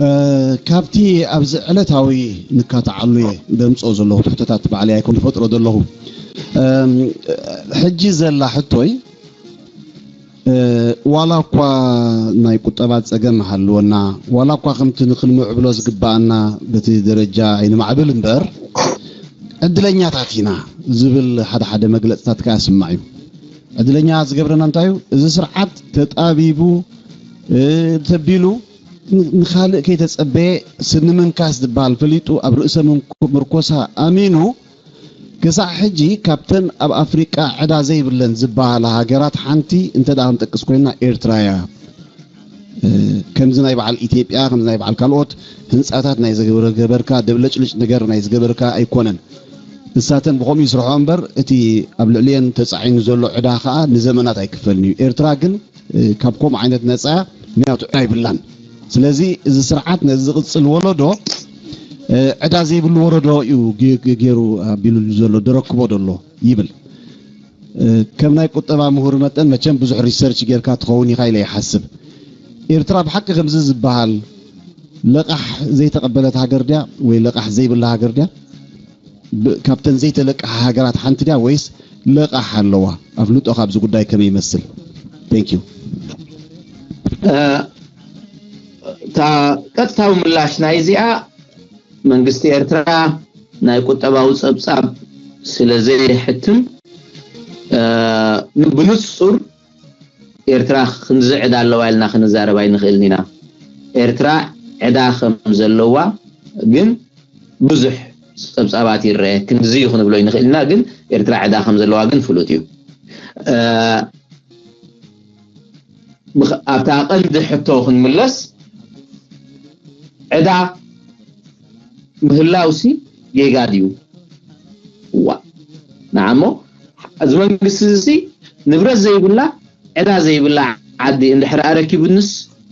እ፣ ካብቲ ኣብዚ ዕለታዊ ንካታዓሉ እየ ደምፅኦ ዘለኹ ትሕቶታት ባዕለይ ኣይኮን ዝፈጥሮ ዘለኹ። እም፣ ሕጂ ዘላ ሕቶይ፣ እ፣ ዋላ እኳ ናይ ቁጠባ ፀገም ሃልወና፣ ዋላ እኳ ከምቲ ንክንምዕብሎ ዝግባኣና በቲ ደረጃ ኣይንማዕብል እምበር፣ ዕድለኛታት ኢና ዝብል ሓደ ሓደ መግለፅታት ከኣ ስማዕ እዩ። ዕድለኛ ዝገብረና እንታይ እዩ? እዚ ስርዓት ተጣቢቡ፣ እ፣ ተቢሉ ን-፣ ንኻልእ ከይተጸበየ ስኒ ምንካስ ዝበሃል ፈሊጡ ኣብ ርእሰ ምንኮ-፣ ምርኮሳ ኣሚኑ ክሳዕ ሕጂ ካብተን ኣብ ኣፍሪቃ ዕዳ ዘይብለን ዝበሃላ ሃገራት ሓንቲ እንተ ደኣ ክንጠቅስ ኮይንና ኤርትራ እያ። እ፣ ከምዚ ናይ በዓል ኢትዮጵያ፣ ከምዚ ናይ በዓል ካልኦት ህንጻታት ናይ ዝገበረ-፣ ገበርካ፣ ደብለጭልጭ ነገር ናይ ዝገበርካ ኣይኮነን። እሳተን ብኸምኡ ይስርሖ እምበር፣ እቲ ኣብ ልዕሊየን ተጻዒኑ ዘሎ ዕዳ ኸኣ ንዘመናት ኣይክፈልን እዩ። ኤርትራ ግን፣ እ፣ ካብ ከምኡ ዓይነት ነጻ እያ፣ ምኽንያቱ ዕዳ ይብላን። ስለዚ እዚ ስርዓት ነዚ ዝቕጽል ወለዶ፣ እ፣ ዕዳ ዘይብሉ ወረዶ እዩ ጌ-፣ ጌ-፣ ገይሩ ኣቢሉ ዘሎ፣ ደረክቦ ደሎ ይብል። እ፣ ከም ናይ ቁጠባ ምሁር መጠን መቸም ብዙሕ ሪሰርች ጌርካ ትኸውን ኢኻ ኢለ ይሓስብ። ኤርትራ ብሓቂ ከምዚ ዝበሃል ለቓሕ ዘይተቐበለት ሃገር ድያ ወይ ለቓሕ ዘይብላ ሃገር ድያ? ብ-፣ ካብተን ዘይተለቅሓ ሃገራት ሓንቲ ድያ ወይስ ለቓሕ ኣለዋ? ኣፍልጦኻ ኣብዚ ጉዳይ ከመይ ይመስል? Thank you። እ፣ እታ ቀጥታዊ ምላሽ ናይ እዚኣ መንግስቲ ኤርትራ ናይ ቁጠባዊ ጸብጻብ ስለ ዘይሕትም፣ እ፣ ን-፣ ብንጹር ኤርትራ ክንዚ ዕዳ ኣለዋ ኢልና ክንዛረብ ኣይንኽእልን ኢና። ኤርትራ ዕዳ ከም ዘለዋ ግን ብዙሕ ጸብጻባት ይረአ። ክንድዚ እዩ ክንብሎ ኣይንኽእል ኢና፣ ግን ኤርትራ ዕዳ ከም ዘለዋ ግን ፍሉጥ እዩ። እ፣ ብኸ-፣ ኣብታ ቀንዲ ሕቶ ክንምለስ፣ ዕዳ ምህላውሲ ጌጋ ድዩ? ዋ፣ ንዓሞ፣ እዚ መንግስቲ እዚ ንብረት ዘይብላ፣ ዕዳ ዘይብላ ዓዲ እንድሕር ኣረኪቡንስ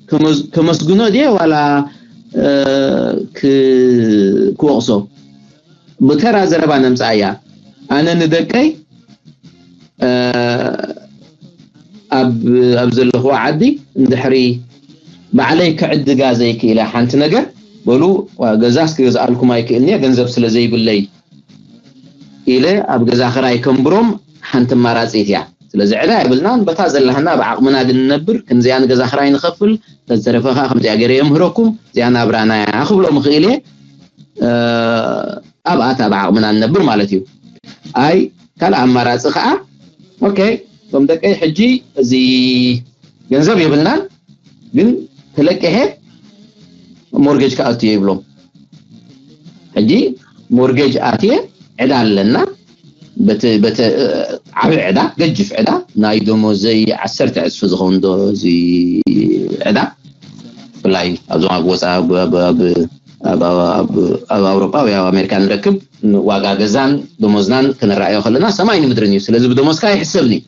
ከመዝ-፣ ከመስግኖ ድየ ዋላ፣ እ፣ ክ-፣ ክወቕሶ? ብተራ ዘረባ ነምጽኣ እያ። ኣነ ንደቀይ፣ እ፣ ኣብ፣ ኣብ ዘለኽዎ ዓዲ እንድሕሪ ባዕለይ ክዕድጋ ዘይክኢለ ሓንቲ ነገር፣ በሉ፣ ዋ፣ ገዛስ ክገዝኣልኩም ኣይክእልን እየ፣ ገንዘብ ስለ ዘይብለይ ኢለ ኣብ ገዛ ክራይ ከንብሮም ሓንቲ ኣማራጺት እያ። ስለዚ ዕዳ የብልናን፣ በታ ዘለሃና ብዓቕምና ግን ንነብር፣ ከምዚኣ ንገዛ ክራይ ንኸፍል፣ ተዝተረፈ ከኣ ከምዚኣ ገይረ የምህረኩም፣ እዚኣ ናብራና እያ ክብሎም እኽእል እየ። እ፣ ኣብኣታ ብዓቕምና ንነብር ማለት እዩ። ኣይ፣ ካልእ ኣማራጺ ከኣ፣ ኦኬ፣ እቶም ደቀይ ሕጂ እዚ ገንዘብ የብልናን፣ ግን ተለቂሐ ሞርጌጅ ክኣቱ እየ ይብሎም። ሕጂ ሞርጌጅ ኣትየ ዕዳ ኣለና፣ በቲ፣ በቲ፣ እ፣ ዓቢ ዕዳ፣ ገጅፍ ዕዳ፣ ናይ ደሞዘይ ዓሰርተ ዕጽፊ ዝኸውን ዶ-፣ እዚ ዕዳ፣ ብፍላይ ኣብዞም ኣብ ወጻኢ፣ ኣብ፣ ኣብ፣ ኣብ፣ ኣብ፣ ኣብ፣ ኣብ ኣውሮጳ ወይ ኣብ ኣሜሪካ ንረክብ ዋጋ ገዛን ደሞዝናን ክነረኣዮ ከለና ሰማይን ምድርን እዩ። ስለዚ ብደሞዝካ ኣይሕሰብን እዩ።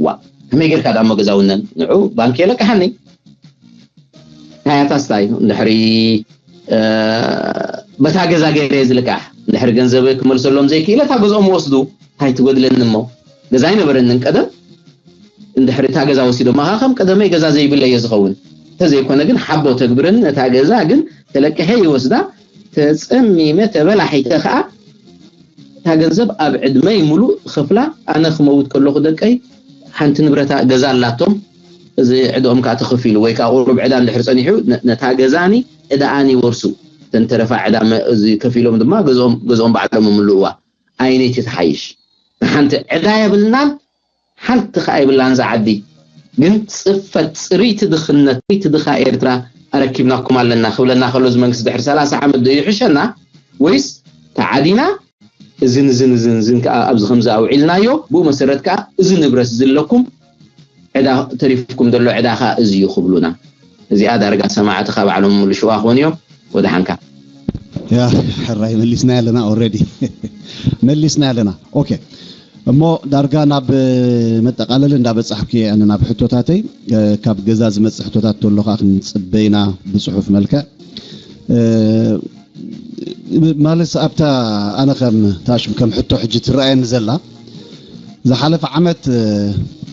ዋ፣ ከመይ ጌርካ ደኣ እሞ ገዛ ውነን? ንዑ ባንክ የለቅሓኒ። ታያታስ እንታይ? እንድሕሪ፣ እ፣ በታ ገዛ ገይረ እየ ዝልቃሕ። እንድሕሪ ገንዘበይ ክመልሰሎም ዘይክኢለ እታ ገዝኦም ወስዱ። እንታይ ትጎድለኒ እሞ? ገዛ ኣይነበረንን ቀደም። እንድሕሪ እታ ገዛ ወሲዶማ ኸዓ ከም ቀደመይ ገዛ ዘይብለይ እየ ዝኸውን። እንተዘይኮነ ግን ሓቦ ተግብረኒ፣ ነታ ገዛ ግን ተለቂሐ ይወስዳ። ተጸሚመ ተበላሒተ ኸዓ እታ ገንዘብ ኣብ ዕድመይ ሙሉእ እኸፍላ። ኣነ ክመውት ከለኹ ደቀይ ሓንቲ ንብረታ ገዛ ኣላቶም፣ እዚ ዕድኦም ከዓ ተኸፊሉ ወይ ከዓ ቁሩብ ዕዳ እንድሕር ፀኒሑ ነ-፣ ነታ ገዛኒ ዕዳኣን ይወርሱ። እተን ተረፋ ዕዳ መ-፣ እዚ ከፊሎም ድማ ገዝኦም፣ ገዝኦም ባዕሎም ይምልእዋ። ኣየነይቲ ትሓይሽ? ንሓንቲ ዕዳ የብልናን፣ ሓንቲ ከኣ የብላን እዛ ዓዲ። ግን ጽፈት ጽርይቲ ድኽነት፣ ጽርይቲ ድኻ ኤርትራ ኣረኪብናኩም ኣለና ክብለና ከሎ እዚ መንግስቲ ድሕሪ ሰላሳ ዓመት ዶ ይሕሸና? ወይስ ተዓዲና እዝን እዝን እዝን እዝን ከኣ ኣብዚ ከምዚ ኣውዒልናዮ፣ ብኡ መሰረት ከኣ እዚ ንብረት እዚ ኣለኩም፣ ዕዳ ተሪፍኩም ዘሎ ዕዳ ከኣ እዚ እዩ ክብሉና። እዚኣ ዳርጋ ሰማዕትኻ ባዕሎም ምልሽዋ ክኾኑ እዮም። ወደሓንካ። ያ ሕራይ መሊስና ኣለና፣ ኦልሬዲ መሊስና ኣለና። ኦኬ፣ እሞ ዳርጋ ናብ መጠቓለሊ እንዳበጻሕኩ እየ ኣነ ናብ ሕቶታተይ። እ፣ ካብ ገዛ ዝመጽእ ሕቶታት ተሎ ከዓ ክንጽበይና ብጽሑፍ መልክዕ። እ፣ ማለት ኣብታ ኣነ ከም ታሽም ከም ሕቶ ሕጂ ትረኣየኒ ዘላ፣ ዝሓለፈ ዓመት፣ እ፣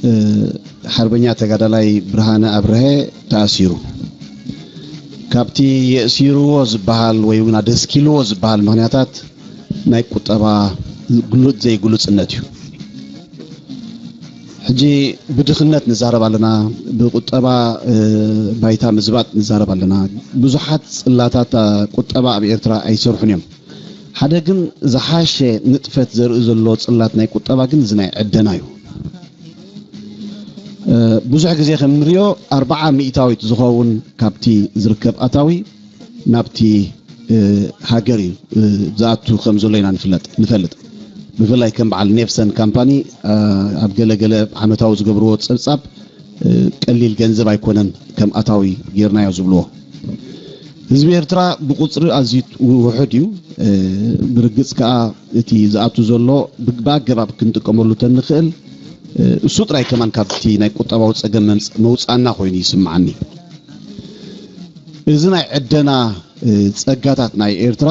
እ፣ ሓርበኛ ተጋዳላይ ብርሃነ ኣብርሀ ተኣሲሩ። ካብቲ የእሲርዎ ዝበሃል ወይ እውን ኣደስኪልዎ ዝበሃል ምኽንያታት ናይ ቁጠባ ግሉጽ ዘይግሉጽነት እዩ። ሕጂ ብድኽነት ንዛረብ ኣለና፣ ብቁጠባ ባይታ ምዝባጥ ንዛረብ ኣለና። ብዙሓት ጽላታት ቁጠባ ኣብ ኤርትራ ኣይሰርሑን እዮም። ሓደ ግን ዝሓሸ ንጥፈት ዘርኢ ዘሎ ጽላት ናይ ቁጠባ ግን እዚ ናይ ዕደና እዩ። ብዙሕ ግዜ ከም ንሪኦ ኣርባዓ ሚእታዊት ዝኸውን ካብቲ ዝርከብ ኣታዊ ናብቲ ሃገር እዩ ዝኣቱ ከም ዘሎ ኢና ንፍለጥ ንፈልጥ። ብፍላይ ከም በዓል ኔፍሰን ካምፓኒ ኣብ ገለ ገለ ዓመታዊ ዝገብርዎ ጸብጻብ ቀሊል ገንዘብ ኣይኮነን ከም ኣታዊ ጌርናዮ ዝብልዎ። ህዝቢ ኤርትራ ብቁጽሪ ኣዝዩ ውሑድ እዩ። ብርግጽ ከኣ እቲ ዝኣቱ ዘሎ ብኣገባብ ክንጥቀመሉ ተንኽእል እሱ ጥራይ ከማን ካብቲ ናይ ቁጠባዊ ጸገም መውጻና ኮይኑ ይስምዓኒ። እዚ ናይ ዕደና ጸጋታት ናይ ኤርትራ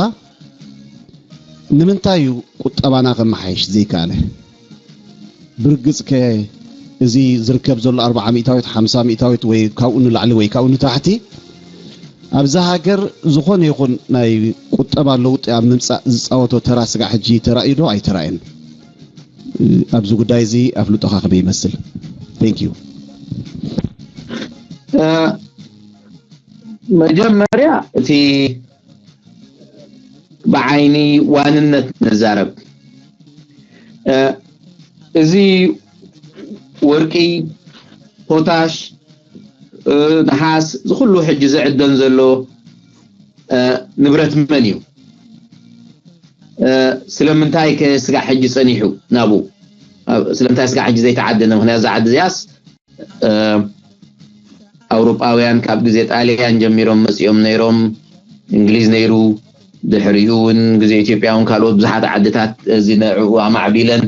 ንምንታይ እዩ ቁጠባና ከመሓይሽ ዘይከኣለ? ብርግጽ ከ እዚ ዝርከብ ዘሎ ኣርባዓ ሚእታዊት፣ ሓምሳ ሚእታዊት ወይ ካብኡ ንላዕሊ ወይ ካብኡ ንታሕቲ ኣብዛ ሃገር ዝኾነ ይኹን ናይ ቁጠባ ለውጢ ኣብ ምምጻእ ዝጻወቶ ተራ ስጋዕ ሕጂ ተራእዩ ዶ ኣይተራእየን? ኣብዚ ጉዳይ እዚ ኣፍልጦኻ ከመይ ይመስል? Thank you። መጀመርያ እቲ ብዓይኒ ዋንነት ንዛረብ። እዚ ወርቂ፣ ፖታሽ፣ ነሓስ፣ እዚ ኩሉ ሕጂ ዝዕደን ዘሎ ንብረት መን እዩ? ስለምንታይ ከ ስጋዕ ሕጂ ጸኒሑ ናብኡ? ስለምንታይ ስጋዕ ሕጂ ዘይተዓደነ? ምክንያቱ እዛ ዓዲ እዚኣስ ኣውሮጳውያን ካብ ግዜ ጣልያን ጀሚሮም መጺኦም ነይሮም። እንግሊዝ ነይሩ፣ ድሕሪኡ እውን ግዜ ኢትዮጵያ እውን ካልኦት ብዙሓት ዓድታት እዚ ንዕኡ ኣማዕቢለን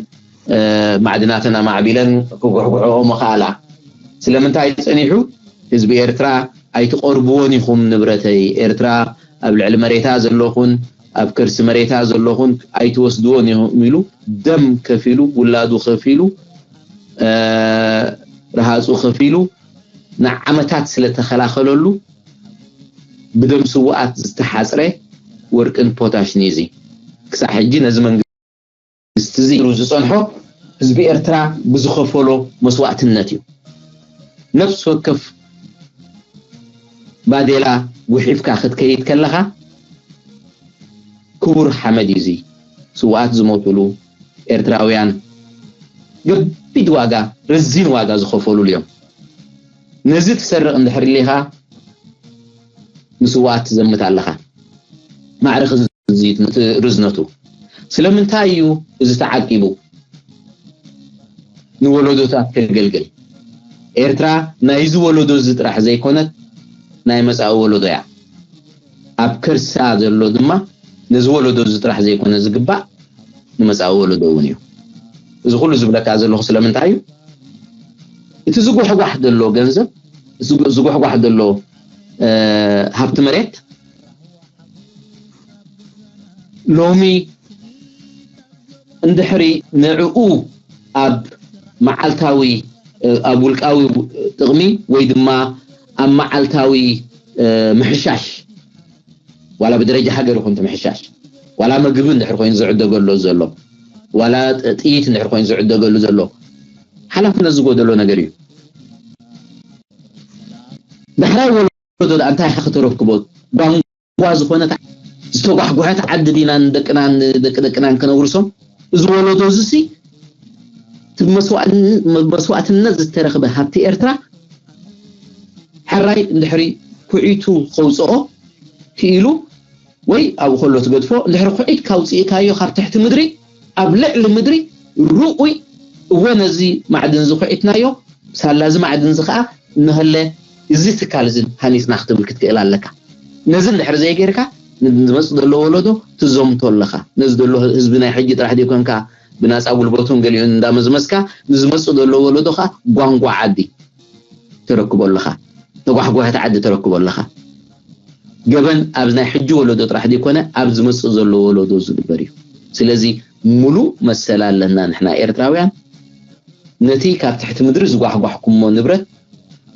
ማዕድናተን ኣማዕቢለን ክጉሕጉሕኦ ምኽኣላ። ስለምንታይ ጸኒሑ? ህዝቢ ኤርትራ ኣይትቐርብዎን ኢኹም ንብረተይ፣ ኤርትራ ኣብ ልዕሊ መሬታ ዘለኹን ኣብ ከርሲ መሬታ ዘለኹን ኣይትወስድዎን ኢኹም ኢሉ ደም ከፊሉ፣ ውላዱ ከፊሉ፣ ረሃጹ ከፊሉ ንዓመታት ስለተኸላኸለሉ ብደም ስውኣት ዝተሓጽረ ወርቅን ፖታሽን እዩ። እዚ ክሳብ ሕጂ ነዚ መንግስቲ እዚ ኢሉ ዝጸንሖ ህዝቢ ኤርትራ ብዝኸፈሎ መስዋእትነት እዩ። ነፍሲ ወከፍ ባዴላ ጉሒፍካ ክትከይድ ከለኻ ክቡር ሓመድ እዩ። እዚ ስውኣት ዝሞቱሉ ኤርትራውያን ገቢድ ዋጋ፣ ረዚን ዋጋ ዝኸፈሉሉ እዮም። ነዚ ትሰርቕ እንድሕር ኢኻ ንስውኣት ትዘምት ኣለኻ። ማዕረ እዚ ርዝነቱ ስለምንታይ እዩ እዚ ተዓቂቡ? ንወለዶታት ከገልግል። ኤርትራ ናይዚ ወለዶ እዚ ጥራሕ ዘይኮነት ናይ መጻኢ ወለዶ እያ። ኣብ ከርሳ ዘሎ ድማ ነዚ ወለዶ እዚ ጥራሕ ዘይኮነ ዝግባእ ንመጻኢ ወለዶ እውን እዩ። እዚ ኩሉ ዝብለካ ዘለኹ ስለምንታይ እዩ? እቲ ዝጓሕጓሕ ዘሎ ገንዘብ፣ ዝጓሕጓሕ ዘሎ ሃብቲ መሬት ሎሚ እንድሕሪ ንዕኡ ኣብ መዓልታዊ ኣብ ውልቃዊ ጥቕሚ ወይ ድማ ኣብ መዓልታዊ ምሕሻሽ ዋላ ብደረጃ ሃገር ይኹን እቲ ምሕሻሽ ዋላ ምግቢ እንድሕር ኮይኑ ዝዕደገሉ ዘሎ ዋላ ጥይት እንድሕር ኮይኑ ዝዕደገሉ ዘሎ ሓላፍነት ዝጎደሎ ነገር እዩ። ዳሕራይ ወለዶ እንታይ ክትረክቦ ጓንጓ ዝኾነት ዝተጓሕጓሐት ዓዲ ዲና ንደቅናን ደቂ ደቅናን ከነውርሶም? እዚ ወለዶ እዚ ሲ መስዋእትነት ዝተረኽበ ሃብቲ ኤርትራ ሕራይ እንድሕሪ ኩዒቱ ከውፅኦ ክኢሉ ወይ ኣብኡ ከሎ ትገድፎ እንድሕሪ ኩዒት ካውፅእካዮ ካብ ትሕቲ ምድሪ ኣብ ልዕሊ ምድሪ ርኡይ እወ ነዚ ማዕድን እዚ ኩዒትናዮ ሳላ እዚ ማዕድን እዚ ከዓ እነሀለ እዚ ትካል እዚ ሃኒፅና ክትብል ክትክእል ኣለካ። ነዚ እንድሕር ዘይገይርካ ንዝመፅእ ዘሎ ወለዶ ትዘምቶ ኣለካ። ነዚ ዘሎ ህዝቢ ናይ ሕጂ ጥራሕ ዘይኮንካ ብናፃ ጉልበቱን ገሊኡን እንዳመዝመዝካ ንዝመፅእ ዘሎ ወለዶ ከዓ ጓንጓ ዓዲ ተረክቦ ኣለኻ። ተጓሕጓሕቲ ዓዲ ተረክቦ ኣለኻ። ገበን ኣብ ናይ ሕጂ ወለዶ ጥራሕ ዘይኮነ ኣብ ዝመፅእ ዘሎ ወለዶ ዝግበር እዩ። ስለዚ ሙሉእ መሰል ኣለና ንሕና ኤርትራውያን ነቲ ካብ ትሕቲ ምድሪ ዝጓሕጓሕኩሞ ንብረት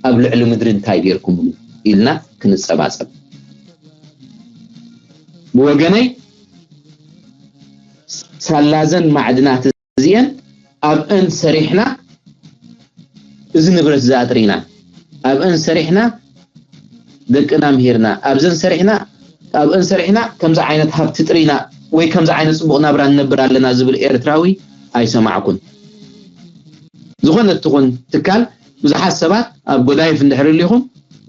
ኣብ ልዕሊ ምድሪ እንታይ ጌርኩምሉ ኢልና ክንጸባጸብ። ብወገነይ ሳላዘን ማዕድናት እዚአን ኣብአን ሰሪሕና እዚ ንብረት እዚ ኣጥሪና፣ ኣብአን ሰሪሕና ደቅና ምሂርና፣ ኣብዘን ሰሪሕና ኣብአን ሰሪሕና ከምዚ ዓይነት ሃብቲ ጥሪና ወይ ከምዚ ዓይነት ጽቡቕ ናብራ ንነብር ኣለና ዝብል ኤርትራዊ ኣይሰማዕኩን። ዝኾነት ትኹን ትካል ብዙሓት ሰባት ኣብ ጎዳይፍ እንድሕር ሊኹም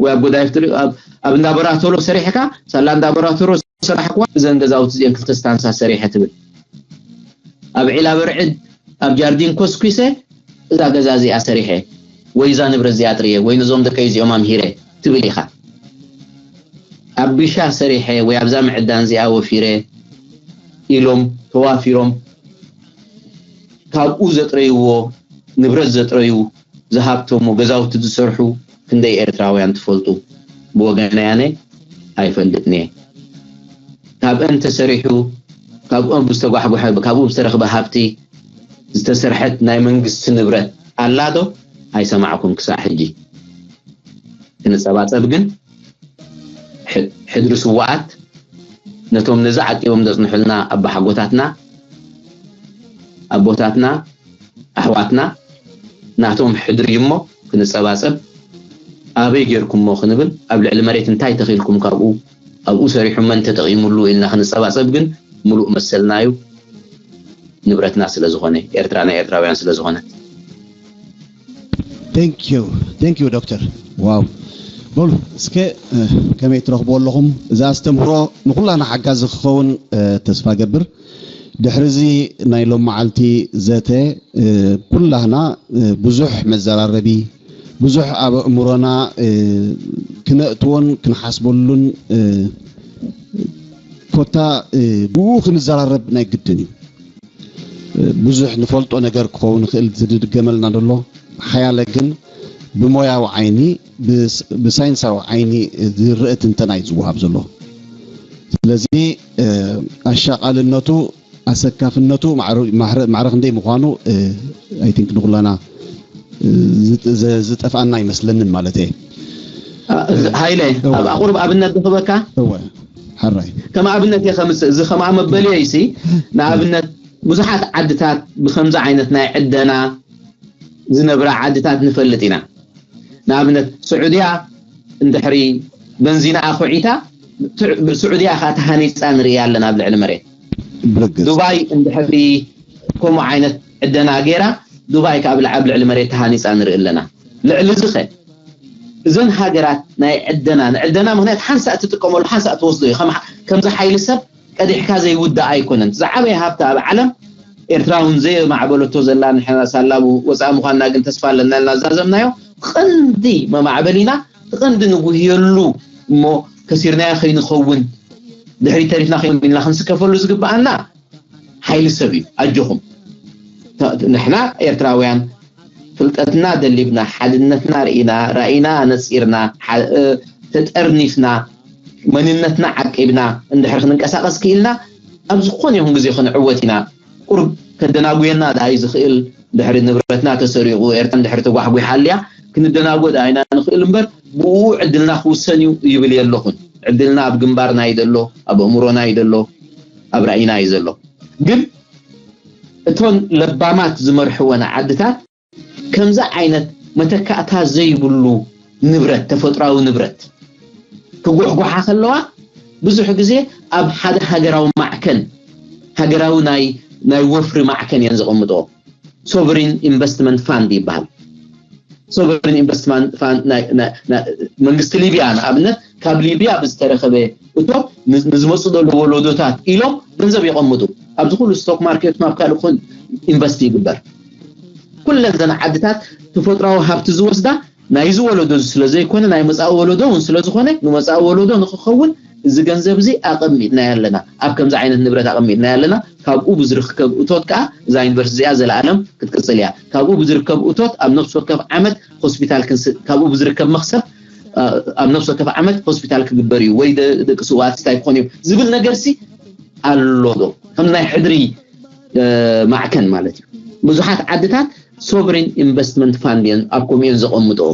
ወይ ኣብ ጎዳይፍ ትሪ- ኣብ- ኣብ እንዳቦራቶሮ ሰሪሕካ ሳላ እንዳቦራቶሮ ሰራሕኩዋ እዘን ገዛውቲ እዚአን ክልተ ስታንሳ ሰሪሐ ትብል። ኣብ ዒላ በርዕድ ኣብ ጃርዲን ኮስኩሰ እዛ ገዛ እዚኣ ሰሪሐ ወይ እዛ ንብረት እዚኣ ጥርየ ወይ ነዞም ደቀይ እዚኦም ኣምሂረ ትብል ኢኻ። ኣብ ቢሻ ሰሪሐ ወይ ኣብዛ ምዕዳን እዚኣ ወፊረ ኢሎም ተዋፊሮም ካብኡ ዘጥረይዎ ንብረት ዘጥረዩ ዝሃብተሙ ገዛውቲ ዝሰርሑ ክንደይ ኤርትራውያን ትፈልጡ? ብወገነይ ኣነ ኣይፈልጥን እየ። ካብአን ተሰሪሑ ካብኦም ብዝተጓሕጎሐ ካብኡ ብዝተረኽበ ሃብቲ ዝተሰርሐት ናይ መንግስቲ ንብረት ኣላ ዶ? ኣይሰማዕኩን ክሳዕ ሕጂ። ክንጸባጸብ ግን ሕድሪ ስውኣት ነቶም ነዚ ዓቂቦም ዘጽንሑልና ኣባሓጎታትና ኣቦታትና ኣሕዋትና ናቶም ሕድሪ እሞ ክንጸባጸብ ኣበይ ጌርኩሞ ክንብል ኣብ ልዕሊ መሬት እንታይ ተኺልኩም ካብኡ ኣብኡ ሰሪሑ መን ተጠቒሙሉ ኢልና ክንጸባጸብ ግን ምሉእ መሰልና እዩ። ንብረትና ስለ ዝኾነ ኤርትራ ናይ ኤርትራውያን ስለ ዝኾነት Thank you. Thank you, Doctor. Wow. በሉ እስከ ከመይ ትረኽብዎ ኣለኹም? እዚ ኣስተምህሮ ንኩላና ሓጋዚ ክኸውን ተስፋ ገብር። ድሕሪ እዚ ናይ ሎም መዓልቲ ዘተ ኩላህና ብዙሕ መዘራረቢ ብዙሕ ኣብ ኣእምሮና ክነእትዎን ክንሓስበሉን ኮታ ብኡ ክንዘራረብ ናይ ግድን እዩ። ብዙሕ ንፈልጦ ነገር ክኸውን ይኽእል ዝድገመልና ዘሎ ሓያለ ግን ብሞያዊ ዓይኒ ብሳይንሳዊ ዓይኒ ዝረአ ትንተና እዩ ዝወሃብ ዘሎ። ስለዚ ኣሻቓልነቱ ኣሰካፍነቱ ማዕረ ክንደይ ምዃኑ I think ንኩላና ዝጠፍኣና ኣይመስለንን ማለት እየ። ሃይለ ኣብ ኣቁርብ ኣብነት ዝኽበካ እወ ሓራይ ከም ኣብነት እየ ከምፅእ እዚ ከምኣ መበልዮ ይሲ ንኣብነት ብዙሓት ዓድታት ብከምዚ ዓይነት ናይ ዕደና ዝነብራ ዓድታት ንፈልጥ ኢና። ንኣብነት ስዑድያ እንድሕሪ በንዚና ኣኹዒታ ስዑድያ ከዓ ተሃኒፃ ንርኢ ኣለና ኣብ ልዕሊ መሬት። ዱባይ እንድሕሪ ከምኡ ዓይነት ዕደና ገይራ ዱባይ ከዓ ኣብ ልዕሊ መሬት ተሃኒፃ ንርኢ ኣለና። ልዕሊ እዚ ኸ እዘን ሃገራት ናይ ዕደና ንዕደና ምክንያት ሓንሳእ ትጥቀመሉ ሓንሳእ ትወስዶ እዩ። ከምዚ ሓይሊ ሰብ ቀዲሕካ ዘይውዳእ ኣይኮነን። ዝዓበየ ሃብቲ ኣብ ዓለም ኤርትራ እውን ዘየማዕበለቶ ዘላ ንሕና ሳላ ወፃኢ ምኳንና ግን ተስፋ ኣለና ኢልና ዝዛዘምናዮ ቀንዲ መማዕበሊና እቲ ቀንዲ ንጉህየሉ እሞ ከሲርናዮ ከይንኸውን ድሕሪት ተሪፍና ከይንብል ኢልና ክንስከፈሉ ዝግበኣና ሓይሊ ሰብ እዩ። ኣጆኹም ንሕና ኤርትራውያን ፍልጠትና ደሊብና ሓድነትና ርኢና ራኢና ኣነፂርና ተጠርኒፍና መንነትና ዓቂብና እንድሕር ክንንቀሳቀስ ክኢልና ኣብ ዝኾነ ይኹን ግዜ ክንዕወት ኢና። ቁሩብ ከደናጉየና ደኣ እዩ ዝኽእል። ድሕሪ ንብረትና ተሰሪቑ ኤርትራ እንድሕር ተጓሕጒሓ ኣልያ ክንደናጎ ደኣ ኢና ንኽእል እምበር ብኡ ዕድልና ክውሰን እዩ ይብል የለኹን። ዕድልና ኣብ ግንባርና እዩ ዘሎ፣ ኣብ ኣእምሮና እዩ ዘሎ፣ ኣብ ራኢና እዩ ዘሎ። ግን እቶን ለባማት ዝመርሕወን ዓድታት ከምዚ ዓይነት መተካእታ ዘይብሉ ንብረት ተፈጥራዊ ንብረት ክጉሕጉሓ ከለዋ ብዙሕ ግዜ ኣብ ሓደ ሃገራዊ ማዕከን ሃገራዊ ናይ ናይ ወፍሪ ማዕከን እየን ዘቐምጥኦ። Sovereign Investment Fund ይበሃል። Sovereign Investment Fund መንግስቲ ሊብያ ንኣብነት ካብ ሊብያ ብዝተረኸበ እቶ ንዝመፁ ዘሎ ወለዶታት ኢሎም ገንዘብ የቐምጡ። ኣብዚ ኩሉ ስቶክ ማርኬት ናብ ካልእ ኹን ኢንቨስት ይግበር። ኩለን ዘን ዓድታት ተፈጥራዊ ሃብቲ ዝወስዳ ናይዚ ወለዶ እዚ ስለ ዘይኮነ ናይ መፃኢ ወለዶ እውን ስለ ዝኾነ ንመፃኢ ወለዶ ንክኸውን እዚ ገንዘብ እዚ ኣቐሚጥናዮ ኣለና። ኣብ ከምዚ ዓይነት ንብረት ኣቐሚጥናዮ ኣለና። ካብኡ ብዝርከብ እቶት ከዓ እዛ ዩኒቨርሲቲ እዚኣ ዘለኣለም ክትቅፅል እያ። ካብኡ ብዝርከብ እቶት ኣብ ነፍሲ ወከፍ ዓመት ሆስፒታል ክንስ ካብኡ ብዝርከብ መክሰብ ኣብ ነፍሲ ወከፍ ዓመት ሆስፒታል ክግበር እዩ ወይ ደቂ ስውኣት እንታይ ክኾኑ እዮም ዝብል ነገር ሲ ኣሎ ዶ ከም ናይ ሕድሪ ማዕከን ማለት እዩ። ብዙሓት ዓድታት ሶቨሪን ኢንቨስትመንት ፋንድ እየን ኣብ ከምኡ እየን ዘቐምጥኦ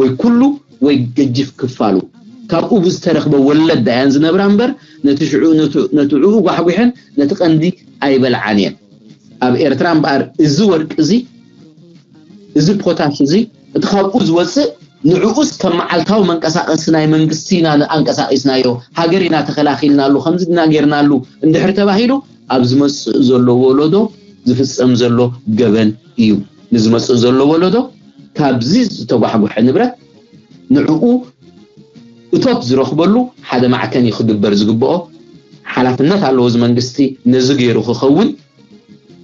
ወይ ኩሉ ወይ ገጅፍ ክፋሉ ካብኡ ብዝተረኽበ ወለድ ዳያን ዝነብራ እምበር ነቲ ሽዑ ነቲ ነቲ ዕኡ ጓሕጒሐን ነቲ ቀንዲ ኣይበልዓን እየን። ኣብ ኤርትራ እምበኣር እዚ ወርቂ እዚ እዚ ፖታሽ እዚ እቲ ካብኡ ዝወፅእ ንዕኡስ ከም መዓልታዊ መንቀሳቐሲ ናይ መንግስቲ ኢና ኣንቀሳቒስናዮ፣ ሃገር ኢና ተኸላኺልናሉ፣ ከምዚ ኢና ጌርናሉ እንድሕር ተባሂሉ ኣብ ዝመፅእ ዘሎ ወለዶ ዝፍፀም ዘሎ ገበን እዩ። ንዝመፅእ ዘሎ ወለዶ ካብዚ ዝተጓሕጉሐ ንብረት ንዕኡ እቶት ዝረኽበሉ ሓደ ማዕከን እዩ ክግበር ዝግብኦ። ሓላፍነት ኣለዎ እዚ መንግስቲ ነዚ ገይሩ ክኸውን።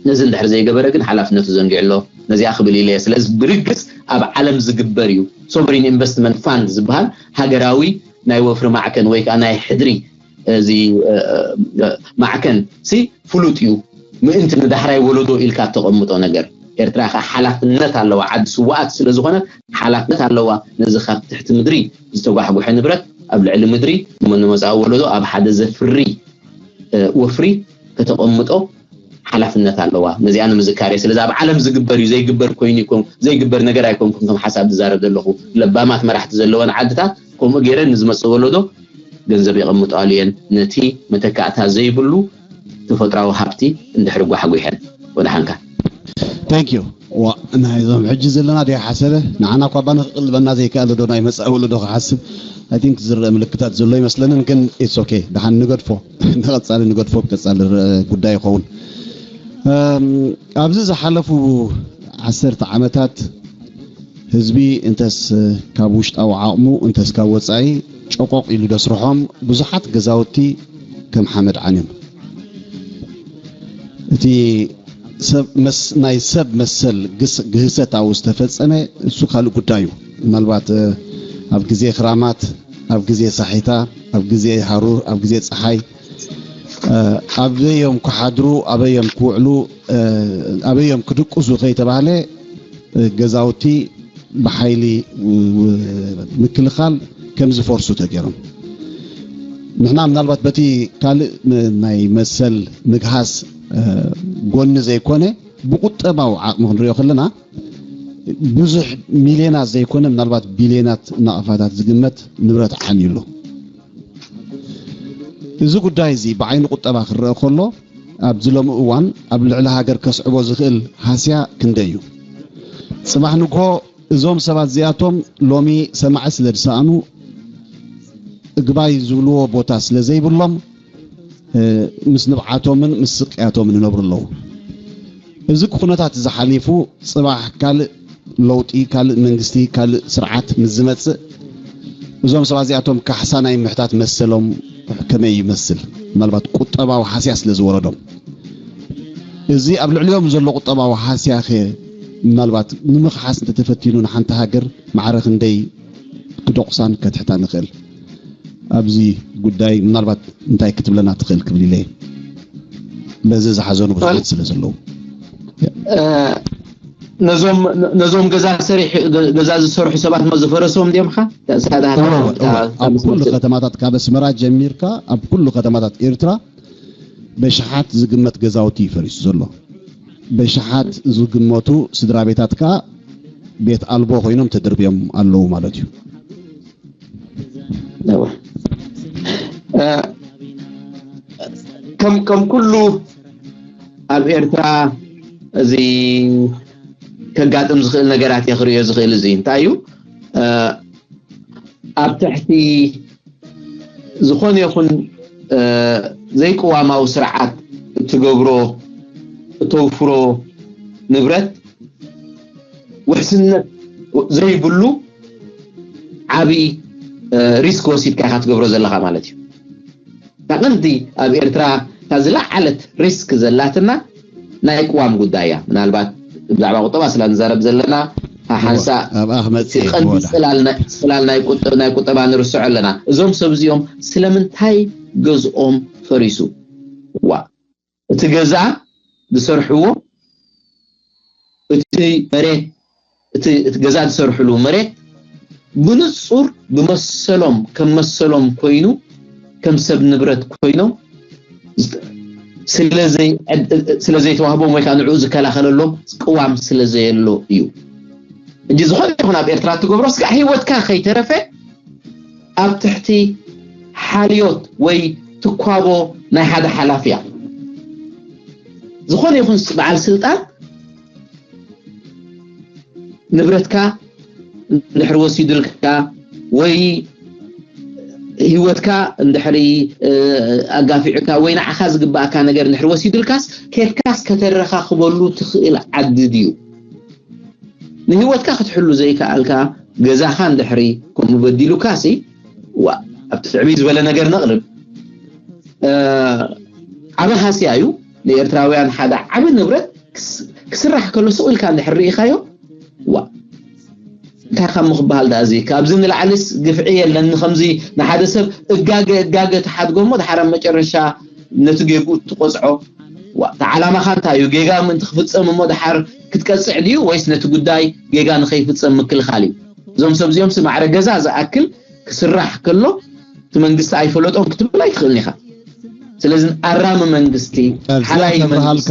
ነዚ እንድሕር ዘይገበረ ግን ሓላፍነቱ ዘንጊዑ ኣሎ። ነዚኣ ክብል ኢለ ስለዚ ብርግጽ ኣብ ዓለም ዝግበር እዩ። ሶቨሪን ኢንቨስትመንት ፋንድ ዝበሃል ሃገራዊ ናይ ወፍሪ ማዕከን ወይ ከዓ ናይ ሕድሪ እዚ ማዕከን ሲ ፍሉጥ እዩ። ምእንቲ ንዳሕራይ ወለዶ ኢልካ እተቐምጦ ነገር ኤርትራ ከዓ ሓላፍነት ኣለዋ። ዓዲ ስዋኣት ስለ ዝኾነት ሓላፍነት ኣለዋ። ነዚ ካብ ትሕቲ ምድሪ ዝተጓሕጉሐ ንብረት ኣብ ልዕሊ ምድሪ ንመፃኢ ወለዶ ኣብ ሓደ ዘፍሪ ወፍሪ ከተቐምጦ ሓላፍነት ኣለዋ። ነዚኣ ንምዝካር እየ። ስለዚ ኣብ ዓለም ዝግበር እዩ፣ ዘይግበር ኮይኑ ይኮን ዘይግበር ነገር ኣይኮንኩን ከም ሓሳብ ዝዛረብ ዘለኹ። ለባማት መራሕቲ ዘለወን ዓድታት ከምኡ ገይረን ንዝመፅእ ወለዶ ገንዘብ የቐምጣሉ እየን። ነቲ መተካእታ ዘይብሉ ተፈጥራዊ ሃብቲ እንድሕር ጓሕጒሐን። ወደሓንካ። Thank you። ዋ ናይዞም ሕጂ ዘለና ዲያ ሓሰበ ንዓና እኳ ባና ክቅልበና ዘይከኣለ ዶ ናይ መጻኢ ወለዶ ክሓስብ I think ዝረአ ምልክታት ዘሎ ይመስለንን ግን it's okay ደሓን ንገድፎ ንቐጻሊ ንገድፎ ብቀጻሊ ጉዳይ ይኸውን ኣብዚ ዝሓለፉ ዓሰርተ ዓመታት ህዝቢ እንተስ ካብ ውሽጣዊ ዓቕሙ እንተስ ካብ ወጻኢ ጨቆቕ ኢሉ ደስርሖም ብዙሓት ገዛውቲ ከም ሓመድ ዓንዮም እቲ ናይ ሰብ መሰል ግህሰት ኣብኡ ዝተፈጸመ እሱ ካልእ ጉዳይ እዩ። ምናልባት ኣብ ግዜ ክራማት፣ ኣብ ግዜ ሳሒታ፣ ኣብ ግዜ ሃሩር፣ ኣብ ግዜ ጸሓይ ኣበይ እዮም ክሓድሩ፣ ኣበይ እዮም ክውዕሉ፣ ኣበይ እዮም ክድቅሱ ከይተባህለ ገዛውቲ ብሓይሊ ምክልኻል ከም ዝፈርሱ ተገይሮም። ንሕና ምናልባት በቲ ካልእ ናይ መሰል ምግሃስ ጎኒ ዘይኮነ ብቁጠባዊ ዓቕሚ ክንሪኦ ከለና ብዙሕ ሚልዮናት ዘይኮነ ምናልባት ቢልዮናት ናቕፋታት ዝግመት ንብረት ዓንዩ ኣሎ። እዚ ጉዳይ እዚ ብዓይኒ ቁጠባ ክረአ ከሎ ኣብዚ ሎሚ እዋን ኣብ ልዕሊ ሃገር ከስዕቦ ዝኽእል ሃስያ ክንደይ እዩ? ጽባሕ ንግሆ እዞም ሰባት እዚኣቶም ሎሚ ሰማዒ ስለ ዝሰኣኑ እግባይ ዝብልዎ ቦታ ስለ ዘይብሎም ምስ ንብዓቶምን ምስ ስቅያቶምን ይነብሩ ኣለዉ። እዚ ኩነታት እዚ ሓሊፉ ጽባሕ ካልእ ለውጢ፣ ካልእ መንግስቲ፣ ካልእ ስርዓት ምስ ዝመጽእ እዞም ሰባት እዚኣቶም ካሕሳ ናይ ምሕታት መሰሎም ከመይ ይመስል? ምናልባት ቁጠባዊ ሃስያ ስለ ዝወረዶም እዚ ኣብ ልዕሊኦም ዘሎ ቁጠባዊ ሃስያ ከ ምናልባት ንምኽሓስ እንተተፈቲኑ ንሓንቲ ሃገር ማዕረ ክንደይ ክደቑሳን ከትሕታ ንኽእል? ኣብዚ ጉዳይ ምናልባት እንታይ ክትብለና ትኽእል ክብል ኢለ በዚ ዝሓዘኑ ብዙሓት ስለ ዘለዉ ነዞም ነዞም ገዛ ሰሪሕ ገዛ ዝሰርሑ ሰባት ሞ ዝፈረሶም ድዮም ካ ኣብ ኩሉ ከተማታት ካብ ኣስመራ ጀሚርካ ኣብ ኩሉ ከተማታት ኤርትራ በሽሓት ዝግመት ገዛውቲ እዩ ፈሪሱ ዘሎ። በሽሓት ዝግመቱ ስድራ ቤታት ከኣ ቤት ኣልቦ ኮይኖም ተደርብዮም ኣለዉ ማለት እዩ። ከም ከም ኩሉ ኣብ ኤርትራ እዚ ከጋጥም ዝኽእል ነገራት እየ ክርእዮ ዝኽእል። እዚ እንታይ እዩ ኣብ ትሕቲ ዝኾነ ይኹን ዘይቅዋማዊ ስርዓት እትገብሮ እተውፍሮ ንብረት ውሕስነት ዘይብሉ ዓብዪ ሪስክ ወሲድካ ኢኻ ትገብሮ ዘለኻ ማለት እዩ። እታ ቀንዲ ኣብ ኤርትራ እታ ዝለዓለት ሪስክ ዘላትና ናይ ቅዋም ጉዳይ እያ። ምናልባት ብዛዕባ ቁጠባ ስላ ንዛረብ ዘለና ሓንሳእ ኣብኣ ክመጽእ እየ ቀንዲ ጽላል ናይ- ጽላል ናይ ቁጠ- ናይ ቁጠባ ንርስዖ ኣለና። እዞም ሰብ እዚኦም ስለምንታይ ገዝኦም ፈሪሱ? ዋ እቲ ገዛ ዝሰርሕዎ እቲ መሬት እቲ እቲ ገዛ ዝሰርሕሉ መሬት ብንጹር ብመሰሎም ከም መሰሎም ኮይኑ ከም ሰብ ንብረት ኮይኖም ስለ ዘይተዋህቦም ወይ ከዓ ንዕኡ ዝከላኸለሎም ቅዋም ስለ ዘየሎ እዩ እንጂ ዝኾነ ይኹን ኣብ ኤርትራ ትገብሮ ስጋዕ ህይወትካ ከይተረፈ ኣብ ትሕቲ ሓልዮት ወይ ትኳቦ ናይ ሓደ ሓላፊ እያ። ዝኾነ ይኹን በዓል ስልጣን ንብረትካ እንድሕር ወሲዱልካ ወይ ህይወትካ እንድሕሪ ኣጋፊዑካ ወይ ንዓኻ ዝግባእካ ነገር እንድሕር ወሲዱልካስ፣ ኬድካስ ከተረኻኽበሉ ትኽእል ዓዲ ድዩ? ንህይወትካ ክትሕሉ ዘይከኣልካ፣ ገዛኻ እንድሕሪ ከምኡ በዲሉካ ሲ፣ ዋ፣ ኣብቲ ዕብይ ዝበለ ነገር ነቕርብ። ዓቢ ሃስያ እዩ ንኤርትራውያን ሓደ ዓቢ ንብረት ክስራሕ ከሎ ስቕ ኢልካ እንድሕር ርኢኻዮ፣ ዋ፣ እንታይ ካብ ምክበሃል ደኣ እዚ ካብዚ ንላዕሊስ ግፍዒ የለን። ንከምዚ ንሓደ ሰብ እጋገ እጋገ ትሓድጎ እሞ ድሓር ኣብ መጨረሻ ነቲ ጌግኡ ትቆጽዖ። ዋ፣ እቲ ዓላማኻ እንታይ እዩ? ጌጋ ምእንቲ ክፍጸም እሞ ድሓር ክትቀጽዕ ድዩ ወይስ ነቲ ጉዳይ ጌጋ ንኸይፍጸም ምክልኻል እዩ? እዞም ሰብ እዚኦም ሲ ማዕረ ገዛ ዝኣክል ክስራሕ ከሎ እቲ መንግስቲ ኣይፈለጦም ክትብል ኣይትኽእልን ኢኻ። ስለዚ ኣራሚ መንግስቲ ሓላይ መንግስቲ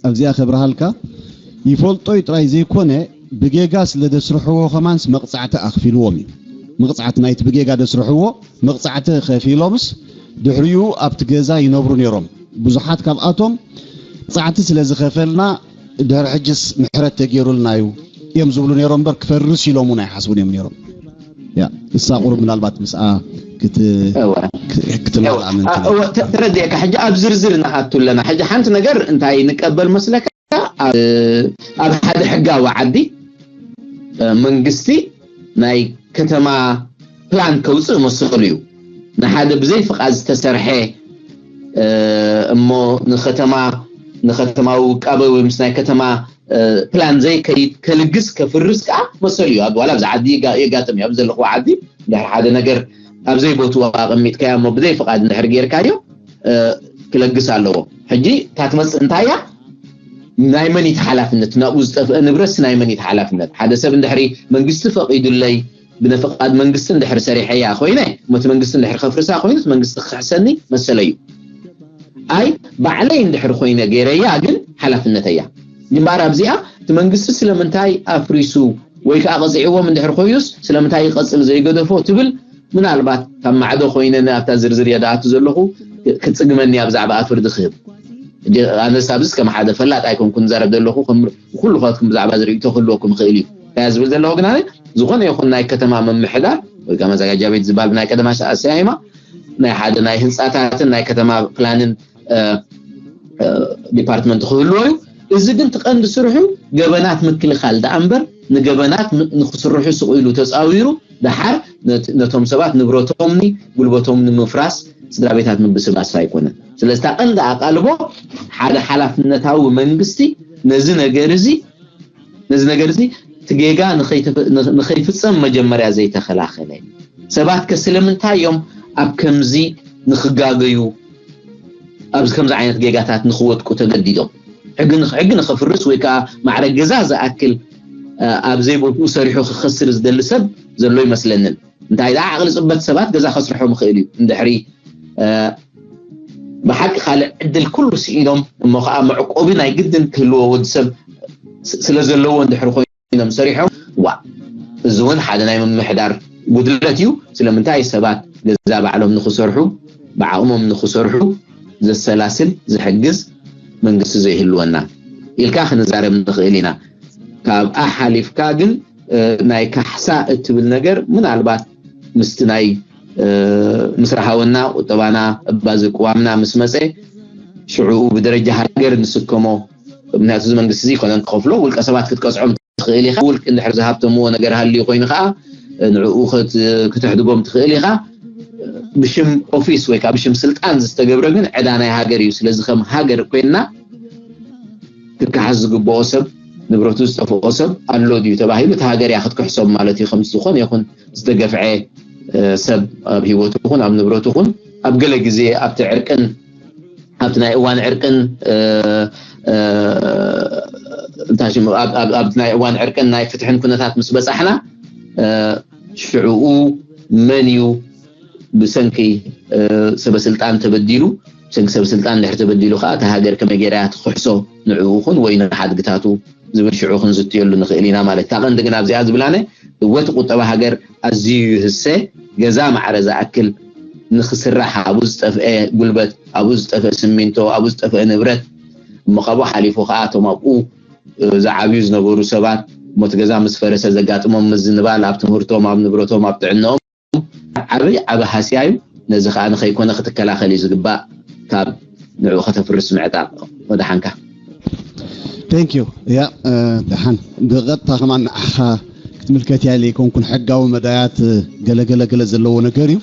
ኣብዚኣ ከብርሃልካ ይፈልጦ እዩ ጥራይ ዘይኮነ ብጌጋ ስለ ደስርሕዎ ከማንስ መቕፃዕቲ ኣኽፊልዎም እዩ። መቕፃዕቲ ናይቲ ብጌጋ ደስርሕዎ መቕፃዕቲ ከፊሎምስ ድሕሪኡ ኣብቲ ገዛ ይነብሩ ነይሮም። ብዙሓት ካብኣቶም መቕፃዕቲ ስለ ዝኸፈልና ድሕሪ ሕጅስ ምሕረት ተገይሩልና እዩ እዮም ዝብሉ ነይሮም እምበር ክፈርስ ኢሎም እውን ኣይሓስቡን እዮም ነይሮም። ያ እሳ ቁሩብ ምናልባት ምስኣ ክትመልኣ ምእንቲ ተረድኤካ። ሕጂ ኣብ ዝርዝር ንኣቱ ኣለና። ሕጂ ሓንቲ ነገር እንታይ ንቀበል መስለካ? ኣብ ሓደ ሕጋዊ ዓዲ መንግስቲ ናይ ከተማ ፕላን ከውፅእ መሰሉ እዩ። ንሓደ ብዘይ ፍቓድ ዝተሰርሐ እሞ ንከተማ ንከተማዊ ውቃበ ወይ ምስ ናይ ከተማ ፕላን ዘይከይድ ከልግስ ከፍርስ ከዓ መሰሉ እዩ። ዋላ ኣብዚ ዓዲ የጋጥም እዩ። ኣብ ዘለኹዎ ዓዲ እንድሕር ሓደ ነገር ኣብ ዘይቦትኡ ኣቐሚጥካዮ እሞ ብዘይ ፍቓድ እንድሕር ጌርካዮ ክለግስ ኣለዎ። ሕጂ እታ ትመፅእ እንታይ እያ? ናይ መን እዩ ሓላፍነት? ናብኡ ዝጠፍአ ንብረትስ ናይ መን እዩ ሓላፍነት? ሓደ ሰብ እንድሕሪ መንግስቲ ፈቒዱለይ ብነፍቓድ መንግስቲ እንድሕር ሰሪሐያ ኮይነ፣ እሞ እቲ መንግስቲ እንድሕር ከፍርሳ ኮይኑ እቲ መንግስቲ ክኽሕሰኒ መሰለይ እዩ። ኣይ ባዕለይ እንድሕር ኮይነ ገይረያ ግን ሓላፍነተይ እያ። ግንባር ኣብዚኣ እቲ መንግስቲ ስለምንታይ ኣፍሪሱ ወይ ከዓ ቀፂዕዎም እንድሕር ኮይኑስ ስለምንታይ ይቐፅል ዘይገደፎ ትብል ምናልባት ካብ ማዕዶ ኮይነ ኣብታ ዝርዝር እየ ዝኣቱ ዘለኹ ክፅግመኒ እያ ብዛዕባኣ ፍርዲ ክህብ። ኣነስ ኣብዚ ከም ሓደ ፈላጥ ኣይኮንኩን ዝዛረብ ዘለኹ፣ ኩልኻትኩም ብዛዕባ እዚ ርእይቶ ክህልወኩም ይኽእል እዩ። እንታይ ዝብል ዘለኹ ግን ኣነ ዝኾነ ይኹን ናይ ከተማ ምምሕዳር ወይ ከዓ መዘጋጃ ቤት ዝበሃል ብናይ ቀደም ኣሰያይማ ናይ ሓደ ናይ ህንፃታትን ናይ ከተማ ፕላንን ዲፓርትመንት ክህልዎ እዩ። እዚ ግን እቲ ቀንዲ ስርሑ ገበናት ምክልኻል ደኣ እምበር ንገበናት ንክስርሑ ስቕ ኢሉ ተፃዊሩ ደሓር ነቶም ሰባት ንብረቶምኒ ጉልበቶም ንምፍራስ ስድራ ቤታት ምብስባስ ኣይኮነን። ስለዚ እታ ቀንዲ ኣቓልቦ ሓደ ሓላፍነታዊ መንግስቲ ነዚ ነገር እዚ ነዚ ነገር እዚ እቲ ጌጋ ንኸይፍፀም መጀመርያ ዘይተኸላኸለ ሰባት ከ ስለምንታይ እዮም ኣብ ከምዚ ንክጋገዩ ኣብዚ ከምዚ ዓይነት ጌጋታት ንክወድቁ ተገዲዶም? ሕጊ ንኸፍርስ ወይ ከዓ ማዕረ ገዛ ዝኣክል ኣብ ዘይቦትኡ ሰሪሑ ክኸስር ዝደሊ ሰብ ዘሎ ይመስለንን። እንታይ ደኣ ዓቕሊ ፅበት ሰባት ገዛ ከስርሖም ይኽእል እዩ እንድሕሪ ብሓቂ ካልእ ዕድል ኩሉ ስኢኖም እሞ ከዓ መዕቆቢ ናይ ግድን ክህልዎ ወዲ ሰብ ስለ ዘለዎ እንድሕሪ ኮይኖም ሰሪሖም ዋ እዚ እውን ሓደ ናይ ምምሕዳር ጉድለት እዩ። ስለምንታይ ሰባት ገዛ ባዕሎም ንክሰርሑ ብዓቕሞም ንክሰርሑ ዘሰላስል ዝሕግዝ መንግስቲ ዘይህልወና ኢልካ ክንዛረብ ንኽእል ኢና። ካብኣ ሓሊፍካ ግን ናይ ካሕሳ እትብል ነገር ምናልባት ምስቲ ናይ ምስ ረሃወና ቁጠባና እባ ዝቅዋምና ምስ መፀ ሽዑኡ ብደረጃ ሃገር ንስከሞ። ምክንያቱ እዚ መንግስቲ እዚ ይኮነን ክኸፍሎ ውልቀ ሰባት ክትቀፅዖም ትኽእል ኢኻ። ውልቂ እንድሕር ዝሃብተምዎ ነገር ሃልዩ ኮይኑ ከዓ ንዕኡ ክተሕድጎም ትኽእል ኢኻ። ብሽም ኦፊስ ወይ ከዓ ብሽም ስልጣን ዝተገብረ ግን ዕዳ ናይ ሃገር እዩ። ስለዚ ከም ሃገር ኮይንና ክከሓስ ዝግብኦ ሰብ ንብረቱ ዝጠፍኦ ሰብ ኣሎ ድዩ ተባሂሉ እታ ሃገር እያ ክትክሕሶም ማለት እዩ። ከም ዝኾነ ይኹን ዝተገፍዐ ሰብ ኣብ ህይወቱ ይኹን ኣብ ንብረቱ ይኹን ኣብ ገለ ግዜ ኣብቲ ዕርቅን ኣብቲ ናይ እዋን ዕርቅን እንታይ ሽሙ ኣብቲ ናይ እዋን ዕርቅን ናይ ፍትሕን ኩነታት ምስ በፃሕና ሽዕኡ መን እዩ ብሰንኪ ሰበስልጣን ተበዲሉ ብሰንኪ ሰበስልጣን ድሕር ተበዲሉ ከዓ እታ ሃገር ከመይ ገይራ እያ ትክሕሶ ንዕኡ ኹን ወይ ንሓድግታቱ ዝብል ሽዑ ክንዝትየሉ ንኽእል ኢና ማለት እታ ቀንዲ ግን ኣብዚኣ ዝብላነ እወ እቲ ቁጠባ ሃገር ኣዝዩ ይህሰ። ገዛ ማዕረ ዝኣክል ንኽስራሕ ኣብኡ ዝጠፍአ ጉልበት፣ ኣብኡ ዝጠፍአ ስሚንቶ፣ ኣብኡ ዝጠፍአ ንብረት፣ እሞ ካብኡ ሓሊፉ ከዓ እቶም ኣብኡ ዝዓብዩ ዝነበሩ ሰባት፣ ሞት ገዛ ምስ ፈረሰ ዘጋጥሞም ምዝንባል ኣብ ትምህርቶም፣ ኣብ ንብረቶም፣ ኣብ ጥዕናኦም ዓብይ ዓቢ ሃስያ እዩ። ነዚ ከዓ ንኸይኮነ ክትከላኸል እዩ ዝግባእ። ካብ ንዕኡ ከተፍርስ ምዕጣቕ። ወደሓንካ። Thank you። ያ ደሓን ብቐጥታ ከማን ንዓኻ ክትምልከት ያለ ይኮንኩን ሕጋዊ መዳያት ገለገለ ገለ ዘለዎ ነገር እዩ።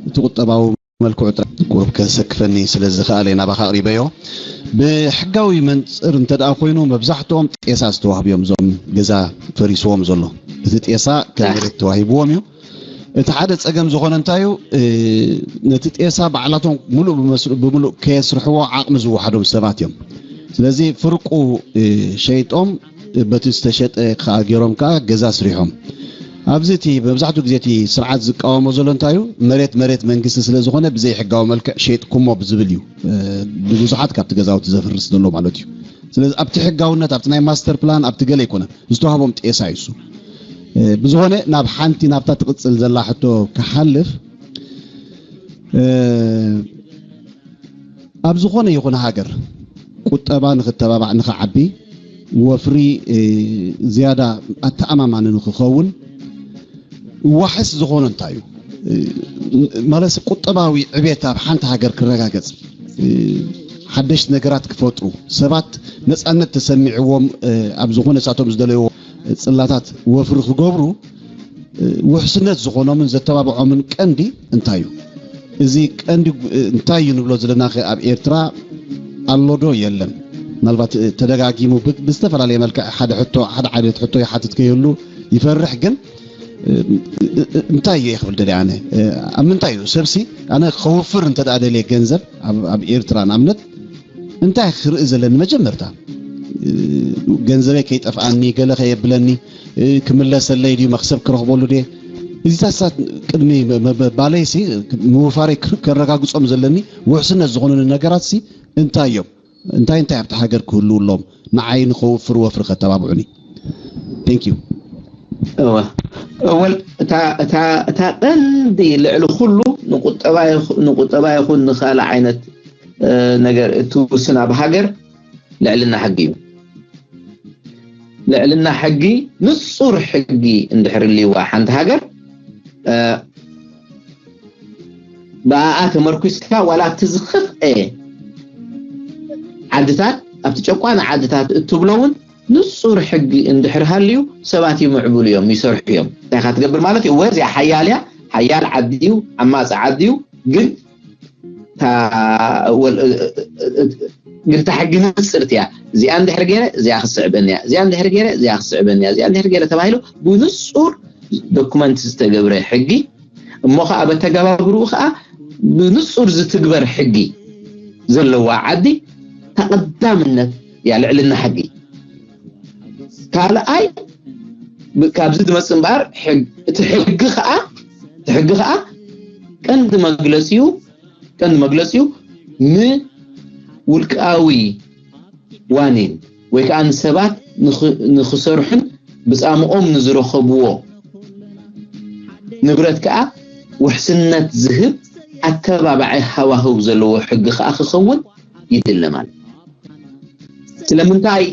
እቲ ቁጠባዊ መልክዑ ጥራይ ቁሩብ ከሰክፈኒ ስለ ዝኽኣለ ናባኻ ኣቕሪበዮ። ብሕጋዊ መንፅር እንተ ደኣ ኮይኑ መብዛሕትኦም ጤሳ ዝተዋህብዮም እዞም ገዛ ፈሪስዎም ዘሎ። እቲ ጤሳ ከመሬት ተዋሂብዎም እዩ። እቲ ሓደ ፀገም ዝኾነ እንታይ እዩ? ነቲ ጤሳ ባዕላቶም ሙሉእ ብምሉእ ከየስርሕዎ ዓቕሚ ዝወሓዶም ሰባት እዮም። ስለዚ ፍርቁ ሸይጦም በቲ ዝተሸጠ ከዓ ገይሮም ከዓ ገዛ ስሪሖም። ኣብዚ እቲ መብዛሕትኡ ግዜ እቲ ስርዓት ዝቃወሞ ዘሎ እንታይ እዩ? መሬት መሬት መንግስቲ ስለ ዝኾነ ብዘይ ሕጋዊ መልክዕ ሸይጥኩሞ ብዝብል እዩ። ብብዙሓት ካብቲ ገዛውቲ ዘፍርስ ዘሎ ማለት እዩ። ስለዚ ኣብቲ ሕጋውነት ኣብቲ ናይ ማስተር ፕላን ኣብቲ ገለ ኣይኮነን ዝተዋህቦም ጤሳ እዩ እሱ። ብዝኾነ ናብ ሓንቲ ናብታ ትቕፅል ዘላ ሕቶ ክሓልፍ ኣብ ዝኾነ ይኹን ሃገር ቁጠባ ንክተባባዕ ንክዓቢ ወፍሪ ዝያዳ ኣተኣማማኒ ንክኸውን ዋሕስ ዝኾነ እንታይ እዩ ማለት ቁጠባዊ ዕቤት ኣብ ሓንቲ ሃገር ክረጋገፅ ሓደሽቲ ነገራት ክፈጥሩ ሰባት ነፃነት ተሰሚዕዎም ኣብ ዝኾነ ሳቶም ዝደለይዎ ፅላታት ወፍሪ ክገብሩ ውሕስነት ዝኾኖምን ዘተባብዖምን ቀንዲ እንታይ እዩ? እዚ ቀንዲ እንታይ እዩ ንብሎ ዘለና ኣብ ኤርትራ ኣሎ ዶ የለን? ምናልባት ተደጋጊሙ ብዝተፈላለየ መልክዕ ሓደ ሕቶ ሓደ ዓይነት ሕቶ ይሓትት ከይህሉ ይፈርሕ ግን እንታይ እየ ክብል ደሊ ኣነ ኣብ ምንታይ እዩ ሰብሲ ኣነ ከውፍር እንተ ደኣ ደልየ ገንዘብ ኣብ ኤርትራ ንኣብነት እንታይ ክርኢ ዘለኒ መጀመርታ ገንዘበይ ከይጠፍኣኒ ገለ ከየብለኒ ክምለሰለይ ድዩ መክሰብ ክረኽበሉ ድየ እዚታት ቅድሚ ባለይሲ ምውፋረይ ከረጋግፆም ዘለኒ ውሕስነት ዝኾኑኒ ነገራት ሲ እንታይ እዮም እንታይ እንታይ ኣብቲ ሃገር ክህልውሎም ንዓይ ንኸውፍር ወፍሪ ከተባብዑኒ thank you እወ እታ ቀንዲ ልዕሊ ኩሉ ንቁጠባ ይኹን ንካልእ ዓይነት ነገር እትውስን ኣብ ሃገር ልዕልና ሕጊ እዩ። ልዕልና ሕጊ ንፁር ሕጊ እንድሕር ልይዋ ሓንቲ ሃገር ብኣኣ ተመርኩስካ ዋላ ኣብቲ ዝኸፍአ ዓድታት ኣብቲ ጨቋኒ ዓድታት እትብሎ እውን ንፁር ሕጊ እንድሕር ሃልዩ ሰባት ይምዕብሉ እዮም ይሰርሑ እዮም እንታይ ኢኻ ትገብር ማለት እዩ እወ እዚኣ ሓያል እያ ሓያል ዓዲ እዩ ዓማፂ ዓዲ እዩ ግን ግንታ ሕጊ ንፅርቲ እያ እዚኣ እንድሕር ገይረ እዚኣ ክስዕበኒ እያ እዚኣ እንድሕር ገይረ እዚኣ ክስዕበኒ እያ እዚኣ እንድሕር ገይረ ተባሂሉ ብንፁር ዶኩመንት ዝተገብረ ሕጊ እሞ ከዓ በተገባብርኡ ከዓ ብንፁር ዝትግበር ሕጊ ዘለዋ ዓዲ ተቐዳምነት እያ ልዕልና ሕጊ ካልኣይ ካብዚ ዝመፅእ እምበኣር እቲ ሕጊ ከዓ እቲ ሕጊ ከዓ ቀንዲ መግለፂኡ ቀንዲ መግለፂኡ ንውልቃዊ ዋኒን ወይ ከዓ ንሰባት ንክሰርሑን ብፃምኦም ንዝረኸብዎ ንብረት ከዓ ውሕስነት ዝህብ ኣተባባዒ ሃዋህው ዘለዎ ሕጊ ከዓ ክኸውን ይድለ ማለት ስለምንታይ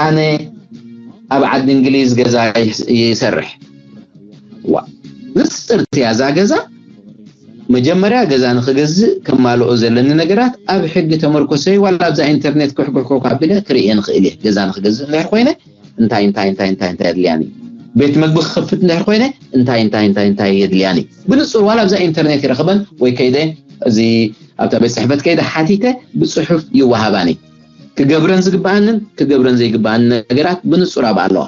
ኣነ ኣብ ዓዲ እንግሊዝ ገዛ ይሰርሕ ንፅርትያ እዛ ገዛ መጀመርያ ገዛ ንክገዝእ ከማልኦ ዘለኒ ነገራት ኣብ ሕጊ ተመርኮሰ ዋላ ኣብዛ ኢንተርኔት ክሕኩሕኮ ካብ ኢለ ክርእየ ንኽእል እየ ገዛ ንክገዝእ እንድሕር ኮይነ እንታይ እንታይ እንታይ እንታይ እንታይ የድልያኒ ቤት መግቢ ክኸፍት እንድሕር ኮይነ እንታይ እንታይ እንታይ እንታይ የድልያኒ ብንፁር ዋላ ኣብዛ ኢንተርኔት ይረኽበን ወይ ከይደ እዚ ኣብታ ቤት ፅሕፈት ከይደ ሓቲተ ብፅሑፍ ይወሃባኒ ክገብረን ዝግበኣንን ክገብረን ዘይግበኣንን ነገራት ብንፁር ኣብኣ ኣለዋ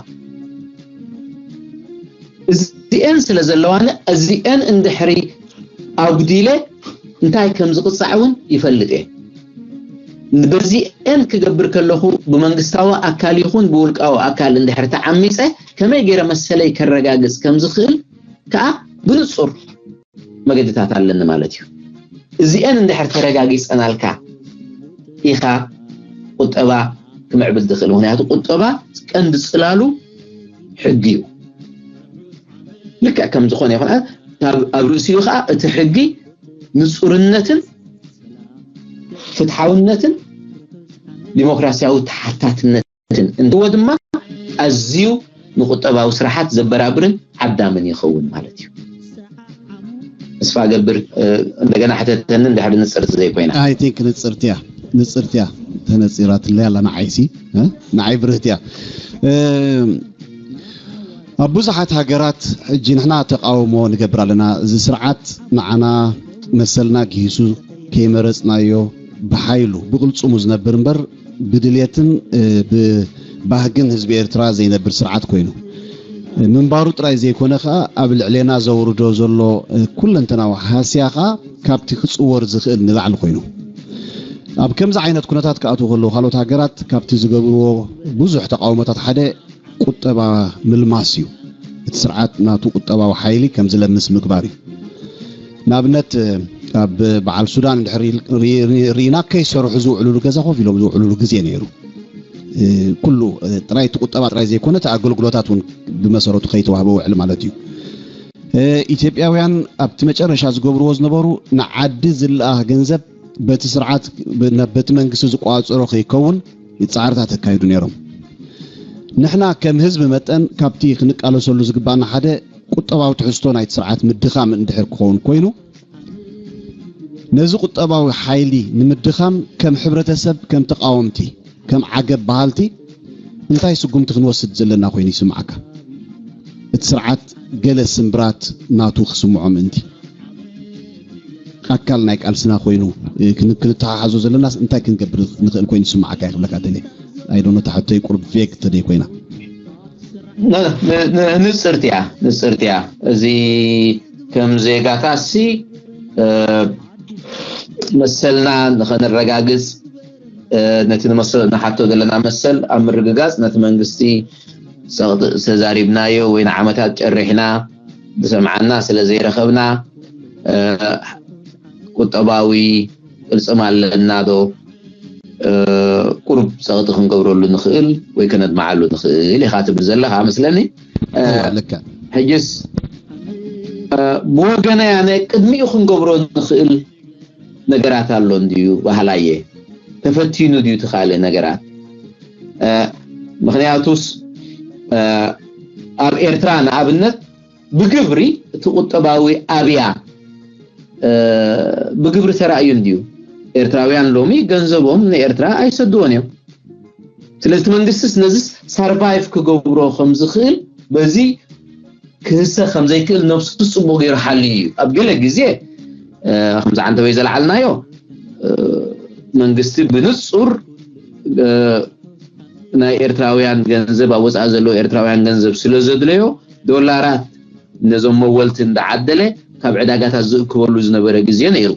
እዚአን ስለ ዘለዋኒ እዚአን እንድሕሪ ኣጉዲለ እንታይ ከም ዝቕፃዕ እውን ይፈልጥ እየ በዚአን ክገብር ከለኹ ብመንግስታዊ ኣካል ይኹን ብውልቃዊ ኣካል እንድሕር ተዓሚፀ ከመይ ገይረ መሰለይ ከረጋግፅ ከም ዝኽእል ከዓ ብንፁር መገድታት ኣለኒ ማለት እዩ እዚአን እንድሕር ተረጋጊፀናልካ ኢኻ ቁጠባ ክምዕብል ዝኽእል ምክንያቱ ቁጠባ ቀንዲ ፅላሉ ሕጊ እዩ ልክዕ ከም ዝኾነ ይኹን ኣብ ርእሲኡ ከዓ እቲ ሕጊ ንፁርነትን ፍትሓውነትን ዲሞክራሲያዊ ተሓታትነትን እንትዎ ድማ ኣዝዩ ንቁጠባዊ ስራሓት ዘበራብርን ዓዳምን ይኸውን ማለት እዩ። ተስፋ ገብር እንደገና ሕተተንን ድሕሪ ንፅርቲ ዘይኮይና። I think ንፅርትያ ንፅርትያ ተነፂራትለይ ኣላ ንዓይሲ ንዓይ ብርህትያ ኣብ ብዙሓት ሃገራት ሕጂ ንሕና ተቃውሞ ንገብር ኣለና። እዚ ስርዓት ንዓና መሰልና ግሂሱ ከይመረፅናዮ ብሓይሉ ብቕልፅሙ ዝነብር እምበር ብድልየትን ብባህግን ህዝቢ ኤርትራ ዘይነብር ስርዓት ኮይኑ ምንባሩ ጥራይ ዘይኮነ ከዓ ኣብ ልዕሌና ዘውርዶ ዘሎ ኩለንተናዊ ሃስያ ከዓ ካብቲ ክፅወር ዝኽእል ንላዕሊ ኮይኑ ኣብ ከምዚ ዓይነት ኩነታት ክኣትዉ ከለዉ ካልኦት ሃገራት ካብቲ ዝገብርዎ ብዙሕ ተቃውሞታት ሓደ ቁጠባ ምልማስ እዩ። እቲ ስርዓት ናቱ ቁጠባዊ ሓይሊ ከም ዝለምስ ምግባር እዩ። ንኣብነት ኣብ በዓል ሱዳን እንድሕር ርኢና ከይሰርሑ ዝውዕሉሉ ገዛ ኮፍ ኢሎም ዝውዕሉሉ ግዜ ነይሩ። ኩሉ ጥራይ እቲ ቁጠባ ጥራይ ዘይኮነ እቲ ኣገልግሎታት እውን ብመሰረቱ ከይተዋህበ ውዕል ማለት እዩ። ኢትዮጵያውያን ኣብቲ መጨረሻ ዝገብርዎ ዝነበሩ ንዓዲ ዝለኣኽ ገንዘብ በቲ ስርዓት በቲ መንግስቲ ዝቋፀሮ ከይከውን ፃዕርታት ኣካይዱ ነይሮም። ንሕና ከም ህዝቢ መጠን ካብቲ ክንቃለሰሉ ዝግባና ሓደ ቁጠባዊ ትሕዝቶ ናይቲ ስርዓት ምድኻም እንድሕር ክኸውን ኮይኑ ነዚ ቁጠባዊ ሓይሊ ንምድኻም ከም ሕብረተሰብ ከም ተቃወምቲ ከም ዓገብ በሃልቲ እንታይ ስጉምቲ ክንወስድ ዘለና ኮይኑ ይስምዓካ? እቲ ስርዓት ገለ ስምብራት ናቱ ክስምዖ ምእንቲ ኣካል ናይ ቃልስና ኮይኑ ክንተሓሓዞ ዘለናስ እንታይ ክንገብር ንኽእል ኮይኑ ይስምዓካ ይኽብለካ ደልየ ኣይዶኖ ተሓቶይ ቁርብ ቬግ ተደይ ኮይና ንፅርትያ ንፅርትያ እዚ ከም ዜጋታሲ መሰልና ንኸነረጋግፅ ነቲ ንሓቶ ዘለና መሰል ኣብ ምርግጋፅ ነቲ መንግስቲ ተዛሪብናዮ ወይ ንዓመታት ጨሪሕና ዝሰምዓና ስለ ዘይረኸብና ቁጠባዊ ቅልፅም ኣለና ዶ ቁሩብ ፀቕጢ ክንገብረሉ ንኽእል ወይ ከነድምዓሉ ንኽእል ኢኻ ትብል ዘለኻ መስለኒ። ሕጅስ ብወገነይ ኣነ ቅድሚኡ ክንገብሮ ንኽእል ነገራት ኣሎ እንድዩ ባህላየ ተፈቲኑ ድዩ ትኻልእ ነገራት ምክንያቱስ ኣብ ኤርትራ ንኣብነት ብግብሪ እቲ ቁጠባዊ ኣብያ ብግብሪ ተራእዩ እንድዩ። ኤርትራውያን ሎሚ ገንዘቦም ንኤርትራ ኣይሰድዎን እዮም። ስለዚ እቲ መንግስቲ ነዚ ሳርቫይቭ ክገብሮ ከም ዝኽእል በዚ ክህሰ ከም ዘይክእል ነብሱ ጽቡቕ ገይሩ ሓልዩ እዩ። ኣብ ገለ ግዜ ከምዚ ዓንተበይ ዘልዓልናዮ መንግስቲ ብንጹር ናይ ኤርትራውያን ገንዘብ ኣብ ወፃኢ ዘለዉ ኤርትራውያን ገንዘብ ስለ ዘድለዮ ዶላራት ነዞም መወልቲ እንዳዓደለ ካብ ዕዳጋታት ዝእክበሉ ዝነበረ ግዜ ነይሩ።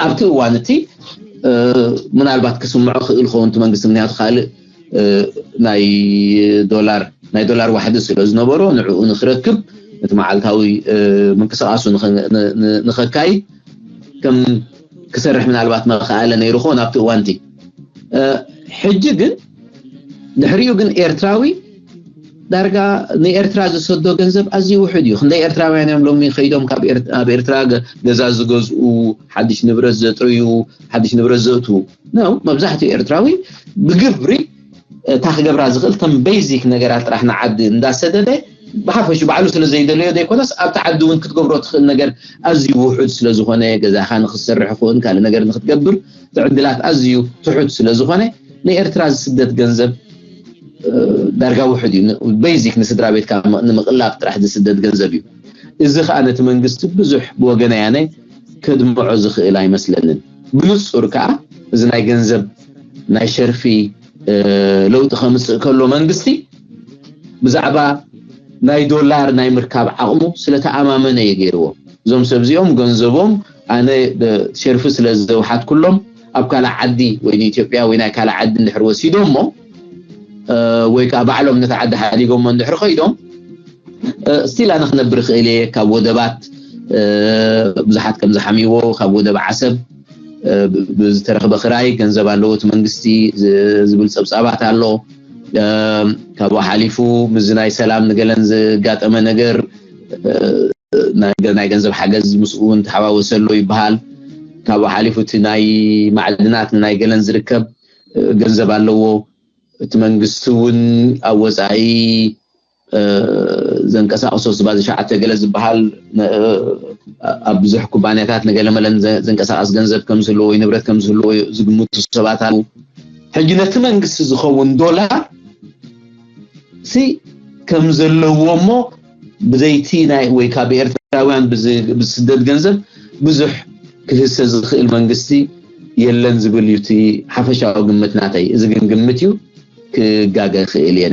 ኣብቲ እዋን እቲ ምናልባት ክስምዖ ክእል ኸውን እቲ መንግስቲ ምክንያቱ ካልእ ናይ ዶላር ናይ ዶላር ዋሕዲ ስለ ዝነበሮ ንዕኡ ንክረክብ እቲ መዓልታዊ ምንቅስቃሱ ንኸካይድ ከም ክሰርሕ ምናልባት መኽኣለ ነይሩ ኾን ኣብቲ እዋንቲ ሕጂ ግን ድሕሪኡ ግን ኤርትራዊ ዳርጋ ንኤርትራ ዝሰዶ ገንዘብ ኣዝዩ ውሕድ እዩ። ክንደይ ኤርትራውያን እዮም ሎሚ ከይዶም ኣብ ኤርትራ ገዛ ዝገዝኡ፣ ሓድሽ ንብረት ዘጥርዩ፣ ሓድሽ ንብረት ዘእትዉ ነው። መብዛሕትኡ ኤርትራዊ ብግብሪ እታ ክገብራ ዝኽእል ተም ቤዚክ ነገራት ጥራሕ ንዓዲ እንዳሰደደ ብሓፈሹ ባዕሉ ስለ ዘይደለዮ ዘይኮነስ ኣብቲ ዓዲ እውን ክትገብሮ ትኽእል ነገር ኣዝዩ ውሑድ ስለ ዝኾነ ገዛኻ ንክትሰርሕ ይኹን ካልእ ነገር ንክትገብር እቲ ዕድላት ኣዝዩ ትሑት ስለ ዝኾነ ንኤርትራ ዝስደድ ገንዘብ ዳርጋ ውሑድ እዩ። ቤዚክ ንስድራ ቤትካ ንምቕላብ ጥራሕ ዝስደድ ገንዘብ እዩ። እዚ ከዓ ነቲ መንግስቲ ብዙሕ ብወገነይ ኣነ ከድምዖ ዝኽእል ኣይመስለንን። ብንጹር ከዓ እዚ ናይ ገንዘብ ናይ ሸርፊ ለውጢ ከምፅእ ከሎ መንግስቲ ብዛዕባ ናይ ዶላር ናይ ምርካብ ዓቕሙ ስለተኣማመነ እዩ ገይርዎ። እዞም ሰብ እዚኦም ገንዘቦም ኣነ ሸርፊ ስለ ዘውሓት ኩሎም ኣብ ካልእ ዓዲ ወይ ንኢትዮጵያ ወይ ናይ ካልእ ዓዲ እንድሕር ወሲዶሞ ወይ ከዓ ባዕሎም ነቲ ዓዲ ሓዲጎሞ እንድሕር ከይዶም ስቲል ኣነ ክነብር ይኽእል እየ ካብ ወደባት ብዙሓት ከም ዝሓምይዎ ካብ ወደብ ዓሰብ ብዝተረኽበ ክራይ ገንዘብ ኣለዎ እቲ መንግስቲ ዝብል ፀብፃባት ኣሎ። ካብኡ ሓሊፉ ምስዚ ናይ ሰላም ንገለን ዝጋጠመ ነገር ናይ ገንዘብ ሓገዝ ምስኡ እውን ተሓዋወሰ ኣሎ ይበሃል። ካብኡ ሓሊፉ እቲ ናይ ማዕድናት ናይ ገለን ዝርከብ ገንዘብ ኣለዎ። እቲ መንግስቲ እውን ኣብ ወፃኢ ዘንቀሳቅሶ ስባ ዝሸዓተ ገለ ዝበሃል ኣብ ብዙሕ ኩባንያታት ንገለመለን ዘንቀሳቀስ ገንዘብ ከም ዝህልዎ ወይ ንብረት ከም ዝህልዎ ዝግምቱ ሰባት ኣሉ። ሕጂ ነቲ መንግስቲ ዝኸውን ዶላር ሲ ከም ዘለዎ እሞ ብዘይቲ ናይ ወይ ካብ ኤርትራውያን ብዝስደድ ገንዘብ ብዙሕ ክህሰ ዝኽእል መንግስቲ የለን ዝብል እዩ እቲ ሓፈሻዊ ግምት ናተይ። እዚ ግን ግምት እዩ፣ ክጋገ ክእል እየ።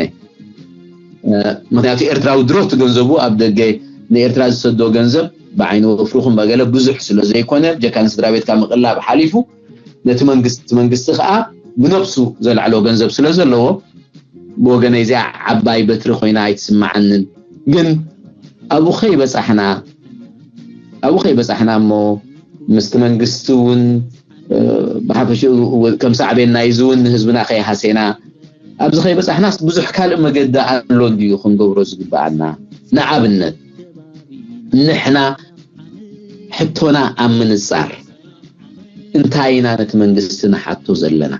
ምክንያቱ ኤርትራዊ ድሮ እቲ ገንዘቡ ኣብ ደገ ንኤርትራ ዝሰዶ ገንዘብ ብዓይኒ ወፍሪ ኹን በገለ ብዙሕ ስለ ዘይኮነ ብጀካ ንስድራ ቤትካ ምቕላብ ሓሊፉ ነቲ መንግስቲ መንግስቲ ከዓ ብነብሱ ዘልዕሎ ገንዘብ ስለ ዘለዎ ብወገነይ እዚኣ ዓባይ በትሪ ኮይና ኣይትስምዓንን። ግን ኣብኡ ከይበፃሕና ኣብኡ ከይበፃሕና እሞ ምስቲ መንግስቲ እውን ብሓፈሽኡ ከም ሳዕቤን ናይዚ እውን ንህዝብና ከይሃሴና ኣብዚ ከይበፃሕናስ ብዙሕ ካልእ መገዲ ኣሎ እንድዩ ክንገብሮ ዝግበኣና። ንኣብነት ንሕና ሕቶና ኣብ ምንፃር እንታይ ኢና ነቲ መንግስቲ ንሓቶ ዘለና?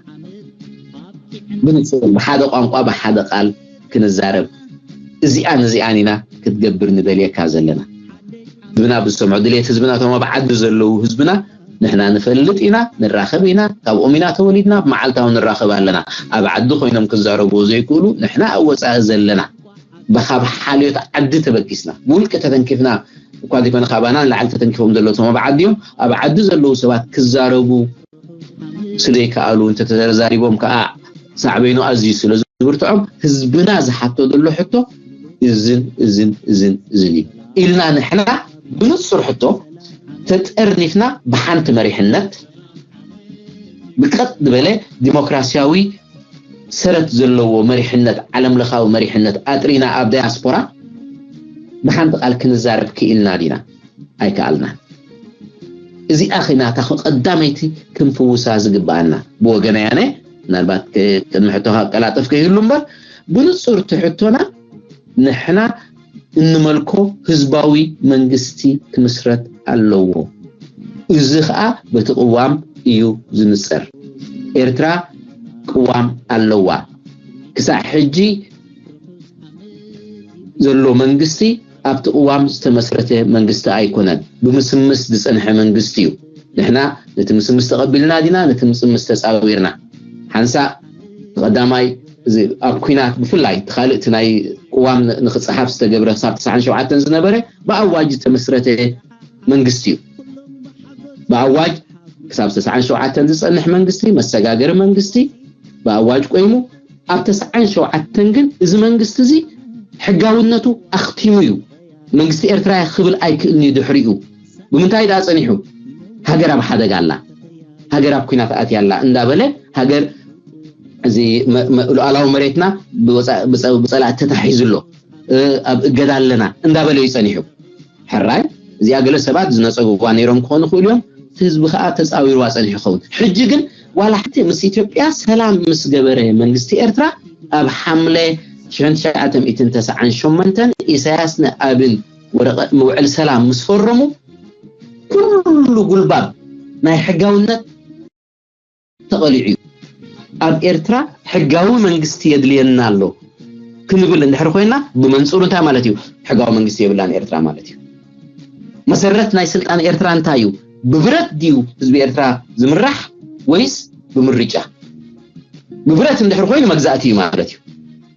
ብንፅር ብሓደ ቋንቋ ብሓደ ቃል ክንዛረብ እዚኣን እዚኣን ኢና ክትገብር ንደልየካ ዘለና። ህዝብና ብዝሰምዖ ድሌት ህዝብና እቶም ኣብ ዓዲ ዘለዉ ህዝብና ንሕና ንፈልጥ ኢና፣ ንራኸብ ኢና፣ ካብኦም ኢና ተወሊድና፣ መዓልታዊ ንራኸብ ኣለና። ኣብ ዓዲ ኮይኖም ክዛረብዎ ዘይክእሉ ንሕና ኣብ ወፃኢ ዘለና ብካብ ሓልዮት ዓዲ ተበጊስና ብውልቂ ተተንኪፍና እኳ ዘይኮነ ካባና ንላዕሊ ተተንኪፎም ዘለዉ እቶም ኣብ ዓዲ እዮም። ኣብ ዓዲ ዘለዉ ሰባት ክዛረቡ ስለይከኣሉ እንተተዛሪቦም ከዓ ሳዕቤኑ ኣዝዩ ስለ ዝብርትዖም ህዝብና ዝሓቶ ዘሎ ሕቶ እዝን እዝን እዝን እዝን እዩ ኢልና ንሕና ብንፁር ሕቶ ተጠርኒፍና ብሓንቲ መሪሕነት ብቀጥ ዝበለ ዲሞክራሲያዊ ሰረት ዘለዎ መሪሕነት ዓለም ለኻዊ መሪሕነት ኣጥሪና ኣብ ዳያስፖራ ብሓንቲ ቃል ክንዛረብ ክኢልና ዲና? ኣይከኣልናን። እዚኣ ኸይናታ ቀዳመይቲ ክንፍውሳ ዝግብኣና ብወገነይ ኣነ ምናልባት ቅድሚ ሕቶኻ ቀላጠፍ ከይህሉ እምበር ብንፁር እቲ ሕቶና ንሕና እንመልኮ ህዝባዊ መንግስቲ ክምስረት ኣለዎ። እዚ ከዓ በቲ ቅዋም እዩ ዝንፀር። ኤርትራ ቅዋም ኣለዋ። ክሳዕ ሕጂ ዘሎ መንግስቲ ኣብቲ ቅዋም ዝተመስረተ መንግስቲ ኣይኮነን። ብምስምስ ዝፀንሐ መንግስቲ እዩ። ንሕና ነቲ ምስምስ ተቐቢልና ዲና ነቲ ምስምስ ተፃዊርና? ሓንሳእ ቀዳማይ ኣብ ኩናት ብፍላይ እቲ ካልእ እቲ ናይ ቅዋም ንክፀሓፍ ዝተገብረ ክሳብ ተስዓን ሸውዓተን ዝነበረ ብኣዋጅ ዝተመስረተ መንግስቲ እዩ። ብኣዋጅ ክሳብ ተስዓን ሸውዓተን ዝፀንሕ መንግስቲ መሰጋገሪ መንግስቲ ብኣዋጅ ቆይሙ ኣብ ተስዓን ሸውዓተን ግን እዚ መንግስቲ እዚ ሕጋውነቱ ኣኽቲሙ እዩ። መንግስቲ ኤርትራ ክብል ኣይክእልን እዩ ድሕሪኡ። ብምንታይ ደኣ ፀኒሑ? ሃገር ኣብ ሓደጋ ኣላ፣ ሃገር ኣብ ኩናት ኣትያ ኣላ እንዳበለ ሃገር እዚ ሉዓላዊ መሬትና ብፀላእቲ ተታሒዙ ኣሎ፣ ኣብ እገዳ ኣለና እንዳበለ እዩ ፀኒሑ። ሕራይ እዚኣ ገለ ሰባት ዝነፀግዋ ነይሮም ክኾኑ ክእሉ እዮም። እቲ ህዝቢ ከዓ ተፃዊርዋ ፀኒሑ ይኸውን። ሕጂ ግን ዋላ ሓንቲ ምስ ኢትዮጵያ ሰላም ምስ ገበረ መንግስቲ ኤርትራ ኣብ ሓምለ ሽሕን ትሽዓተ ሚእትን ተስዓን ሸሞንተን ኢሳያስ ንኣብን ወረቐት ምውዕል ሰላም ምስ ፈረሙ ኩሉ ጉልባብ ናይ ሕጋውነት ተቐሊዑ እዩ። ኣብ ኤርትራ ሕጋዊ መንግስቲ የድልየና ኣሎ ክንብል እንድሕር ኮይና ብመንፅሩ እንታይ ማለት እዩ? ሕጋዊ መንግስቲ የብላን ኤርትራ ማለት እዩ። መሰረት ናይ ስልጣን ኤርትራ እንታይ እዩ? ብብረት ድዩ ህዝቢ ኤርትራ ዝምራሕ ወይስ ብምርጫ? ብብረት እንድሕር ኮይኑ መግዛእቲ እዩ ማለት እዩ።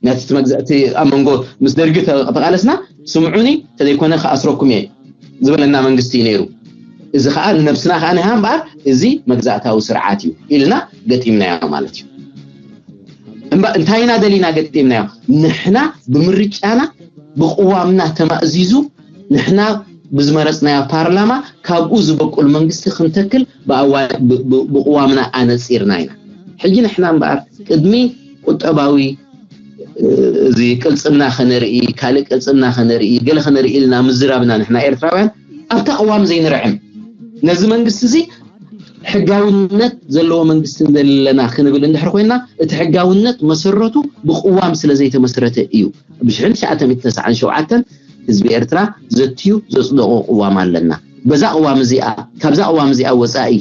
ነቲ መግዛእቲ ኣብ መንጎ ምስ ደርጊ ተቃለስና ስምዑኒ ተዘይኮነ ክኣስረኩም እየ ዝበለና መንግስቲ እዩ ነይሩ። እዚ ከዓ ንነብስና ከዓ ንሃ እምበኣር እዚ መግዛእታዊ ስርዓት እዩ ኢልና ገጢምናዮ ማለት እዩ። እምባ እንታይ ኢና ደሊና ገጢምናዮ? ንሕና ብምርጫና ብቅዋምና ተማእዚዙ ንሕና ብዝመረፅናዮ ፓርላማ ካብኡ ዝበቁል መንግስቲ ክንተክል ብቅዋምና ኣነፂርና ኢና። ሕጂ ንሕና እምበኣር ቅድሚ ቁጠባዊ እዚ ቅልፅምና ከነርኢ ካልእ ቅልፅምና ከነርኢ ገለ ከነርኢ ኢልና ምዝራብና ንሕና ኤርትራውያን ኣብታ ቅዋም ዘይንርዕም ነዚ መንግስቲ እዚ ሕጋውነት ዘለዎ መንግስቲ ዘለና ክንብል እንድሕር ኮይና እቲ ሕጋውነት መሰረቱ ብቅዋም ስለ ዘይተመስረተ እዩ። ብሽሕን ትሽዓተ ሚእትን ተስዓን ሸውዓተን ህዝቢ ኤርትራ ዘትዩ ዘጽደቖ ቅዋም ኣለና። በዛ ቅዋም እዚኣ፣ ካብዛ ቅዋም እዚኣ ወጻኢ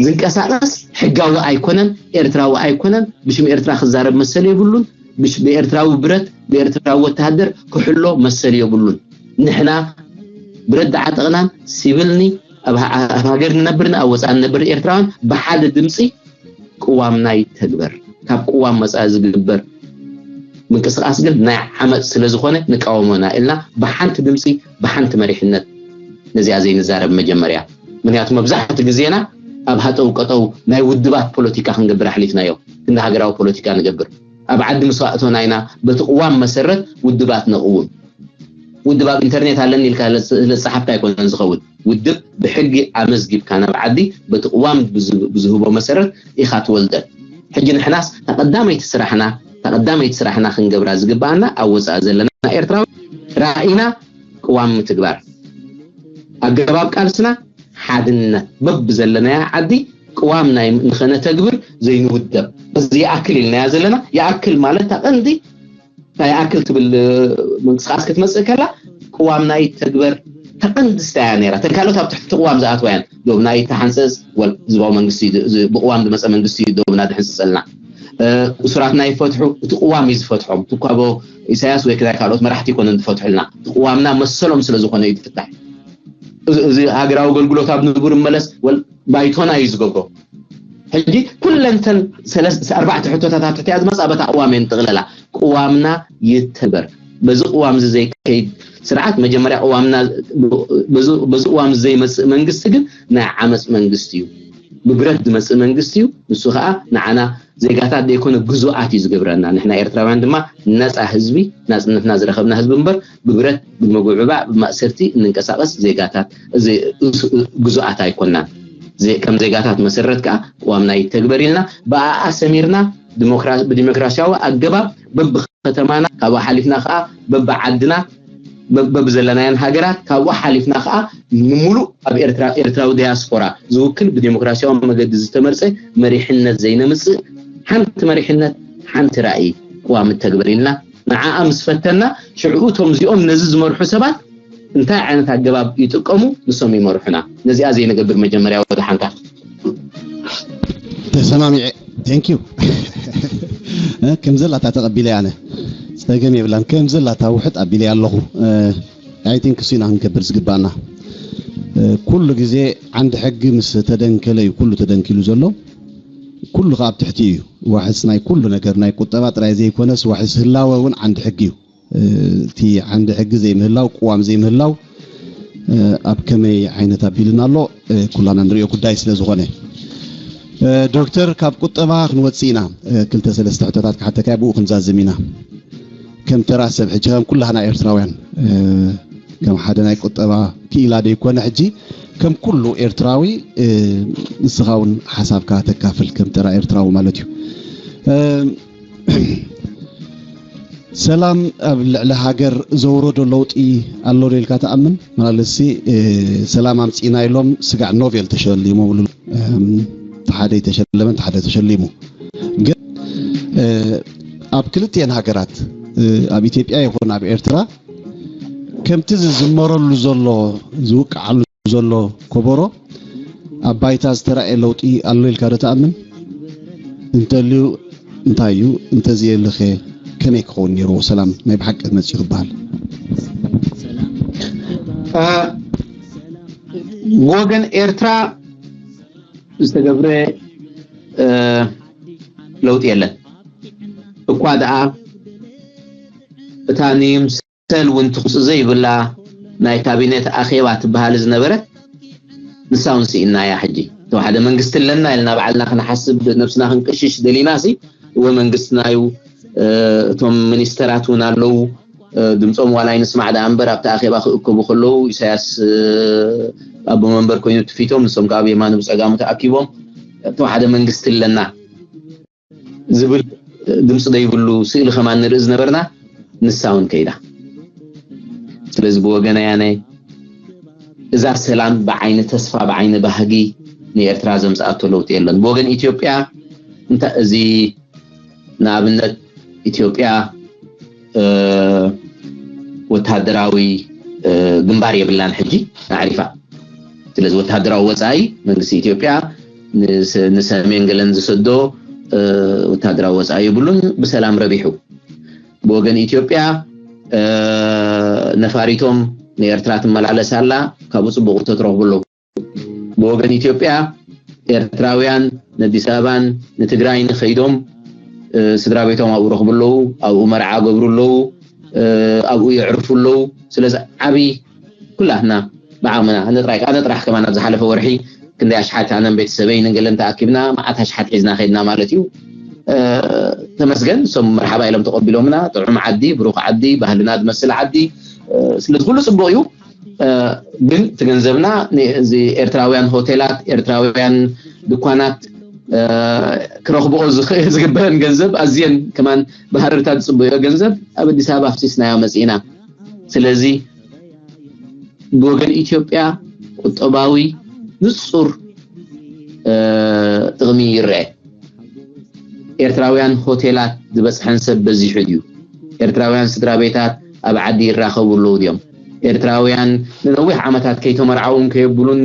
ዝንቀሳቐስ ሕጋዊ ኣይኮነን፣ ኤርትራዊ ኣይኮነን፣ ብሽም ኤርትራ ክዛረብ መሰል የብሉን፣ ብሽ-፣ ብኤርትራዊ ብረት፣ ብኤርትራዊ ወተሃደር ክሕሎ መሰል የብሉን። ንሕና ብረት ደዓጠቕናን ሲቪልኒ ኣብ ሃ-፣ ኣብ ሃገር ንነብርን ኣብ ወጻኢ ንነብር ኤርትራውያን ብሓደ ድምጺ ቅዋምና ይተግበር። ካብ ቅዋም ወጻኢ ዝግበር ምንቅስቃስ ግን ናይ ዓመጽ ስለ ዝኾነ ንቃወሞና ኢልና ብሓንቲ ድምጺ ብሓንቲ መሪሕነት ነዚኣ ዘይንዛረብ መጀመርያ። ምክንያቱ መብዛሕትኡ ግዜና ኣብ ሃጠው ቀጠው ናይ ውድባት ፖለቲካ ክንገብር ኣሕሊፍናዮ፣ ክንዲ ሃገራዊ ፖለቲካ ንገብር። ኣብ ዓዲ ምስ ኣእቶና ኢና በቲ ቅዋም መሰረት ውድባት ነቕውም። ውድብ ኣብ ኢንተርኔት ኣለኒ ኢልካ ለጽ-፣ ለጸሓፍካ ኣይኮነን ዝኸውን። ውድብ ብሕጊ ኣመዝጊብካ ናብ ዓዲ በቲ ቅዋም ብዝ-፣ ብዝህቦ መሰረት ኢኻ ትወልደን። ሕጂ ንሕናስ ተቐዳመይቲ ስራሕና፣ ተቐዳመይቲ ስራሕና ክንገብራ ዝግባኣና ኣብ ወጻኢ ዘለና ኤርትራዊ ራኢና ቅዋም ምትግባር። ኣገባብ ቃልስና ሓድነት በብዘለናያ ዓዲ ቅዋም ናይ ንኸነተግብር ዘይንውደብ። እዚ ይኣክል ኢልናያ ዘለና። ይኣክል ማለት እታ ቀንዲ እንታይ ይኣክል ትብል ምንቅስቃስ ክትመጽእ ከላ ቅዋምና ይተግበር ተቐንዲ ስታያ ነይራ። እተን ካልኦት ኣብ ትሕቲ ቅዋም ዝኣትዋ እየን። ዶብና ይተሓንጸጽ፣ ወል ህዝባዊ መንግስቲ ዝ-፣ ዝ-፣ ብቅዋም ዝመጸ መንግስቲ እዩ ዶብና ዝሕንጽጸልና። እ፣ እሱራትና ይፈትሑ፣ እቲ ቅዋም እዩ ዝፈትሖም። ትኳቦ ኢሳያስ ወይ ክላይ ካልኦት መራሕቲ ይኮነን ዝፈትሑልና። እቲ ቅዋምና መሰሎም ስለ ዝኾነ እዩ ዝፍታሕ። እዚ፣ እዚ ሃገራዊ ኣገልግሎት ኣብ ንቡር ይመለስ፣ ወል ባይቶና እዩ ዝገብሮ። ሕጂ ኩለንተን ሰለስ-፣ ኣርባዕተ ሕቶታት ኣብ ትሕቲ ኣዝማጽ ኣበታ ቅዋም እየን ጥቕለላ። ቅዋምና ይተግበር። በዚ ቅዋም እዚ ዘይከይድ ስርዓት መጀመርያ ቅዋምና፣ በዚ፣ በዚ ቅዋም እዚ ዘይመጽእ መንግስቲ ግን ናይ ዓመጽ መንግስቲ እዩ። ብብረት ዝመጽእ መንግስቲ እዩ። ንሱ ከዓ ንዓና ዜጋታት ዘይኮነ ግዙኣት እዩ ዝገብረና። ንሕና ኤርትራውያን ድማ ነጻ ህዝቢ፣ ናጽነትና ዝረኸብና ህዝቢ እምበር ብብረት፣ ብምጉዕባዕ፣ ብማእሰርቲ እንንቀሳቐስ ዜጋታት፣ እዚ፣ እሱ፣ ግዙኣት ኣይኮናን። ዘ-፣ ከም ዜጋታት መሰረት ከዓ ቅዋምና ይተግበር ኢልና ብኣኣ ሰሚርና ዲሞክራ-፣ ብዲሞክራሲያዊ ኣገባብ በብከተማና ካብኡ ሓሊፍና ከዓ በብዓድና በ-፣ በብዘለናየን ሃገራት ካብኡ ሓሊፍና ከዓ ንምሉእ ኣብ ኤርትራ፣ ኤርትራዊ ዲያስፖራ ዝውክል ብዲሞክራሲያዊ መገዲ ዝተመርጸ መሪሕነት ዘይነምጽእ ሓንቲ መሪሕነት ሓንቲ ራእይ ቅዋም ተግበር ኢልና ንዓኣ ምስ ፈተና ሽዑ እቶም እዚኦም ነዚ ዝመርሑ ሰባት እንታይ ዓይነት ኣገባብ ይጥቀሙ ንሶም ይመርሑና። ነዚኣ ዘይንገብር መጀመርያ ወደ ሓንታ ተሰማሚዐ ቴንክ ዩ ከም ዘላታ ተቐቢለ ኣነ ጸገም የብላን ከም ዘላታ ውሕጥ ኣቢለ ኣለኹ። ኣይ ቲንክ እሱ ኢና ክንገብር ዝግባና። ኩሉ ግዜ ዓንዲ ሕጊ ምስ ተደንከለ እዩ ኩሉ ተደንኪሉ ዘሎ። ኩሉ ከኣ ኣብ ትሕቲ እዩ። ዋሕስ ናይ ኩሉ ነገር ናይ ቁጠባ ጥራይ ዘይኮነስ ዋሕስ ህላወ እውን ዓንዲ ሕጊ እዩ። እቲ ዓንዲ ሕጊ ዘይምህላው ቅዋም ዘይምህላው ኣብ ከመይ ዓይነት ኣቢልና ኣሎ ኩላና ንሪኦ ጉዳይ ስለ ዝኾነ ዶክተር ካብ ቁጠባ ክንወፅእ ኢና። ክልተ ሰለስተ ሕቶታት ክሓተካ ብኡ ክንዛዝም ኢና። ከም ተራ ሰብ ሕጂ ከም ኩላህና ኤርትራውያን ከም ሓደ ናይ ቁጠባ ክኢላ ደይኮነ ሕጂ ከም ኩሉ ኤርትራዊ ንስኻ እውን ሓሳብካ ተካፍል ከም ተራ ኤርትራዊ ማለት እዩ። ሰላም ኣብ ልዕሊ ሃገር ዘውረዶ ለውጢ ኣሎ ዶ ኢልካ ትኣምን? ማለትሲ ሰላም ኣምፂእና ኢሎም ስጋዕ ኖቤል ተሸሊሞምሉ። እቲ ሓደ ተሸለመ፣ እቲ ሓደ ተሸሊሙ። ግን ኣብ ክልቲኤን ሃገራት ኣብ ኢትዮጵያ ይኹን ኣብ ኤርትራ ከምቲ ዝዝመረሉ ዘሎ ዝውቅዓሉ ዘሎ ኮቦሮ ኣብ ባይታ ዝተራእየ ለውጢ ኣሎ ኢልካ ዶ ትኣምን? እንተልዩ እንታይ እዩ? እንተዘየልኸ ከመይ ክኸውን ነይርዎ ሰላም ናይ ብሓቂ መፂኡ ክበሃል? ብወገን ኤርትራ ዝተገብረ ለውጢ የለን። እኳ ደኣ እታ ንይምሰል እውን ትኹስ ዘይብላ ናይ ካቢኔት ኣኼባ ትበሃል ዝነበረት ንሳ እውን ስኢንናያ። ሕጂ ተዋሕደ መንግስቲ ኣለና ኢልና ባዕልና ክንሓስብ ነብስና ክንቅሽሽ ደሊና ሲ እወ መንግስትና እዩ። እቶም ሚኒስተራት እውን ኣለዉ። ድምፆም ዋላ ይንስማዕ ደኣ እምበር ኣብቲ ኣኼባ ክእከቡ ከለዉ ኢሳያስ ኣቦ መንበር ኮይኑ ትፊቶም ንሶም ከዓ ብየማኑ ብፀጋሙ ተኣኪቦም ተዋሕደ መንግስቲ ኣለና ዝብል ድምፂ ዘይብሉ ስእሊ ከማን ንርኢ ዝነበርና ንሳ እውን ከይዳ። ስለዚ ብወገነይ ኣነ እዛ ሰላም ብዓይኒ ተስፋ ብዓይኒ ባህጊ ንኤርትራ ዘምፅኣቶ ለውጢ የለን። ብወገን ኢትዮጵያ እንታ እዚ ንኣብነት ኢትዮጵያ ወታደራዊ ግንባር የብላን ሕጂ ኣዕሪፋ። ስለዚ ወታደራዊ ወፃኢ መንግስቲ ኢትዮጵያ ንሰሜን ገለን ዝሰዶ ወታደራዊ ወፃኢ የብሉን። ብሰላም ረቢሑ። ብወገን ኢትዮጵያ ነፋሪቶም ንኤርትራ ትመላለስ ኣላ። ካብኡ ፅቡቅ ተትረኽቡ ኣለዉ። ብወገን ኢትዮጵያ ኤርትራውያን ንኣዲስ ኣበባን ንትግራይን ከይዶም ስድራ ቤቶም ኣብኡ ረኽቡ ኣለዉ። ኣብኡ መርዓ ገብሩ ኣለዉ። ኣብኡ የዕርፉ ኣለዉ። ስለዚ ዓብዪ ኩላትና ብዓቕምና ኣነ ጥራይ ኣነ ጥራሕ ከማን ኣብ ዝሓለፈ ወርሒ ክንደይ ኣሽሓት ኣነን ቤተሰበይን ገለን ተኣኪብና መዓት ኣሽሓት ሒዝና ከይድና ማለት እዩ። ተመስገን እሶም መርሓባ ኢሎም ተቐቢሎምና። ጥዑም ዓዲ፣ ብሩኽ ዓዲ፣ ባህልና ዝመስል ዓዲ። ስለዚ ኩሉ ፅቡቕ እዩ። ግን እቲ ገንዘብና እዚ ኤርትራውያን ሆቴላት፣ ኤርትራውያን ድኳናት ክረኽብኦ ዝግበአን ገንዘብ ኣዝየን ከማን ብሃረርታ ዝፅበዮ ገንዘብ ኣብ ኣዲስ ኣበባ ኣፍሲስናዮ መፂእና። ስለዚ ብወገን ኢትዮጵያ ቁጠባዊ ንፁር ጥቕሚ ይረአ። ኤርትራውያን ሆቴላት ዝበፅሐን ሰብ በዚሑ ድዩ? ኤርትራውያን ስድራ ቤታት ኣብ ዓዲ ይራኸቡ ኣለዉ ድዮም? ኤርትራውያን ንነዊሕ ዓመታት ከይተመርዓውን ከየብሉን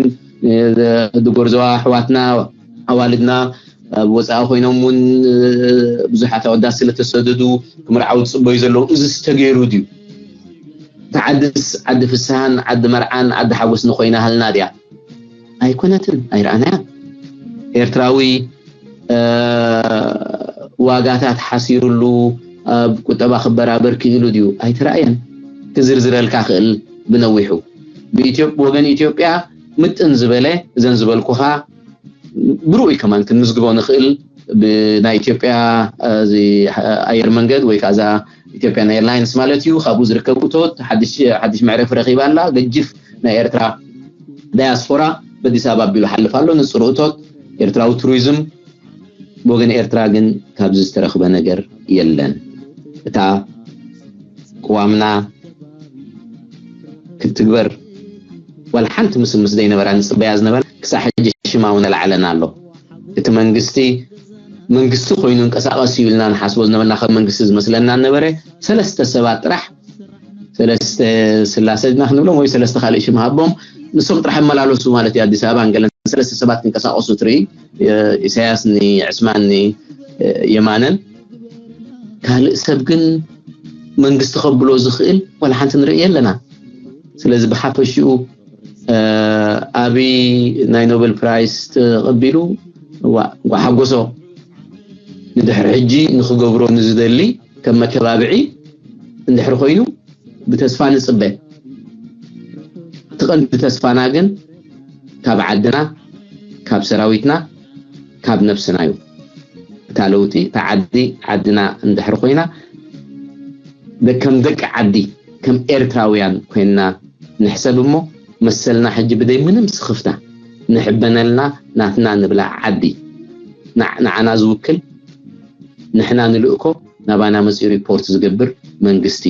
ዝጎርዘዋ ኣሕዋትና ኣዋልድና ኣብ ወፃኢ ኮይኖም እውን ብዙሓት ኣወዳት ስለተሰደዱ ክምርዓው ዝፅበዩ ዘለዉ እዚ ዝተገይሩ ድዩ? እታ ዓድስ ዓዲ ፍስሃን ዓዲ መርዓን ዓዲ ሓጎስን ኮይና ሃልና ድያ? ኣይኮነትን፣ ኣይረኣናያን። ኤርትራዊ ዋጋታት ሓሲሩሉ ኣብ ቁጠባ ክበራበር ክኢሉ ድዩ? ኣይተራእየን። ክዝርዝረልካ ክእል ብነዊሑ። ብወገን ኢትዮጵያ ምጥን ዝበለ እዘን ዝበልኩኻ ብርኡይ ከማን ክንምዝግቦ ንኽእል ብናይ ኢትዮጵያ ኣየር መንገድ ወይ ከዓ እዛ ኢትዮጵያን ኤርላይንስ ማለት እዩ። ካብኡ ዝርከብ እቶት ሓድሽ መዕረፊ ረኺባ ኣላ። ገጅፍ ናይ ኤርትራ ዳያስፖራ በኣዲስ ኣበባ ኣቢሉ ሓልፍ ኣሎ። ንፅር እቶት ኤርትራዊ ቱሪዝም ብወገን ኤርትራ ግን ካብዚ ዝተረኽበ ነገር የለን። እታ ቅዋምና ክትግበር ዋላ ሓንቲ ምስል ምስ ዘይነበራ ንፅበያ ዝነበረ ክሳዕ ሕጂ ሽማ እውን ኣልዓለን ኣሎ። እቲ መንግስቲ መንግስቲ ኮይኑ እንቀሳቐስ እዩ ኢልና ንሓስቦ ዝነበርና ከም መንግስቲ ዝመስለና ነበረ። ሰለስተ ሰባት ጥራሕ ሰለስተ ስላሰ ድና ክንብሎም ወይ ሰለስተ ካልእ ሽም ሃቦም ንሶም ጥራሕ ይመላለሱ ማለት እዩ። ኣዲስ ኣበባ ንገለን ሰለስተ ሰባት ክንቀሳቐሱ ትርኢ። ኢሳያስ ኒ ዕስማን ኒ የማነን ካልእ ሰብ ግን መንግስቲ ከብሎ ዝኽእል ዋላ ሓንቲ ንርኢ ኣለና። ስለዚ ብሓፈሽኡ ኣብይ ናይ ኖበል ፕራይስ ተቐቢሉ እንኳ ሓጎሶ። ንድሕሪ ሕጂ ንክገብሮ ንዝደሊ ከም መተባብዒ እንድሕር ኮይኑ ብተስፋ ንፅበ። እቲ ቀንዲ ተስፋና ግን ካብ ዓድና፣ ካብ ሰራዊትና፣ ካብ ነብስና እዩ። እታ ለውጢ እታ ዓዲ ዓድና እንድሕር ኮይና ከም ደቂ ዓዲ ከም ኤርትራውያን ኮይንና ንሕሰብ እሞ መሰልና ሕጂ ብደይ ምንም ስኽፍታ ንሕበነልና ናትና ንብላ ዓዲ ንዓና ዝውክል ንሕና ንልእኮ ናባና መፂኡ ሪፖርት ዝገብር መንግስቲ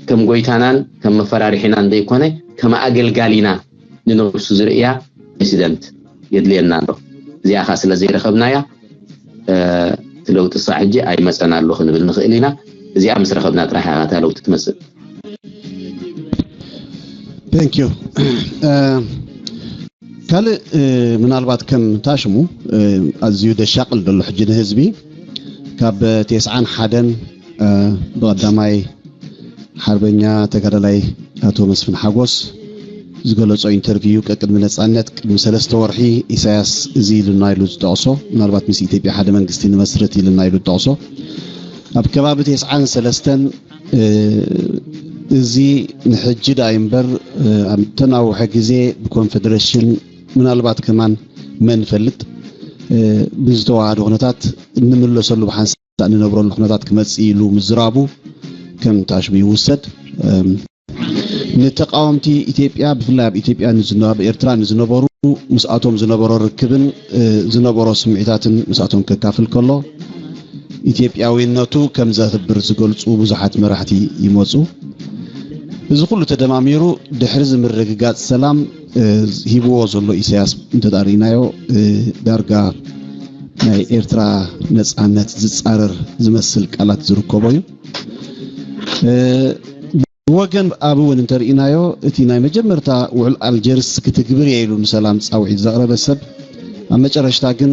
ከም ጎይታናን ከም መፈራርሒናን ዘይኮነ ከም ኣገልጋሊና ንነብሱ ዝርእያ ፕሬሲደንት የድልየና ኣሎ። እዚኣ ኸ ስለ ዘይረኸብናያ እቲ ለውጢ ሳዕ ሕጂ ኣይመፀን ኣሎ ክንብል ንኽእል ኢና። እዚኣ ምስ ረኸብና ጥራሕ እያ እታ ለውጢ ትመፅእ። Thank you። ካልእ ምናልባት ከም ታሽሙ ኣዝዩ ደሻቅል ዘሎ ሕጂ ንህዝቢ ካብ ተስዓን ሓደን ብቐዳማይ ሓርበኛ ተጋዳላይ ኣቶ መስፍን ሓጎስ ዝገለጾ ኢንተርቪው ቀቅድሚ ነጻነት ቅድሚ ሰለስተ ወርሒ ኢሳያስ እዚ ኢሉና ኢሉ ዝጠቕሶ ምናልባት ምስ ኢትዮጵያ ሓደ መንግስቲ ንመስርት ኢሉና ኢሉ ዝጠቕሶ ኣብ ከባቢ ተስዓን ሰለስተን እዚ ንሕጂ ዳኣ እምበር ኣብ ተናውሐ ግዜ ብኮንፌደሬሽን ምናልባት ከማን መን ይፈልጥ ብዝተዋሃደ ኩነታት እንምለሰሉ ብሓንሳእ እንነብረሉ ኩነታት ክመፅእ ኢሉ ምዝራቡ ከም ታሽሙ ይውሰድ። ንተቃወምቲ ኢትዮጵያ ብፍላይ ኣብ ኢትዮጵያ ኣብ ኤርትራ ንዝነበሩ ምስኣቶም ዝነበሮ ርክብን ዝነበሮ ስምዒታትን ምስኣቶም ከካፍል ከሎ ኢትዮጵያዊነቱ ከም ዘኽብር ዝገልፁ ብዙሓት መራሕቲ ይመፁ። እዚ ኩሉ ተደማሚሩ ድሕሪ እዚ ምርግጋፅ ሰላም ሂብዎ ዘሎ ኢሳያስ እንተዳርኢናዮ ዳርጋ ናይ ኤርትራ ነፃነት ዝፃረር ዝመስል ቃላት ዝርከቦ እዩ። ብወገን ኣብ እውን እንተርኢናዮ፣ እቲ ናይ መጀመርታ ውዕል ኣልጀርስ ክትግብር እየ ኢሉ ንሰላም ጻውዒት ዘቕረበ ሰብ፣ ኣብ መጨረሽታ ግን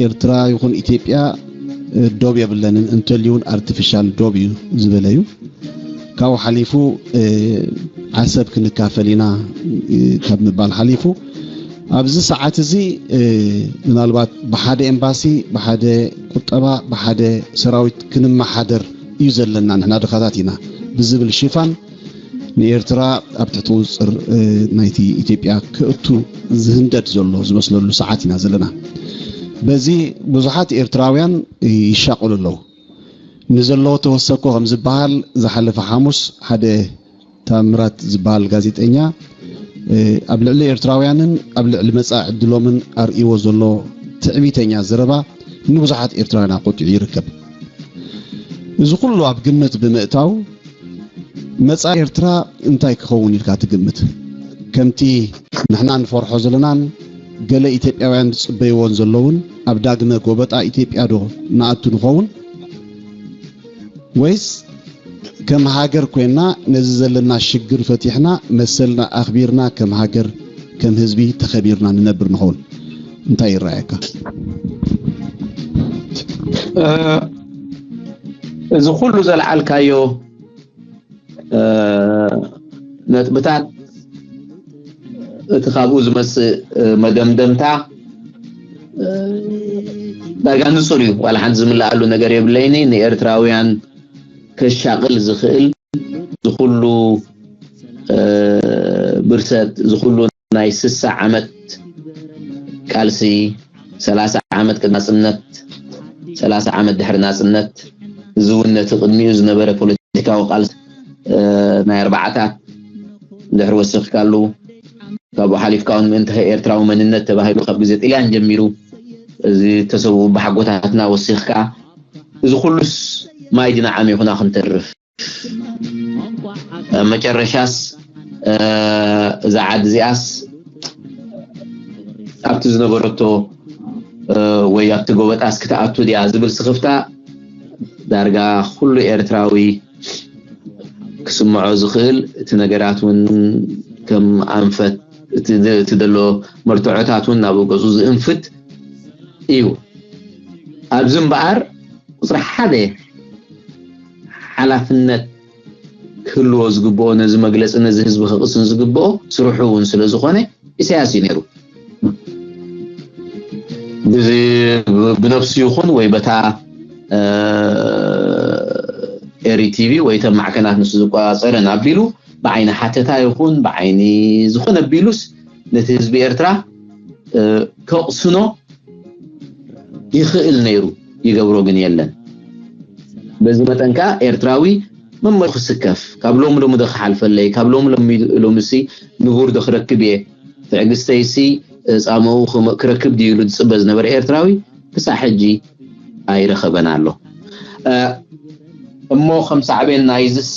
ኤርትራ ይኹን ኢትዮጵያ ዶብ የብለንን፣ እንተልዩን ኣርቲፊሻል ዶብ እዩ ዝበለ እዩ። ካብኡ ሓሊፉ ዓሰብ ክንካፈል ኢና ካብ ምባል ሓሊፉ፣ ኣብዚ ሰዓት እዚ ምናልባት ብሓደ ኤምባሲ፣ ብሓደ ቁጠባ፣ ብሓደ ሰራዊት ክንመሓደር እዩ ዘለና፣ ንሕና ድኻታት ኢና ብዝብል ሽፋን ንኤርትራ ኣብ ትሕቲ ቁፅፅር ናይቲ ኢትዮጵያ ክእቱ ዝህንደድ ዘሎ ዝመስለሉ ሰዓት ኢና ዘለና። በዚ ብዙሓት ኤርትራውያን ይሻቕሉ ኣለዉ። ንዘለዎ ተወሰኮ ከም ዝበሃል ዝሓለፈ ሓሙስ ሓደ ታምራት ዝበሃል ጋዜጠኛ ኣብ ልዕሊ ኤርትራውያንን ኣብ ልዕሊ መጻኢ ዕድሎምን ኣርእይዎ ዘሎ ትዕቢተኛ ዘረባ ንብዙሓት ኤርትራውያን ኣቆጢዑ ይርከብ። እዚ ኩሉ ኣብ ግምት ብምእታው መጻኢ ኤርትራ እንታይ ክኸውን ኢልካ ትግምት? ከምቲ ንሕና ንፈርሖ ዘለናን ገለ ኢትዮጵያውያን ዝጽበይዎን ዘለውን ኣብ ዳግመ ጎበጣ ኢትዮጵያ ዶ ንኣቱ ንኸውን? ወይስ ከም ሃገር ኮይና ነዚ ዘለና ሽግር ፈቲሕና መሰልና ኣኽቢርና ከም ሃገር ከም ህዝቢ ተኸቢርና ንነብር ንኸውን? እንታይ ይረኣየካ? እዚ ኩሉ ዘልዓልካዮ ነጥብታት እቲ ካብኡ ዝመፅእ መደምደምታ ዳርጋ ንፁር እዩ። ዋላ ሓንቲ ዝምልኣሉ ነገር የብለይኒ። ንኤርትራውያን ከሻቕል ዝኽእል ዝኩሉ ብርሰት ዝኩሉ ናይ ስሳ ዓመት ቃልሲ፣ ሰላሳ ዓመት ቅድሚ ናጽነት፣ ሰላሳ ዓመት ድሕሪ ናጽነት፣ እዚ እውን ነቲ ቅድሚኡ ዝነበረ ፖለቲካዊ ቃልሲ ናይ ኣርባዓታት እንድሕር ወሲኽካሉ፣ ካብኡ ሓሊፍካ እውን ምእንቲ ኤርትራዊ መንነት ተባሂሉ ካብ ግዜ ጥልያን ጀሚሩ ዝተሰውኡ ኣቦሓጎታትና ወሲኽካ፣ እዚ ኩሉስ ማይ ድና ዓሚኹና ክንተርፍ። መጨረሻስ እዛ ዓዲ እዚኣስ ኣብቲ ዝነበረቶ ወይ ኣብቲ ጎበጣስ ክትኣቱ ድያ ዝብል ስኽፍታ ዳርጋ ኩሉ ኤርትራዊ ክስምዖ ዝኽእል፣ እቲ ነገራት እውን ከም ኣንፈት እቲ ዘሎ መርትዖታት እውን ናብ ገጹ ዝእንፍት እዩ። ኣብዚ እምበኣር ቁፅሪ ሓደ ሓላፍነት ክህልዎ ዝግብኦ፣ ነዚ መግለፂ ነዚ ህዝቢ ክቕስን ዝግብኦ ስርሑ እውን ስለ ዝኾነ ኢሳያስ እዩ ነይሩ። ብዚ- ብነብሱ ይኹን ወይ በታ ኤሪ ቲቪ ወይ ተን ማዕከናት ንሱ ዝቆፃፀረን ኣቢሉ ብዓይኒ ሓተታ ይኹን ብዓይኒ ዝኾነ ኣቢሉስ ነቲ ህዝቢ ኤርትራ ከቕስኖ ይኽእል ነይሩ፣ ይገብሮ ግን የለን። በዚ መጠን ከኣ ኤርትራዊ መመ ክስከፍ፣ ካብ ሎሚ ሎሚ ዶ ክሓልፈለይ፣ ካብ ሎሚ ሎሚ ሎሚሲ ንቡር ዶ ክረክብ እየ፣ ትዕግስተይሲ ጻምኡ ክረክብ ድዩ ኢሉ ዝጽበ ዝነበረ ኤርትራዊ ክሳዕ ሕጂ ኣይረኸበን ኣሎ። እሞ ከም ሳዕቤን ናይዝስ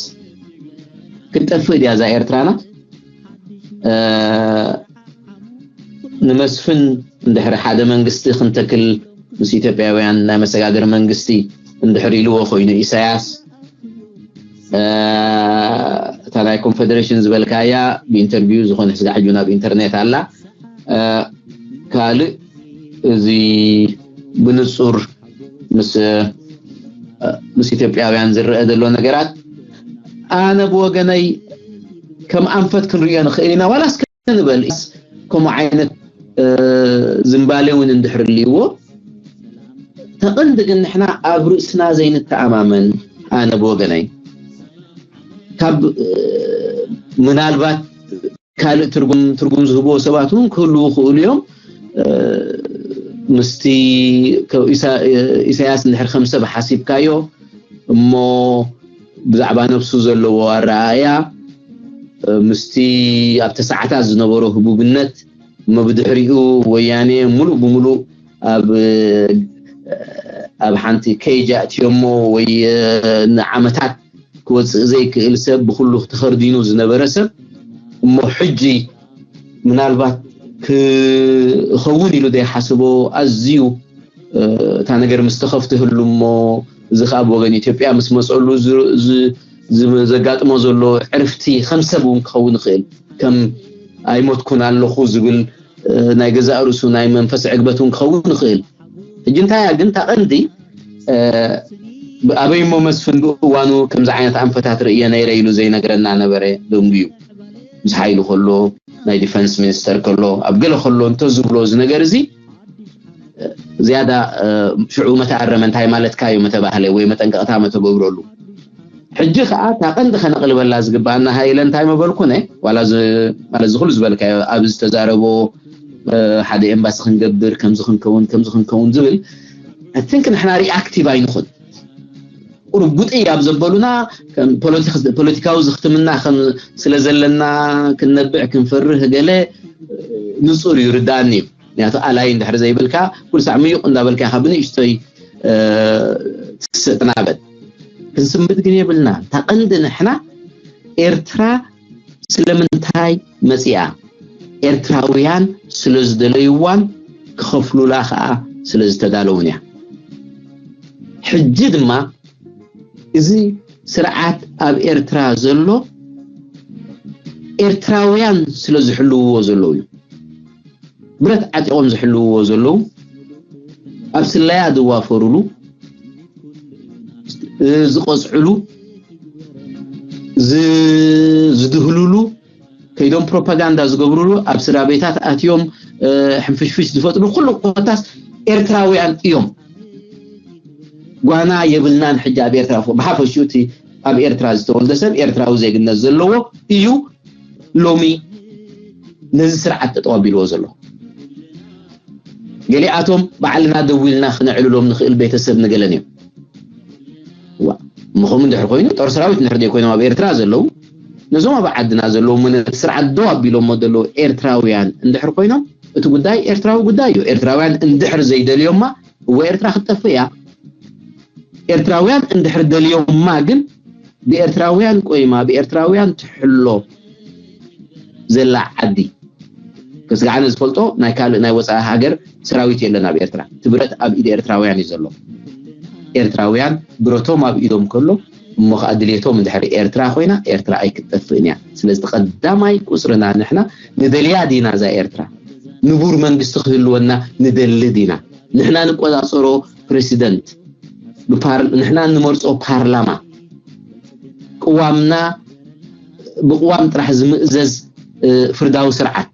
ክትጠፍእ ድያ እዛ ኤርትራና? ንመስፍን እንድሕሪ ሓደ መንግስቲ ክንተክል ምስ ኢትዮጵያውያን ናይ መሰጋገሪ መንግስቲ እንድሕሪ ኢልዎ ኮይኑ ኢሳያስ፣ እታ ናይ ኮንፈደሬሽን ዝበልካያ ብኢንተርቪው ዝኾነ ስጋዕ ሕጂ ናብ ኢንተርኔት ኣላ። ካልእ እዚ ብንጹር ምስ ምስ ኢትዮጵያውያን ዝረአ ዘሎ ነገራት ኣነ ብወገነይ ከም ኣንፈት ክንርእዮ ንኽእል ኢና። ዋላ እስከ ንበል ከምኡ ዓይነት ዝንባሌ እውን እንድሕር ልይዎ ተቐንዲ ግን ንሕና ኣብ ርእስና ዘይንተኣማመን ኣነ ብወገነይ ካብ ምናልባት ካልእ ትርጉም ትርጉም ዝህብዎ ሰባት እውን ክህልዉ ክእሉ እዮም። ምስቲ ኢሳያስ እንድሕር ከም ሰብ ሓሲብካዮ እሞ ብዛዕባ ነብሱ ዘለዎ ኣረኣእያ ምስቲ ኣብቲ ሰዓታት ዝነበሮ ህቡብነት እሞ ብድሕሪኡ ወያኔ ሙሉእ ብሙሉእ ኣብ ኣብ ሓንቲ ኬጅ ኣእትዮሞ ወይ ንዓመታት ክወፅእ ዘይክእል ሰብ ብኩሉ ተኸርዲኑ ዝነበረ ሰብ እሞ ሕጂ ምናልባት ክኸውን ኢሉ ዘይሓስቦ ኣዝዩ እታ ነገር ምስ ተኸፍትህሉ እሞ እዚ ከዓ ብወገን ኢትዮጵያ ምስ መፀሉ ዘጋጥሞ ዘሎ ዕርፍቲ ከም ሰብ እውን ክኸውን ይኽእል፣ ከም ኣይሞትኩን ኣለኹ ዝብል ናይ ገዛእ ርእሱ ናይ መንፈስ ዕግበት እውን ክኸውን ይኽእል። ሕጂ እንታያ ግን እታ ቀንዲ ኣበይ እሞ መስፍን ብእዋኑ ከምዚ ዓይነት ኣንፈታት ርእየ ነይረ ኢሉ ዘይነግረና ነበረ። ደንጉዩ ምስ ሓይሉ ከሎ ናይ ዲፈንስ ሚኒስተር ከሎ ኣብ ገለ ከሎ እንተ ዝብሎ እዚ ነገር እዚ ዝያዳ ሽዑ መተኣረመ እንታይ ማለትካ እዩ መተባህለ ወይ መጠንቀቕታ መተገብረሉ። ሕጂ ከዓ እታ ቀንዲ ከነቕልበላ ዝግባኣና ሃይለ እንታይ መበልኩነ ዋላ ማለት ዝኽሉ ዝበልካዮ ኣብ ዝተዛረቦ ሓደ ኤምባሲ ክንገብር ከምዚ ክንከውን ከምዚ ክንከውን ዝብል I think ንሕና ሪኣክቲቭ ኣይንኹን። ቁሩብ ጉጥይ ኣብ ዘበሉና ፖለቲካዊ ዝኽትምና ስለ ዘለና ክንነብዕ ክንፈርህ ገለ ንፁር እዩ ርዳኣኒ እዩ። ምክንያቱ ኣላይ እንድሕር ዘይብልካ ኩሉ ሳዕ ምዩቕ እንዳበልካ ኢኻ ብንእሽቶይ ትስእናበት። ክንስምብድ ግን የብልና። እታ ቀንዲ ንሕና ኤርትራ ስለምንታይ መፂኣ? ኤርትራውያን ስለ ዝደለይዋን ክኸፍሉላ ከዓ ስለ ዝተዳለውን እያ። ሕጂ ድማ እዚ ስርዓት ኣብ ኤርትራ ዘሎ ኤርትራውያን ስለ ዝሕልውዎ ዘለዉ እዩ። ብረት ዓጢቖም ዝሕልውዎ ዘለዉ ኣብ ስለያ ዝዋፈሩሉ ዝቐፅዕሉ ዝድህሉሉ ከይዶም ፕሮፓጋንዳ ዝገብሩሉ ኣብ ስድራ ቤታት ኣትዮም ሕንፍሽፍሽ ዝፈጥሩ ኩሉ ኮታስ ኤርትራውያን እዮም። ጓና የብልናን ሕጂ ኣብ ኤርትራ ብሓፈሽኡ እቲ ኣብ ኤርትራ ዝተወልደ ሰብ ኤርትራዊ ዜግነት ዘለዎ እዩ። ሎሚ ነዚ ስርዓት ጠጠው ኣቢልዎ ዘሎ ገሊኣቶም ባዕልና ደዊልና ክነዕልሎም ንኽእል ቤተሰብ ንገለን እዮም። እሞ ከምኡ እንድሕር ኮይኑ ጦር ሰራዊት እንድሕር ዘይኮይኖም ኣብ ኤርትራ ዘለዉ ነዞም ኣብ ዓድና ዘለዉ ነቲ ስርዓት ደው ኣቢሎሞ ዘለዉ ኤርትራውያን እንድሕር ኮይኖም እቲ ጉዳይ ኤርትራዊ ጉዳይ እዩ። ኤርትራውያን እንድሕር ዘይደልዮማ እወ ኤርትራ ክትጠፍእ እያ። ኤርትራውያን እንድሕር ደልዮማ ግን ብኤርትራውያን ቆይማ ብኤርትራውያን ትሕሎ ዘላ ዓዲ ከስጋዓነ ዝፈልጦ ናይ ካልእ ናይ ወፃኢ ሃገር ሰራዊት የለን ኣብ ኤርትራ። እቲ ብረት ኣብ ኢድ ኤርትራውያን እዩ ዘሎ። ኤርትራውያን ብረቶም ኣብ ኢዶም ከሎ እሞ ከዓ ድልየቶም እንድሕር ኤርትራ ኮይና ኤርትራ ኣይክትጠፍእን እያ። ስለዚ ቀዳማይ ቁፅርና ንሕና ንደልያ ዲና እዛ ኤርትራ ንቡር መንግስቲ ክህልወና ንደሊ ዲና ንሕና ንቆፃፀሮ ፕሬሲደንት ንሕና እንመርፆ ፓርላማ ቅዋምና ብቅዋም ጥራሕ ዝምእዘዝ ፍርዳዊ ስርዓት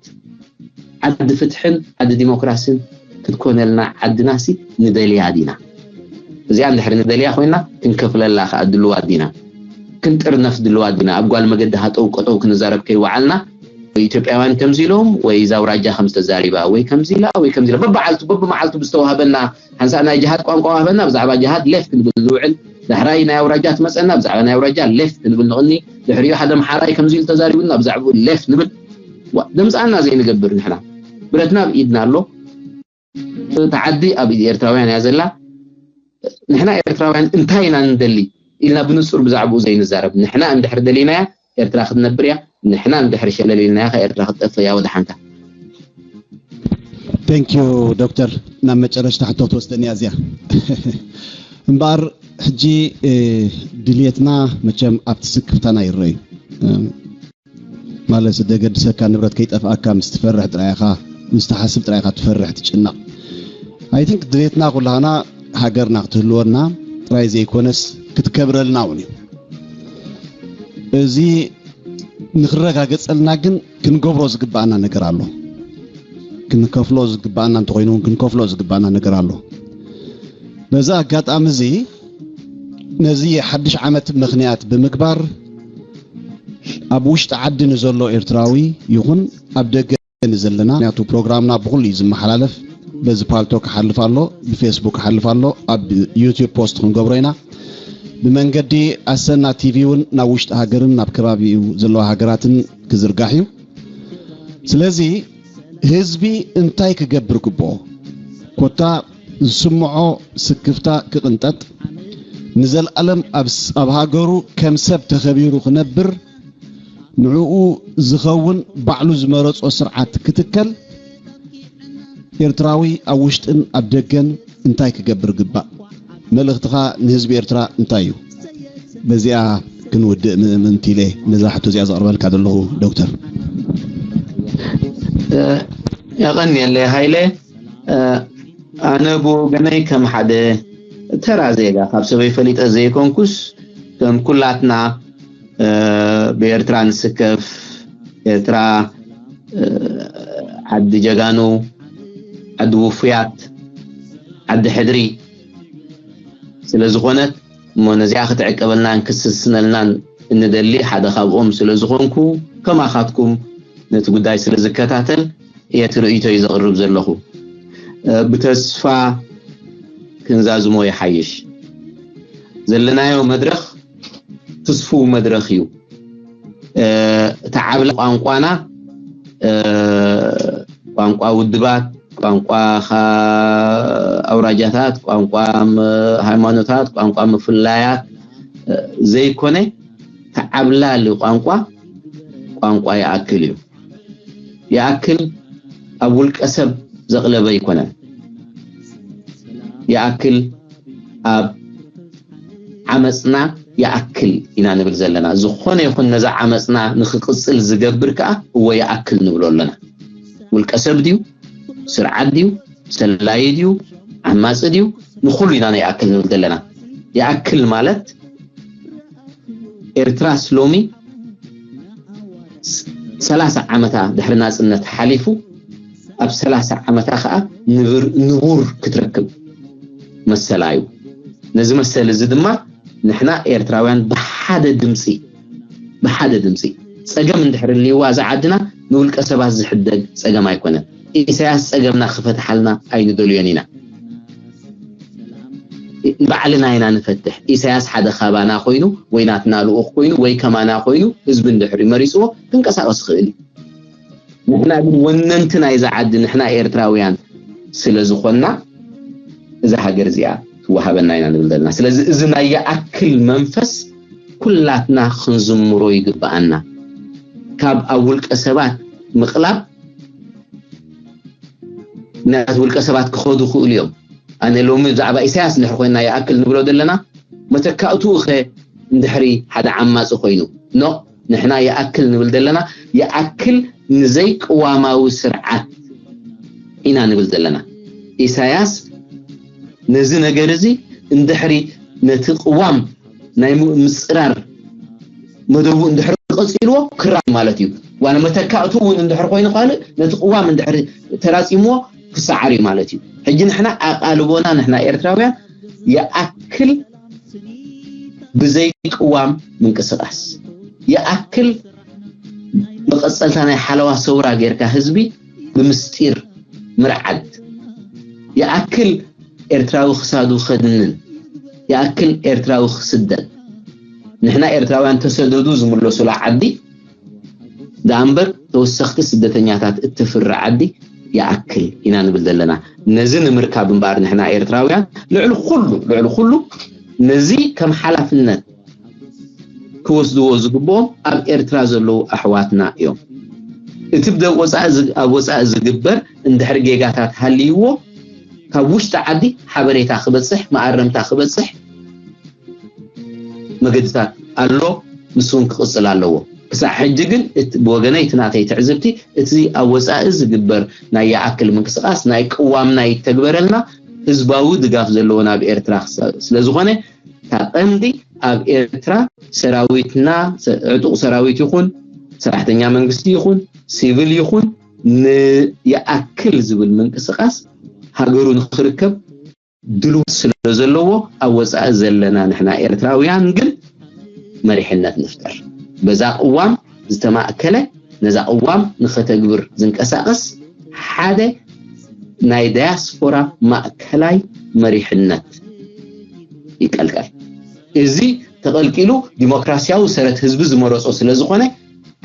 ዓዲ ፍትሕን ዓዲ ዲሞክራሲን ክትኮነልና ዓድናሲ ንደልያ ዲና? እዚኣ እንድሕር ንደልያ ኮይና ክንከፍለላ ከዓ ድልዋት ዲና? ክንጥርነፍ ድልዋት ዲና? ኣብ ጓል መገዲ ሃጠው ቀጠው ክንዛረብ ከይወዓልና ኢትዮጵያውያን ከምዚ ኢሎም ወይ እዛ ኣውራጃ ከም ዝተዛሪባ ወይ ከምዚ ኢላ ወይ ከምዚ ኢላ በብዓልቱ በብመዓልቱ ብዝተዋህበና ሓንሳእ ናይ ጅሃድ ቋንቋ ዋህበና ብዛዕባ ጅሃድ ሌፍት ንብል ንውዕል ዳሕራይ ናይ ኣውራጃ ትመፀና ብዛዕባ ናይ ኣውራጃ ሌፍት ንብል ንቕኒ ድሕሪኡ ሓደ ኣምሓራይ ከምዚ ኢሉ ተዛሪቡና ብዛዕባኡ ሌፍት ንብል ደምፃና ዘይንገብር ንሕና ብረትና ኣብ ኢድና ኣሎ። እታ ዓዲ ኣብ ኢድ ኤርትራውያን እያ ዘላ። ንሕና ኤርትራውያን እንታይ ኢና ንደሊ ኢልና ብንጹር ብዛዕባኡ ዘይንዛረብ። ንሕና እንድሕር ደሊናያ ኤርትራ ክትነብር እያ። ንሕና እንድሕር ሸለል ኢልናያ ከ ኤርትራ ክትጠፍእ እያ። ወደሓንካ። Thank you ዶክተር። ናብ መጨረሽታ ሕቶ ክትወስደኒ እያ እዚኣ። እምበኣር ሕጂ ድልየትና መቸም ኣብቲ ስክፍታና ይረኣዩ። ማለት ዘገድሰካ ንብረት ከይጠፍኣካ ምስ ትፈርሕ ጥራይ ኢኻ፣ ምስ ትሓስብ ጥራይ ኢኻ ትፈርሕ ትጭነቕ። I think ድሌትና ኩላህና ሃገርና ክትህልወና ጥራይ ዘይኮነስ ክትከብረልና እውን እዩ። እዚ ንክረጋገጸልና ግን ክንገብሮ ዝግባኣና ነገር ኣሎ። ክንከፍሎ ዝግባኣና እንተኾይኑ እውን ክንከፍሎ ዝግባኣና ነገር ኣሎ። በዚ ኣጋጣሚ እዚ ነዚ ሓድሽ ዓመት ምኽንያት ብምግባር ኣብ ውሽጢ ዓዲ ንዘሎ ኤርትራዊ ይኹን ኣብ ደገ ንዘለና ምክንያቱ ፕሮግራምና ብኩሉ እዩ ዝመሓላለፍ በዚ ፓልቶ ክሓልፍ ኣሎ ብፌስቡክ ክሓልፍ ኣሎ ኣብ ዩቱብ ፖስት ክንገብሮ ኢና ብመንገዲ ኣሰና ቲቪ እውን ናብ ውሽጢ ሃገርን ናብ ከባቢኡ ዘለዋ ሃገራትን ክዝርጋሕ እዩ ስለዚ ህዝቢ እንታይ ክገብር ግብኦ ኮታ ዝስምዖ ስክፍታ ክቕንጠጥ፣ ንዘልኣለም ኣብ ሃገሩ ከም ሰብ ተኸቢሩ ክነብር፣ ንዕኡ ዝኸውን ባዕሉ ዝመረጾ ስርዓት ክትከል፣ ኤርትራዊ ኣብ ውሽጥን ኣብ ደገን እንታይ ክገብር ግባእ? መልእኽትኻ ንህዝቢ ኤርትራ እንታይ እዩ? በዚኣ ክንውድእ ምእምንቲ ኢለ ነዛ ሕቶ እዚኣ ዘቕርበልካ ዘለኹ ዶክተር። የቐንየለይ ሃይለ። ኣነ ብወገነይ ከም ሓደ ተራ ዜጋ፣ ካብ ሰበይ ፈሊጠ ዘይኮንኩስ፣ ከም ኩላትና ብኤርትራ ንስከፍ፣ ኤርትራ ዓዲ ጀጋኑ፣ ዓዲ ውፉያት፣ ዓዲ ሕድሪ ስለ ዝኾነት፣ እሞ ነዚኣ ክትዕቀበልናን ክትስስነልናን እንደሊ ሓደ ካብኦም ስለ ዝኾንኩ፣ ከማኻትኩም ነቲ ጉዳይ ስለ ዝከታተል እየ እቲ ርእይቶይ ዘቕርብ ዘለኹ። ብተስፋ ክንዛዝሞ ይሓይሽ። ዘለናዮ መድረኽ ትስፉው መድረኽ እዩ። እቲ ዓብላ ቋንቋና፣ ቋንቋ ውድባት፣ ቋንቋ ኣውራጃታት፣ ቋንቋ ሃይማኖታት፣ ቋንቋ ምፍላያት ዘይኮነ፣ ተዓብላሊ ቋንቋ ቋንቋ ይኣክል እዩ። ይኣክል ኣብ ውልቀ ሰብ ዘቕለበ ኣይኮነን። ይኣክል ኣብ ዓመፅና ይኣክል ኢና ንብል ዘለና። ዝኾነ ይኹን ነዛ ዓመፅና ንክቕፅል ዝገብር ከዓ እወ ይኣክል ንብሎ ኣለና። ውልቀ ሰብ ድዩ? ስርዓት ድዩ? ሰላዪ ድዩ? ዓማፂ ድዩ? ንኹሉ ኢና ናይ ይኣክል ንብል ዘለና። ይኣክል ማለት ኤርትራስ ሎሚ ሰላሳ ዓመታ ድሕሪ ናፅነት ሓሊፉ፣ ኣብ ሰላሳ ዓመታ ከዓ ንቡር ክትረክብ መሰላ እዩ። ነዚ መሰል እዚ ድማ ንሕና ኤርትራውያን ብሓደ ድምፂ ብሓደ ድምፂ፣ ፀገም እንድሕር ልይዋ እዛ ዓድና ንውልቀ ሰባት ዝሕደግ ፀገም ኣይኮነን። ኢሳያስ ፀገምና ክፈትሓልና ኣይንደልዮን ኢና። ንባዕልና ኢና ንፈትሕ። ኢሳያስ ሓደ ካባና ኮይኑ ወይ ናትና ልኡኽ ኮይኑ ወይ ከማና ኮይኑ ህዝቢ እንድሕር መሪፅዎ ክንቀሳቐስ ይኽእል እዩ። ንሕና ግን ወነንቲ ናይዛ ዓዲ ንሕና ኤርትራውያን ስለ ዝኾንና እዛ ሃገር እዚኣ ትወሃበና ኢና ንብል ዘለና። ስለዚ እዚ ናይ ይኣክል መንፈስ ኩላትና ክንዝምሮ ይግብኣና። ካብ ኣብ ውልቀ ሰባት ምቕላብ፣ ምክንያቱ ውልቀ ሰባት ክኸዱ ክእሉ እዮም። ኣነ ሎሚ ብዛዕባ ኢሳያስ እንድሕር ኮይንና ይኣክል ንብሎ ዘለና፣ መተካእትኡ ኸ እንድሕሪ ሓደ ዓማፂ ኮይኑ? ኖ፣ ንሕና ይኣክል ንብል ዘለና፣ ይኣክል ንዘይቅዋማዊ ስርዓት ኢና ንብል ዘለና። ኢሳያስ ነዚ ነገር እዚ እንድሕሪ ነቲ ቅዋም ናይ ም- ምጽራር መደቡ እንድሕር ቀጺልዎ ክራር ማለት እዩ። ዋላ መተካእቱ እውን እንድሕር ኮይኑ ካልእ ነቲ ቅዋም እንድሕር ተራጺምዎ ክሰዓር እዩ ማለት እዩ። ሕጂ ንሕና ኣቓልቦና ንሕና ኤርትራውያን ይኣክል ብዘይ ቅዋም ምንቅስቃስ፣ ይኣክል መቐጸልታ ናይ ሓለዋ ሰውራ ጌርካ ህዝቢ ብምስጢር ምርዓድ፣ ይኣክል ኤርትራዊ ክሳዱ ከድንን፣ ይኣክል ኤርትራዊ ክስደድ። ንሕና ኤርትራውያን ተሰደዱ ዝምለሱላ ዓዲ ደኣ እምበር ተወሰኽቲ ስደተኛታት እተፍሪ ዓዲ ይኣክል ኢና ንብል ዘለና። ነዚ ንምርካብ እምበኣር ንሕና ኤርትራውያን ልዕሊ ኩሉ ልዕሊ ኩሉ ነዚ ከም ሓላፍነት ክወስድዎ ዝግብኦም ኣብ ኤርትራ ዘለዉ ኣሕዋትና እዮም። እቲ ብደ- ወፃኢ ዝ- ኣብ ወፃኢ ዝግበር እንድሕር ጌጋታት ሃልይዎ ካብ ውሽጢ ዓዲ ሓበሬታ ክበፅሕ መኣረምታ ክበፅሕ መገድታት ኣሎ። ንሱ እውን ክቕፅል ኣለዎ። ክሳዕ ሕጂ ግን እት- ብወገነይ እቲ ናተይ ትዕዝብቲ እቲ ኣብ ወፃኢ ዝግበር ናይ ይኣክል ምንቅስቃስ ናይ ቅዋምና ይተግበረልና ህዝባዊ ድጋፍ ዘለዎ ናብ ኤርትራ ክሳ- ስለዝኾነ እታ ቀንዲ ኣብ ኤርትራ ሰራዊትና ዕጡቕ ሰራዊት ይኹን ሰራሕተኛ መንግስቲ ይኹን ሲቪል ይኹን ንይኣክል ዝብል ምንቅስቃስ ሃገሩ ንክርከብ ድልውት ስለ ዘለዎ ኣብ ወፃኢ ዘለና ንሕና ኤርትራውያን ግን መሪሕነት ንፍጠር። በዛ ቅዋም ዝተማእከለ ነዛ ቅዋም ንኸተግብር ዝንቀሳቐስ ሓደ ናይ ዳያስፖራ ማእከላይ መሪሕነት ይቀልቀል። እዚ ተቐልቂሉ ዲሞክራሲያዊ ሰረት ህዝቢ ዝመረጾ ስለ ዝኾነ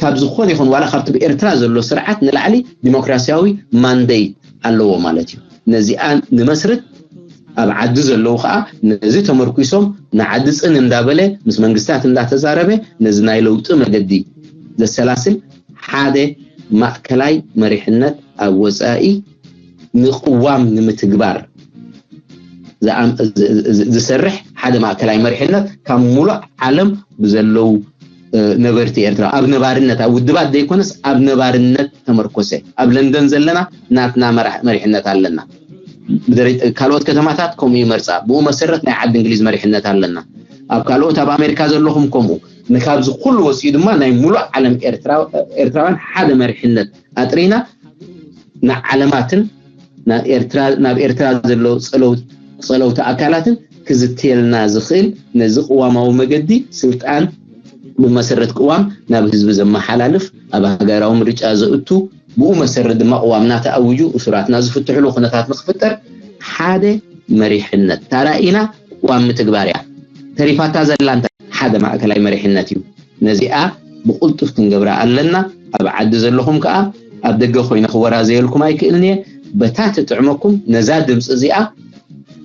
ካብ ዝኾነ ይኹን ዋላ ካብቲ ብኤርትራ ዘሎ ስርዓት ንላዕሊ ዲሞክራሲያዊ ማንደይት ኣለዎ ማለት እዩ። ነዚኣ ንመስርት ኣብ ዓዲ ዘለዉ ከዓ ነዚ ተመርኩሶም ንዓዲ ፅን እንዳበለ ምስ መንግስታት እንዳተዛረበ ነዚ ናይ ለውጢ መገዲ ዘሰላስል ሓደ ማእከላይ መሪሕነት ኣብ ወፃኢ ንቅዋም ንምትግባር ዝሰርሕ ሓደ ማእከላይ መሪሕነት ካብ ሙሉእ ዓለም ብዘለዉ ነበርቲ ኤርትራ ኣብ ነባርነት ኣብ ውድባት ዘይኮነስ ኣብ ነባርነት ተመርኮሰ ኣብ ለንደን ዘለና ናትና መሪሕነት ኣለና። ካልኦት ከተማታት ከምኡ ይመርፃ። ብኡ መሰረት ናይ ዓዲ እንግሊዝ መሪሕነት ኣለና። ኣብ ካልኦት ኣብ ኣሜሪካ ዘለኹም ከምኡ። ንካብዚ ኩሉ ወፂኡ ድማ ናይ ሙሉእ ዓለም ኤርትራውያን ሓደ መሪሕነት ኣጥሪና ንዓለማትን ናብ ኤርትራ ዘለዉ ፀለውቲ ኣካላትን ክዝትየልና ዝኽእል ነዚ ቅዋማዊ መገዲ ስልጣን ብመሰረት ቅዋም ናብ ህዝቢ ዘመሓላልፍ ኣብ ሃገራዊ ምርጫ ዘእቱ ብኡ መሰረት ድማ ቅዋምና ተኣዊጁ እሱራትና ዝፍትሕሉ ኩነታት ንክፍጠር ሓደ መሪሕነት ታራኢና ቅዋም ምትግባር እያ። ተሪፋታ ዘላ እንታይ ሓደ ማእከላይ መሪሕነት እዩ። ነዚኣ ብቕልጡፍ ክንገብራ ኣለና። ኣብ ዓዲ ዘለኹም ከኣ ኣብ ደገ ኮይነ ክወራዘየልኩም ኣይክእልን እየ። በታ ትጥዕመኩም ነዛ ድምፂ እዚኣ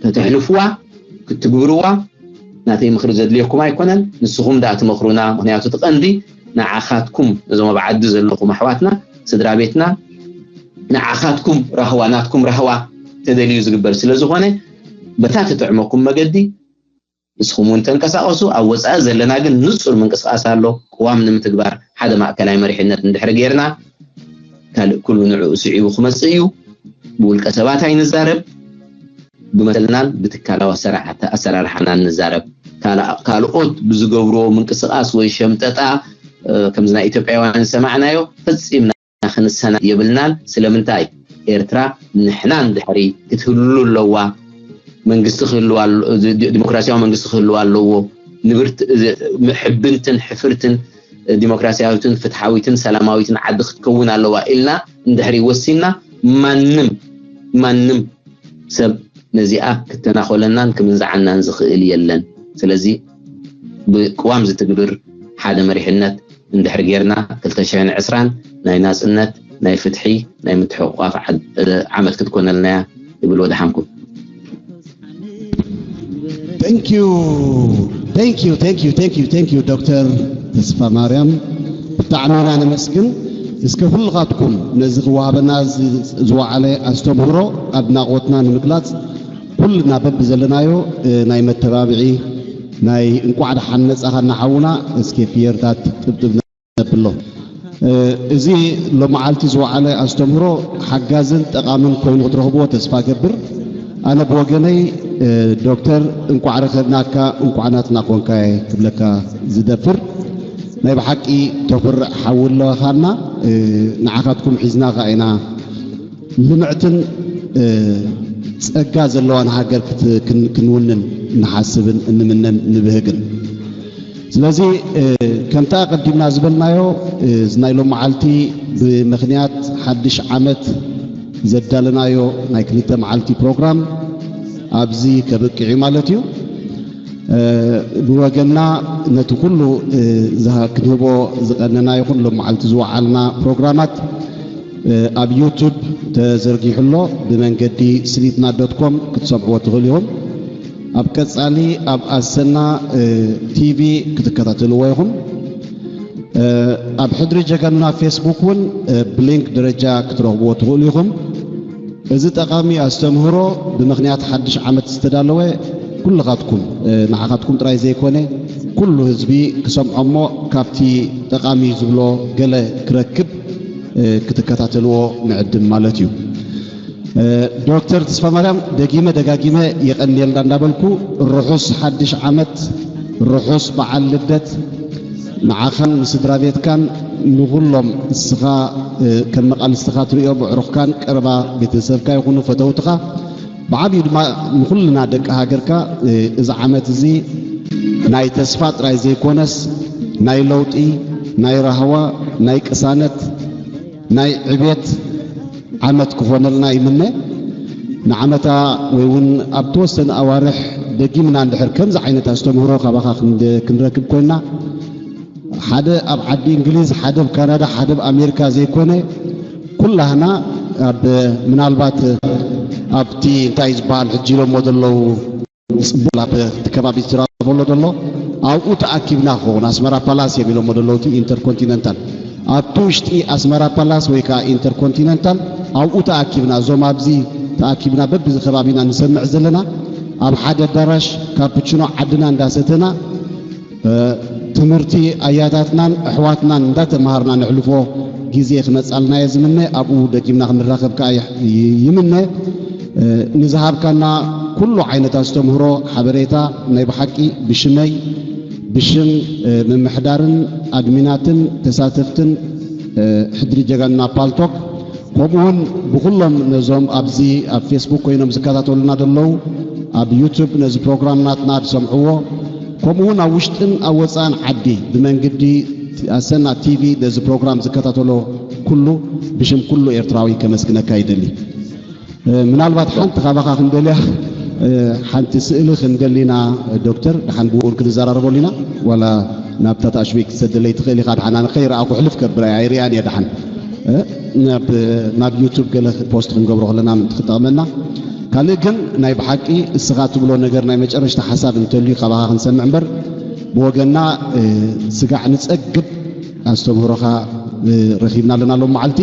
ከተሕልፍዋ ክትግብርዋ ናተይ ምኽሪ ዘድልየኩም ኣይኮነን። ንስኹም ደኣ ትመኽሩና። ምኽንያቱ እቲ ቀንዲ ንዓኻትኩም እዞም ኣብ ዓዲ ዘለኹም ኣሕዋትና ስድራ ቤትና ንዓኻትኩም ራህዋ ናትኩም ራህዋ ተደልዩ ዝግበር ስለ ዝኾነ በታ ትጥዕመኩም መገዲ ንስኹም እውን ተንቀሳቐሱ። ኣብ ወፃኢ ዘለና ግን ንፁር ምንቅስቃስ ኣሎ። ቅዋም ንምትግባር ሓደ ማእከላይ መሪሕነት እንድሕር ጌርና ካልእ ኩሉ ንዕኡ ስዒቡ ክመፅእ እዩ። ብውልቀ ሰባት ኣይንዛረብ፣ ብመሰልናን ብትካላዊ ኣሰራርሓናን ንዛረብ። ካልኦት ብዝገብርዎ ምንቅስቃስ ወይ ሸምጠጣ ከምዚ ናይ ኢትዮጵያውያን ዝሰማዕናዮ ፈፂምና ክንሰና የብልናን። ስለምንታይ ኤርትራ ንሕና እንድሕሪ ክትህሉ ኣለዋ። መንግስቲ ክህልዋ ዲሞክራሲያዊ መንግስቲ ክህልዋ ኣለዎ። ንብርት ሕብንትን ሕፍርትን ዲሞክራሲያዊትን ፍትሓዊትን ሰላማዊትን ዓዲ ክትከውን ኣለዋ ኢልና እንድሕሪ ወሲንና ማንም ማንም ሰብ ነዚኣ ክተናኾለናን ክምንዝዓናን ዝኽእል የለን። ስለዚ ብቅዋም ዝትግብር ሓደ መሪሕነት እንድሕር ጌርና ክልተ ሽሕን ዕስራን ናይ ናጽነት ናይ ፍትሒ ናይ ምትሕቑቋፍ ዓመት ክትኮነልና እያ ይብል ወድሓንኩም። Thank you, thank you, thank you, thank you, thank you ዶክተር ተስፋ ማርያም ብጣዕሚ ኢና ነመስግን። እስከ ኩልኻትኩም ነዚ ክወሃበና ዝወዓለ ኣስተምህሮ ኣድናቖትና ንምግላጽ ኩልና በብዘለናዮ ናይ መተባብዒ ናይ እንቋዕ ደሓን መጻኻ እናሓውና እስከ ፍየርታት ጥብጥብ ነብሎ። እዚ ሎመዓልቲ ዝወዓለ ኣስተምህሮ ሓጋዝን ጠቓምን ኮይኑ ክትረኽብዎ ተስፋ ገብር። ኣነ ብወገነይ ዶክተር እንቋዕ ረኸብናካ እንቋዕ ናትና ኮንካ ክብለካ ዝደፍር ናይ ብሓቂ ተኹርዕ ሓዊ ኣለኻና። ንዓኻትኩም ሒዝናኻ ኢና ልምዕትን ጸጋ ዘለዋን ሃገር ክንውንን ንሓስብን እንምነን ንብህግን። ስለዚ ከምቲ ኣቐዲምና ዝበልናዮ እዚ ናይ ሎመዓልቲ ብምኽንያት ሓድሽ ዓመት ዘዳለናዮ ናይ ክልተ መዓልቲ ፕሮግራም ኣብዚ ከብቅዕ እዩ ማለት እዩ። ብወገንና ነቲ ኩሉ ክንህቦ ዝቐነና ይኹን ሎም መዓልቲ ዝወዓልና ፕሮግራማት ኣብ ዩቱብ ተዘርጊሑ ኣሎ። ብመንገዲ ስኒትና ዶት ኮም ክትሰምዕዎ ትኽእሉ ኢኹም። ኣብ ቀጻሊ ኣብ ኣሰና ቲቪ ክትከታተልዎ ኢኹም። ኣብ ሕድሪ ጀጋኑና ፌስቡክ እውን ብሊንክ ደረጃ ክትረኽብዎ ትኽእሉ ኢኹም። እዚ ጠቓሚ ኣስተምህሮ ብምኽንያት ሓድሽ ዓመት ዝተዳለወ ኩልኻትኩም ንዓኻትኩም ጥራይ ዘይኮነ ኩሉ ህዝቢ ክሰምዖ እሞ ካብቲ ጠቓሚ ዝብሎ ገለ ክረክብ ክትከታተልዎ ንዕድም ማለት እዩ። ዶክተር ተስፋማርያም ደጊመ ደጋጊመ የቐንየልና እንዳበልኩ ርሑስ ሓድሽ ዓመት፣ ርሑስ በዓል ልደት ንዓኻን ንስድራ ቤትካን ንኹሎም እስኻ ከም መቓልስትኻ ትርእዮም ኣዕሩኽካን ቀረባ ቤተሰብካ ይኹኑ ፈተውትኻ ብዓብዩ ድማ ንኹልና ደቂ ሃገርካ እዚ ዓመት እዚ ናይ ተስፋ ጥራይ ዘይኮነስ ናይ ለውጢ፣ ናይ ራህዋ፣ ናይ ቅሳነት፣ ናይ ዕቤት ዓመት ክኾነልና ይምነ። ንዓመታ ወይ እውን ኣብ ተወሰነ ኣዋርሕ ደጊምና እንድሕር ከምዚ ዓይነት ኣስተምህሮ ካባኻ ክንረክብ ኮይንና ሓደ ኣብ ዓዲ እንግሊዝ፣ ሓደ ኣብ ካናዳ፣ ሓደ ኣብ ኣሜሪካ ዘይኮነ ኩላህና ኣብ ምናልባት ኣብቲ እንታይ ዝበሃል ሕጂ ኢሎሞ ዘለዉ ጽቡቕ ኣብ እቲ ከባቢ ዝትራበሎ ዘሎ ኣብኡ ተኣኪብና ክኸውን ኣስመራ ፓላስ እዮም ኢሎሞ ዘለዉ እቲ ኢንተርኮንቲነንታል ኣብቲ ውሽጢ ኣስመራ ፓላስ ወይ ከዓ ኢንተርኮንቲነንታል ኣብኡ ተኣኪብና እዞም ኣብዚ ተኣኪብና በብዚ ከባቢና ንሰምዕ ዘለና ኣብ ሓደ ኣዳራሽ ካፕችኖ ዓድና እንዳሰተና ትምህርቲ ኣያታትናን ኣሕዋትናን እንዳተማሃርና ንሕልፎ ግዜ ክመጻልና እየ ዝምነ። ኣብኡ ደጊምና ክንራኸብ ከኣ ይምነ። ንዝሃብካና ኩሉ ዓይነት ኣስተምህሮ፣ ሓበሬታ ናይ ብሓቂ ብሽመይ፣ ብሽም ምምሕዳርን ኣድሚናትን ተሳተፍትን ሕድሪ ጀጋኑና ፓልቶክ፣ ከምኡውን ብኩሎም ነዞም ኣብዚ ኣብ ፌስቡክ ኮይኖም ዝከታተሉና ዘለዉ፣ ኣብ ዩቱብ ነዚ ፕሮግራም ናትና ዝሰምዕዎ፣ ከምኡውን ኣብ ውሽጥን ኣብ ወፃእን ዓዲ ብመንግዲ ኣሰና ቲቪ ነዚ ፕሮግራም ዝከታተሎ ኩሉ፣ ብሽም ኩሉ ኤርትራዊ ከመስግነካ ይደሊ። ምናልባት ሓንቲ ካባኻ ክንደልያ፣ ሓንቲ ስእሊ ክንደሊና ዶክተር፣ ደሓን ብኡን ክንዘራረበሉ ኢና። ዋላ ናብታ ታሽቢ ክትሰደለይ ትኽእል ኢኻ። ደሓን ኣነ ከይረኣኹ ሕልፍ ከብር እያ፣ ኣይርእያን እየ። ደሓን ናብ ዩቱብ ገለ ፖስት ክንገብሮ ከለና ምእንቲ ክጠቕመና። ካልእ ግን ናይ ብሓቂ እስኻ ትብሎ ነገር ናይ መጨረሽታ ሓሳብ እንተልዩ ካባኻ ክንሰምዕ እምበር፣ ብወገና ስጋዕ ንጸግብ ኣስተምህሮኻ ረኺብና ኣለና ሎም መዓልቲ።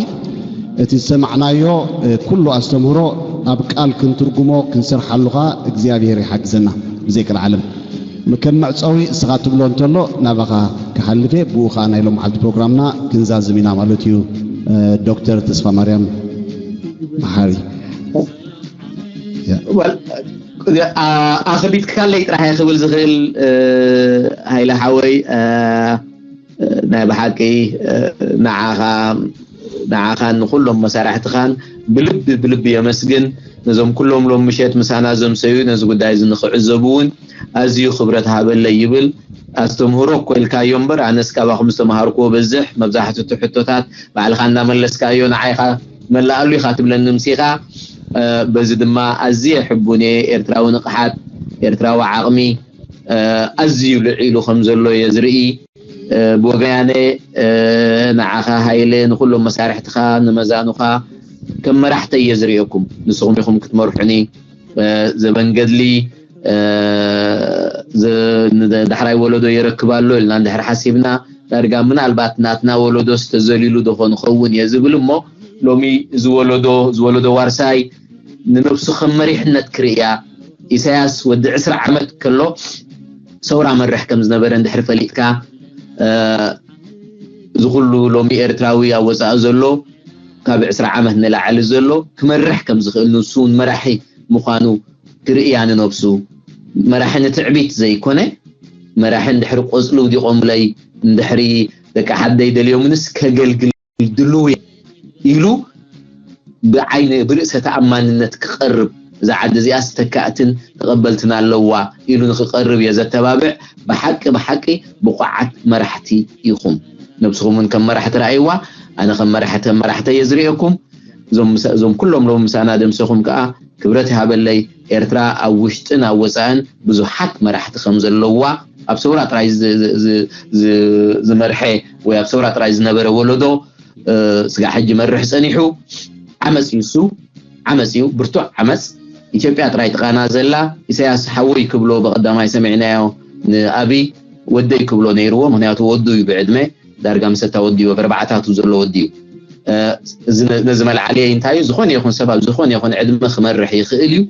እቲ ዝሰማዕናዮ ኩሉ ኣስተምህሮ ኣብ ቃል ክንትርጉሞ ክንሰርሓሉ ኸኣ እግዚኣብሔር ይሓግዘና። ብዘይ ቀልዓለም ከም መዕጸዊ እስኻ ትብሎ እንተሎ ናባኻ ክሓልፍ እየ። ብኡ ኸኣ ናይ ሎም መዓልቲ ፕሮግራምና ክንዛዝም ኢና ማለት እዩ። ዶክተር ተስፋ ማርያም መሓሪ። ኣኸቢድካለይ ጥራሕ እየ ክብል ዝኽእል። ሃይለ ሓወይ፣ ናይ ብሓቂ ንዓኻ ንዓኻን ንኹሎም መሳርሕትኻን ብልቢ ብልቢ የመስግን። ነዞም ኩሎም ሎም ምሸት ምሳና ዘምሰዩ ነዚ ጉዳይ እዚ ንኽዕዘቡ እውን ኣዝዩ ክብረት ሃበለይ ይብል። ኣስተምህሮ እኮ ኢልካዮ እምበር ኣነስ ካባኹም ዝተምሃርክዎ በዝሕ። መብዛሕትኡ ሕቶታት ባዕልኻ እንዳመለስካዮ ንዓይኻ መላኣሉ ኢኻ ትብለኒ ምሲኻ። በዚ ድማ ኣዝየ ሕቡን እየ። ኤርትራዊ ንቕሓት፣ ኤርትራዊ ዓቕሚ ኣዝዩ ልዒሉ ከም ዘሎ እየ ዝርኢ። ብወገያነ ንዓኻ ሃይለ፣ ንኩሎም መሳርሕትኻ፣ ንመዛኑኻ ከም መራሕተ እየ ዝርእየኩም። ንስኹም ኢኹም ክትመርሑኒ። ዘበን ገድሊ ዳሕራይ ወለዶ የረክብ ኣሎ ኢልና እንድሕር ሓሲብና፣ ዳርጋ ምናልባት ናትና ወለዶስ ተዘሊሉ ዶ ኾን ኸውን እየ ዝብል። እሞ ሎሚ እዚ ወለዶ፣ እዚ ወለዶ ዋርሳይ ንነብሱ ከም መሪሕነት ክርእያ፣ ኢሳያስ ወዲ ዕስራ ዓመት ከሎ ሰውራ መርሕ ከም ዝነበረ እንድሕር ፈሊጥካ፣ እዚ ኩሉ ሎሚ ኤርትራዊ ኣብ ወጻኢ ዘሎ ካብ ዕስራ ዓመት ንላዕሊ ዘሎ ክመርሕ ከም ዝኽእል፣ ንሱ እውን መራሒ ምዃኑ ክርእያ ንነብሱ፣ መራሒ ንትዕቢት ዘይኮነ፣ መራሒ እንድሕር ቆጽሊ ውዲቖምለይ እንድሕሪ ደቂ ዓደይ ደልዮምንስ ከገልግል ድሉው እየ ኢሉ ብዓይነ ብርእሰ ተኣማንነት ክቐርብ፣ እዛ ዓዲ እዚኣስ ተካእትን ተቐበልትን ኣለዋ ኢሉ ንክቐርብ እየ ዘተባብዕ። ብሓቂ ብሓቂ ብቑዓት መራሕቲ ኢኹም። ነብስኹም እውን ከም መራሕቲ ረኣይዋ። ኣነ ከም መራሕቲ መራሕተ እየ ዝርእየኩም። እዞም ምሳ- እዞም ኩሎም ሎም ምሳና ደምሰኹም ከዓ ክብረት ይሃበለይ። ኤርትራ ኣብ ውሽጥን ኣብ ወፃእን ብዙሓት መራሕቲ ከም ዘለዋ፣ ኣብ ሰውራ ጥራይ ዝ- ዝ- ዝ- ዝ- ዝመርሐ ወይ ኣብ ሰውራ ጥራይ ዝነበረ ወለዶ ስጋዕ ሕጂ መርሕ ጸኒሑ። ዓመጽ እዩ እሱ፣ ዓመጽ እዩ፣ ብርቱዕ ዓመጽ። ኢትዮጵያ ጥራይ ጥቓና ዘላ። ኢሳያስ ሓወይ ክብሎ ብቐዳማይ ሰሚዕናዮ ንኣብይ፣ ወደይ ክብሎ ነይርዎ። ምክንያቱ ወዱ እዩ ብዕድመ፣ ዳርጋ ምሰታ ወዲ እዩ፣ ኣብ ኣርባዓታቱ ዘሎ ወዲ እዩ። ነዚ መልዓልየ እንታይ እዩ? ዝኾነ ይኹን ሰብ ኣብ ዝኾነ ይኹን ዕድመ ክመርሕ ይኽእል እዩ።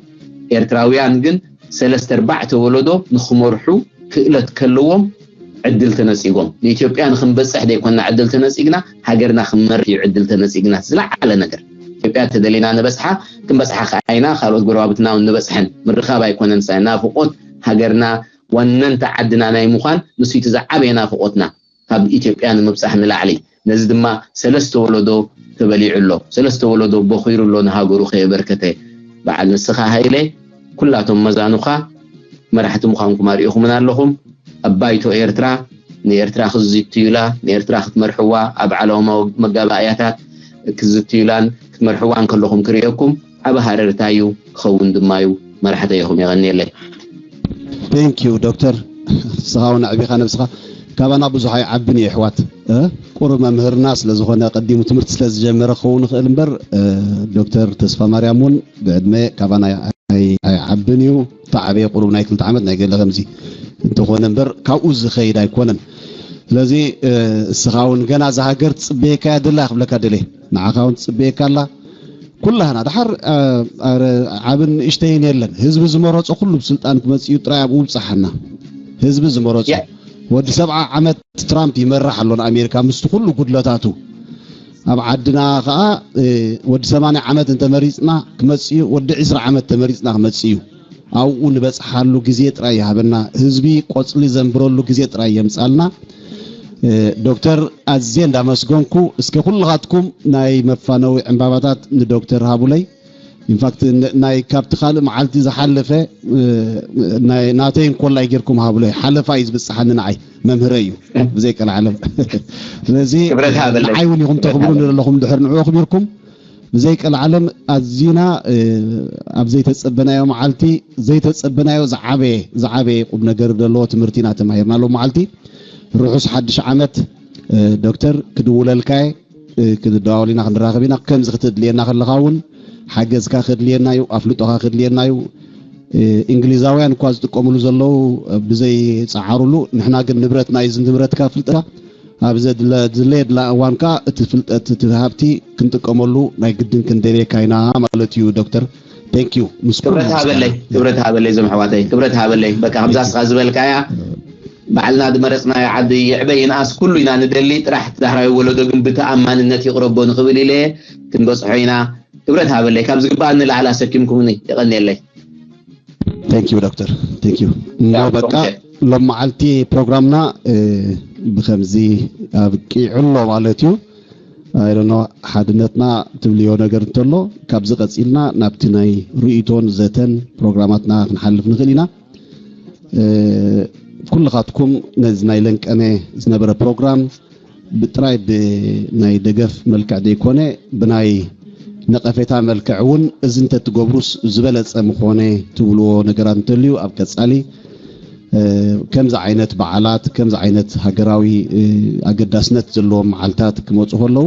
ኤርትራውያን ግን ሰለስተ ኣርባዕተ ወለዶ ንኽመርሑ ክእለት ከለዎም ዕድል ተነጺጎም። ንኢትዮጵያ ንክንበጽሕ ዘይኮንና ዕድል ተነጺግና፣ ሃገርና ክንመርሕ እዩ ዕድል ተነጺግና። ዝለዓለ ነገር ኢትዮጵያ ተደሊና ንበጽሓ፣ ክንበጽሓ ከኣ ኢና፣ ካልኦት ጎረባብትና እውን ንበጽሐን። ምርኻብ ኣይኮነን ሳይ ናፍቆት ሃገርና፣ ዋነንቲ ዓድና ናይ ምዃን፣ ንሱ እቲ ዝዓበየ ናፍቆትና። ካብ ኢትዮጵያ ንምብጻሕ ንላዕሊ። ነዚ ድማ ሰለስተ ወለዶ ተበሊዑ ኣሎ። ሰለስተ ወለዶ ቦኺሩ ኣሎ ንሃገሩ ከየበርከተ። በዓል ንስኻ ሃይለ፣ ኩላቶም መዛኑኻ መራሕቲ ምዃንኩም ኣርኢኹምና ኣለኹም። ኣብ ባይቶ ኤርትራ ንኤርትራ ክትዝትዩላ፣ ንኤርትራ ክትመርሕዋ፣ ኣብ ዓለማዊ መጋባእያታት ክትዝትዩላን ክትመርሕዋን ከለኹም ክርእየኩም ዓቢ ሃረርታ እዩ፣ ክኸውን ድማ እዩ። መራሕተይ ኢኹም፣ የቐንየለይ። Thank you ዶክተር። ንስኻ እውን ኣዕቢኻ ነብስኻ። ካባና ብዙሕ ኣይዓብን እዩ ኣሕዋት። ቁሩብ መምህርና ስለ ዝኾነ ቀዲሙ ትምህርቲ ስለ ዝጀመረ ክኸውን ይኽእል እምበር፣ ዶክተር ተስፋ ማርያም እውን ብዕድመ ካባና ኣይዓብን እዩ። ተዓበየ ቁሩብ ናይ ክልተ ዓመት ናይ ገለ ከምዚ እንተኾነ እምበር ካብኡ ዝኸይድ ኣይኮነን። ስለዚ እስኻ እውን ገና እዛ ሃገር ትጽበየካ እያ ደላ ክብለካ ደልየ። ንዓኻ እውን ትጽበየካ ኣላ። ኩላህና ድሓር፣ እ፣ ኣረ፣ ዓብን ንእሽተይን የለን። ህዝቢ ዝመረጾ ኩሉ ብስልጣን ክመጽእ እዩ ጥራይ ኣብኡ ብጽሓና። ህዝቢ ዝመረጾ። ወዲ ሰብዓ ዓመት ትራምፕ ይመርሕ ኣሎ ንኣሜሪካ ምስቲ ኩሉ ጉድለታቱ። ኣብ ዓድና ከኣ፣ እ፣ ወዲ ሰማንያ ዓመት እንተመሪጽና ክመጽእ እዩ፣ ወዲ ዕስራ ዓመት ተመሪጽና ክመጽእ እዩ። ኣብኡ ንበጽሓሉ ግዜ ጥራይ ይሃበና። ህዝቢ ቆጽሊ ዘንብረሉ ግዜ ጥራይ የምጻልና። እ፣ ዶክተር ኣዝየ እንዳመስገንኩ፣ እስከ ኩልኻትኩም ናይ መፋነዊ ዕምባባታት ንዶክተር ሃቡለይ። ኢንፋክት፣ ን-፣ ናይ ካብቲ ካልእ መዓልቲ ዝሓለፈ፣ እ፣ ናይ ናተይ እንኮላይ ጌርኩም ሃቡለይ። ሓለፋ እዩ ዝበጽሓኒ ንዓይ፣ መምህረይ እዩ። ብዘይ ቀልዓለም። ስለዚ ክብረት ሃበለይ። ንዓይ እውን ኢኹም ተኽብሩ ዘለኹም ድሕር ንዕኡ ኣኽቢርኩም። ብዘይ ቀልዓለም ኣዚና፣ እ፣ ኣብ ዘይተጸበናዮ መዓልቲ፣ ዘይተጸበናዮ ዝዓበየ፣ ዝዓበየ ቁም ነገር ዘለዎ ትምህርቲ ኢና ተማሂርና ሎም መዓልቲ። ርሑስ ሓድሽ ዓመት፣ እ፣ ዶክተር፣ ክድውለልካየ፣ እ፣ ክንደዋወል ኢና፣ ክንራኸብ ኢና። ከምዚ ክትድልየና ከለኻ እውን ሓገዝካ ከድልየና እዩ፣ ኣፍልጦኻ ከድልየና እዩ። እ፣ እንግሊዛውያን እኳ ዝጥቀምሉ ዘለዉ፣ እ፣ ብዘይ ጸዓሩሉ፣ ንሕና ግን ንብረትና እዩ፣ እዚ ንብረትካ ፍልጠትካ ኣብ ዘድለ-፣ ዝድለየድላ እዋን ከኣ እቲ ፍልጠት፣ እቲ ሃብቲ ክንጥቀመሉ ናይ ግድን ክንደልየካ ኢና ማለት እዩ ዶክተር። Thank you። ምስ ኩሉ ክብረት ሃበለይ፣ ምስጋና። ክብረት ሃበለይ፣ እዞም ኣሕዋተይ፣ ክብረት ሃበለይ። በቃ፣ ከምዛ እስኻ ዝበልካያ፣ ባዕልና ዝመረጽናዮ ዓዲ ይዕበ ይንኣስ ኩሉ ኢና ንደሊ፣ ጥራሕ ዳሕራዊ ወለዶ ግን ብተኣማንነት ይቕረቦ ንኽብል ኢለ ክንበጽሖ ኢና። ክብረት ሃበለይ፣ ካብ ዝግባኣኒ ንላዕሊ ኣሰኪምኩምኒ፣ የቐንየለይ። Thank you ዶክተር። Thank you። እሞ ያ፣ በቃ፣ ኦኬ። ሎም መዓልቲ ፕሮግራምና፣ እ፣ ብኸምዚ ኣብቂዑ ኣሎ ማለት እዩ። I don't know፣ ሓድነትና ትብልዮ ነገር እንተሎ፣ ካብዚ ቀጺልና ናብቲ ናይ ርእይቶን ዘተን ፕሮግራማትና ክንሓልፍ ንኽእል ኢና። እ፣ ኩልኻትኩም ነዚ ናይ ለንቀነ ዝነበረ ፕሮግራም ብጥራይ ብናይ ደገፍ መልክዕ ዘይኮነ፣ ብናይ ነቐፌታ መልክዕ እውን፣ እዚ እንተትገብሩስ ዝበለጸ ምኾነ ትብልዎ ነገራት እንተልዩ፣ ኣብ ቀጻሊ፣ እ፣ ከምዚ ዓይነት በዓላት፣ ከምዚ ዓይነት ሃገራዊ፣ እ፣ ኣገዳስነት ዘለዎም መዓልታት ክመጹ ከለዉ፣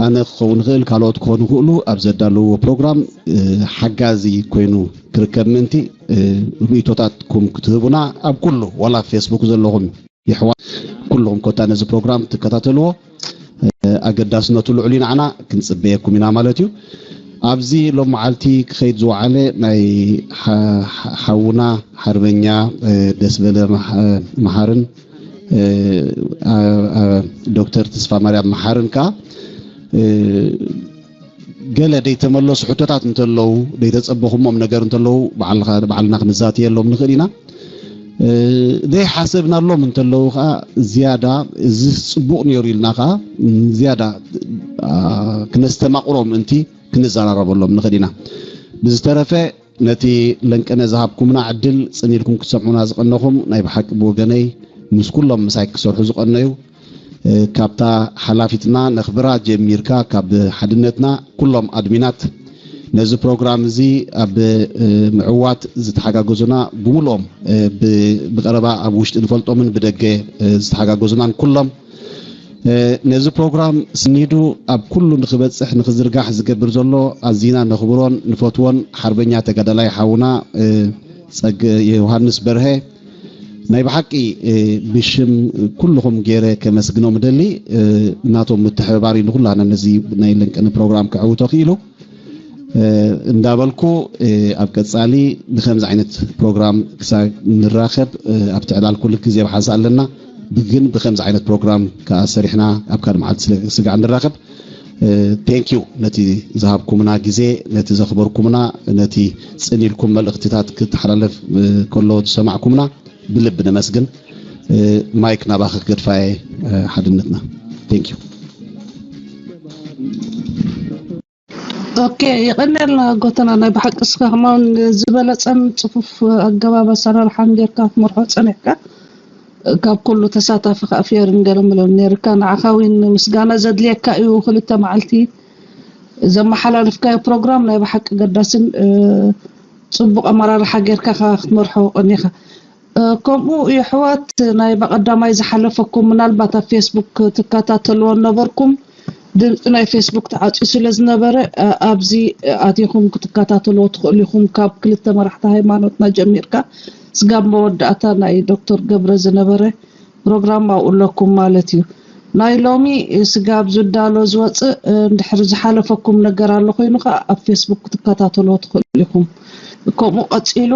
ኣነ ክኸውን ይኽእል፣ ካልኦት ክኾኑ ይኽእሉ፣ ኣብ ዘዳለውዎ ፕሮግራም፣ እ፣ ሓጋዚ ኮይኑ ክርከብ ምእንቲ፣ እ፣ ርእይቶታትኩም ክትህቡና ኣብ ኩሉ፣ ዋላ ኣብ ፌስቡክ ዘለኹም የሕዋት ኩልኹም ኮታ ነዚ ፕሮግራም ትከታተልዎ፣ እ፣ ኣገዳስነቱ ልዑል እዩ። ንዓና ክንጽበየኩም ኢና ማለት እዩ። ኣብዚ ሎም መዓልቲ ክኸይድ ዝወዓለ ናይ ሓ-፣ ሓ-፣ ሓውና ሓርበኛ፣ እ፣ ደስበለ መሓ-፣ መሓርን፣ እ፣ ኣ-፣ ኣ-፣ ዶክተር ተስፋ ማርያም መሓርን ከኣ፣ እ፣ ገለ ደይተመለሱ ሕቶታት እንተለዉ፣ ደይተጸበኹሞም ነገር እንተለዉ፣ ባዕልኻ፣ ባዕልና ክንዛተየሎም ንኽእል ኢና። እ፣ ዘይሓሰብናሎም እንተለዉ ኸኣ፣ ዝያዳ እዚ ጽቡቕ ነይሩ ኢልና ኸኣ፣ ዝያዳ፣ ኣ፣ ክነስተማቕሮ ምእንቲ ክንዘራረበሎም ንኽእል ኢና። ብዝተረፈ፣ ነቲ ለንቀነ ዝሃብኩምና ዕድል ጽን ኢልኩም ክትሰምዑና ዝቐነኹም፣ ናይ ብሓቂ ብወገነይ ምስ ኩሎም ምሳይ ክሰርሑ ዝቐነዩ፣ እ፣ ካብታ ሓላፊትና ነኽብራ ጀሚርካ፣ ካብ ሓድነትና ኩሎም ኣድሚናት ነዚ ፕሮግራም እዚ ኣብ፣ እ፣ ምዕዋት ዝተሓጋገዙና ብምልኦም፣ እ፣ ብ-፣ ብቐረባ ኣብ ውሽጢ ንፈልጦምን ብደገ፣ እ፣ ዝተሓጋገዙናን ኩሎም፣ እ፣ ነዚ ፕሮግራም ስኒዱ ኣብ ኩሉ ንኽበጽሕ ንኽዝርጋሕ ዝገብር ዘሎ ኣዚና ነኽብሮን ንፈትዎን ሓርበኛ ተጋዳላይ ሓውና፣ እ፣ ጸገ-፣ ዮሃንስ በርሀ ናይ ብሓቂ፣ እ፣ ብሽም ኩልኹም ገይረ ከመስግኖም እደሊ። እ፣ ናቶም ምትሕብባር እዩ ንኹላና ነዚ ናይ ለንቀነ ፕሮግራም ከዕውቶ ክኢሉ። እ፣ እንዳበልኩ፣ እ፣ ኣብ ቀጻሊ ብኸምዚ ዓይነት ፕሮግራም ክሳብ ንራኸብ፣ እ፣ ኣብቲ ዕላል ኩሉ ግዜ ብሓንሳእ ኣለና። ብ-፣ ግን ብኸምዚ ዓይነት ፕሮግራም ከኣ ሰሪሕና ኣብ ካልእ መዓልቲ ስለ-፣ ስጋዕ ንራኸብ። እ፣ thank you ነቲ ዝሃብኩምና ግዜ፣ ነቲ ዘኽበርኩምና፣ ነቲ ጽን ኢልኩም መልእኽትታት ክተሓላለፍ፣ እ፣ ከሎ ዝሰማዕኩምና ብልቢ ነመስግን። እ፣ ማይክ ናባኺ ክገድፋ እየ፣ እ፣ ሓድነትና። Thank you። ኦኬ፣ የቐንየልና ጎተና። ናይ ብሓቂ እስኻ ከማን ዝበለጸን ጽፉፍ ኣገባብ ኣሰራርሓን ጌርካ ክትመርሖ ጸኒሕካ፣ ካብ ኩሉ ተሳታፊ ከኣ ፌርን ገለ ምለን ኔርካ። ንዓኻ እውን ምስጋና ዘድልየካ እዩ። ክልተ መዓልቲ ዘመሓላልፍካዮ ፕሮግራም ናይ ብሓቂ ገዳስን፣ እ፣ ጽቡቕ ኣመራርሓ ጌርካ ከኣ ክትመርሖ ቀኒኻ። እ፣ ከምኡ የሕዋት፣ ናይ በቐዳማይ ዝሓለፈኩም፣ ምናልባት ኣብ ፌስቡክ ትከታተልዎ ነበርኩም፣ ድምፂ ናይ ፌስቡክ ተዓፅዩ ስለ ዝነበረ፣ እ፣ ኣብዚ ኣቲኹም ክትከታተልዎ ትኽእሉ ኢኹም። ካብ ክልተ መራሕቲ ሃይማኖትና ጀሚርካ ስጋብ መወዳእታ ናይ ዶክተር ገብረ ዝነበረ ፕሮግራም ኣብኡ ኣለኩም ማለት እዩ። ናይ ሎሚ ስጋብ ዝዳሎ ዝወፅእ እንድሕር ዝሓለፈኩም ነገር ኣሎ ኮይኑ ከዓ ኣብ ፌስቡክ ክትከታተልዎ ትኽእሉ ኢኹም። ከምኡ ቀፂሉ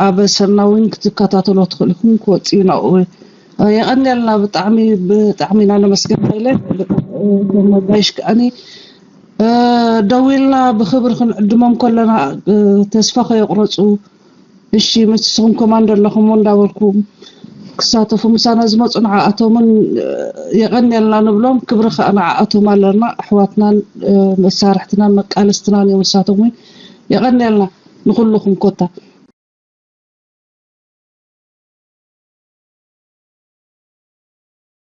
ኣብ ሰናዊን ክትከታተልዎ ትኽእሉ ኢኹም። ክወፅእ እዩ ናብኡ። የቐንየልና ብጣዕሚ ብጣዕሚ ኢና ነመስግን። ሃይለ መጋይሽ ከዓኒ ደዊልና ብክብሪ ክንዕድሞም ከለና ተስፋ ከየቁረፁ፣ እሺ ምስኹም ኮማንዶ ኣለኹም እንዳበልኩም ክሳተፉ ምሳና ዝመፁ ንዓኣቶምን የቐንየልና ንብሎም። ክብሪ ከዓ ንዓኣቶም ኣለና። ኣሕዋትናን መሳርሕትናን መቃለስትናን እዮም ንሳቶም እውን። የቐንየልና ንኩልኹም ኮታ።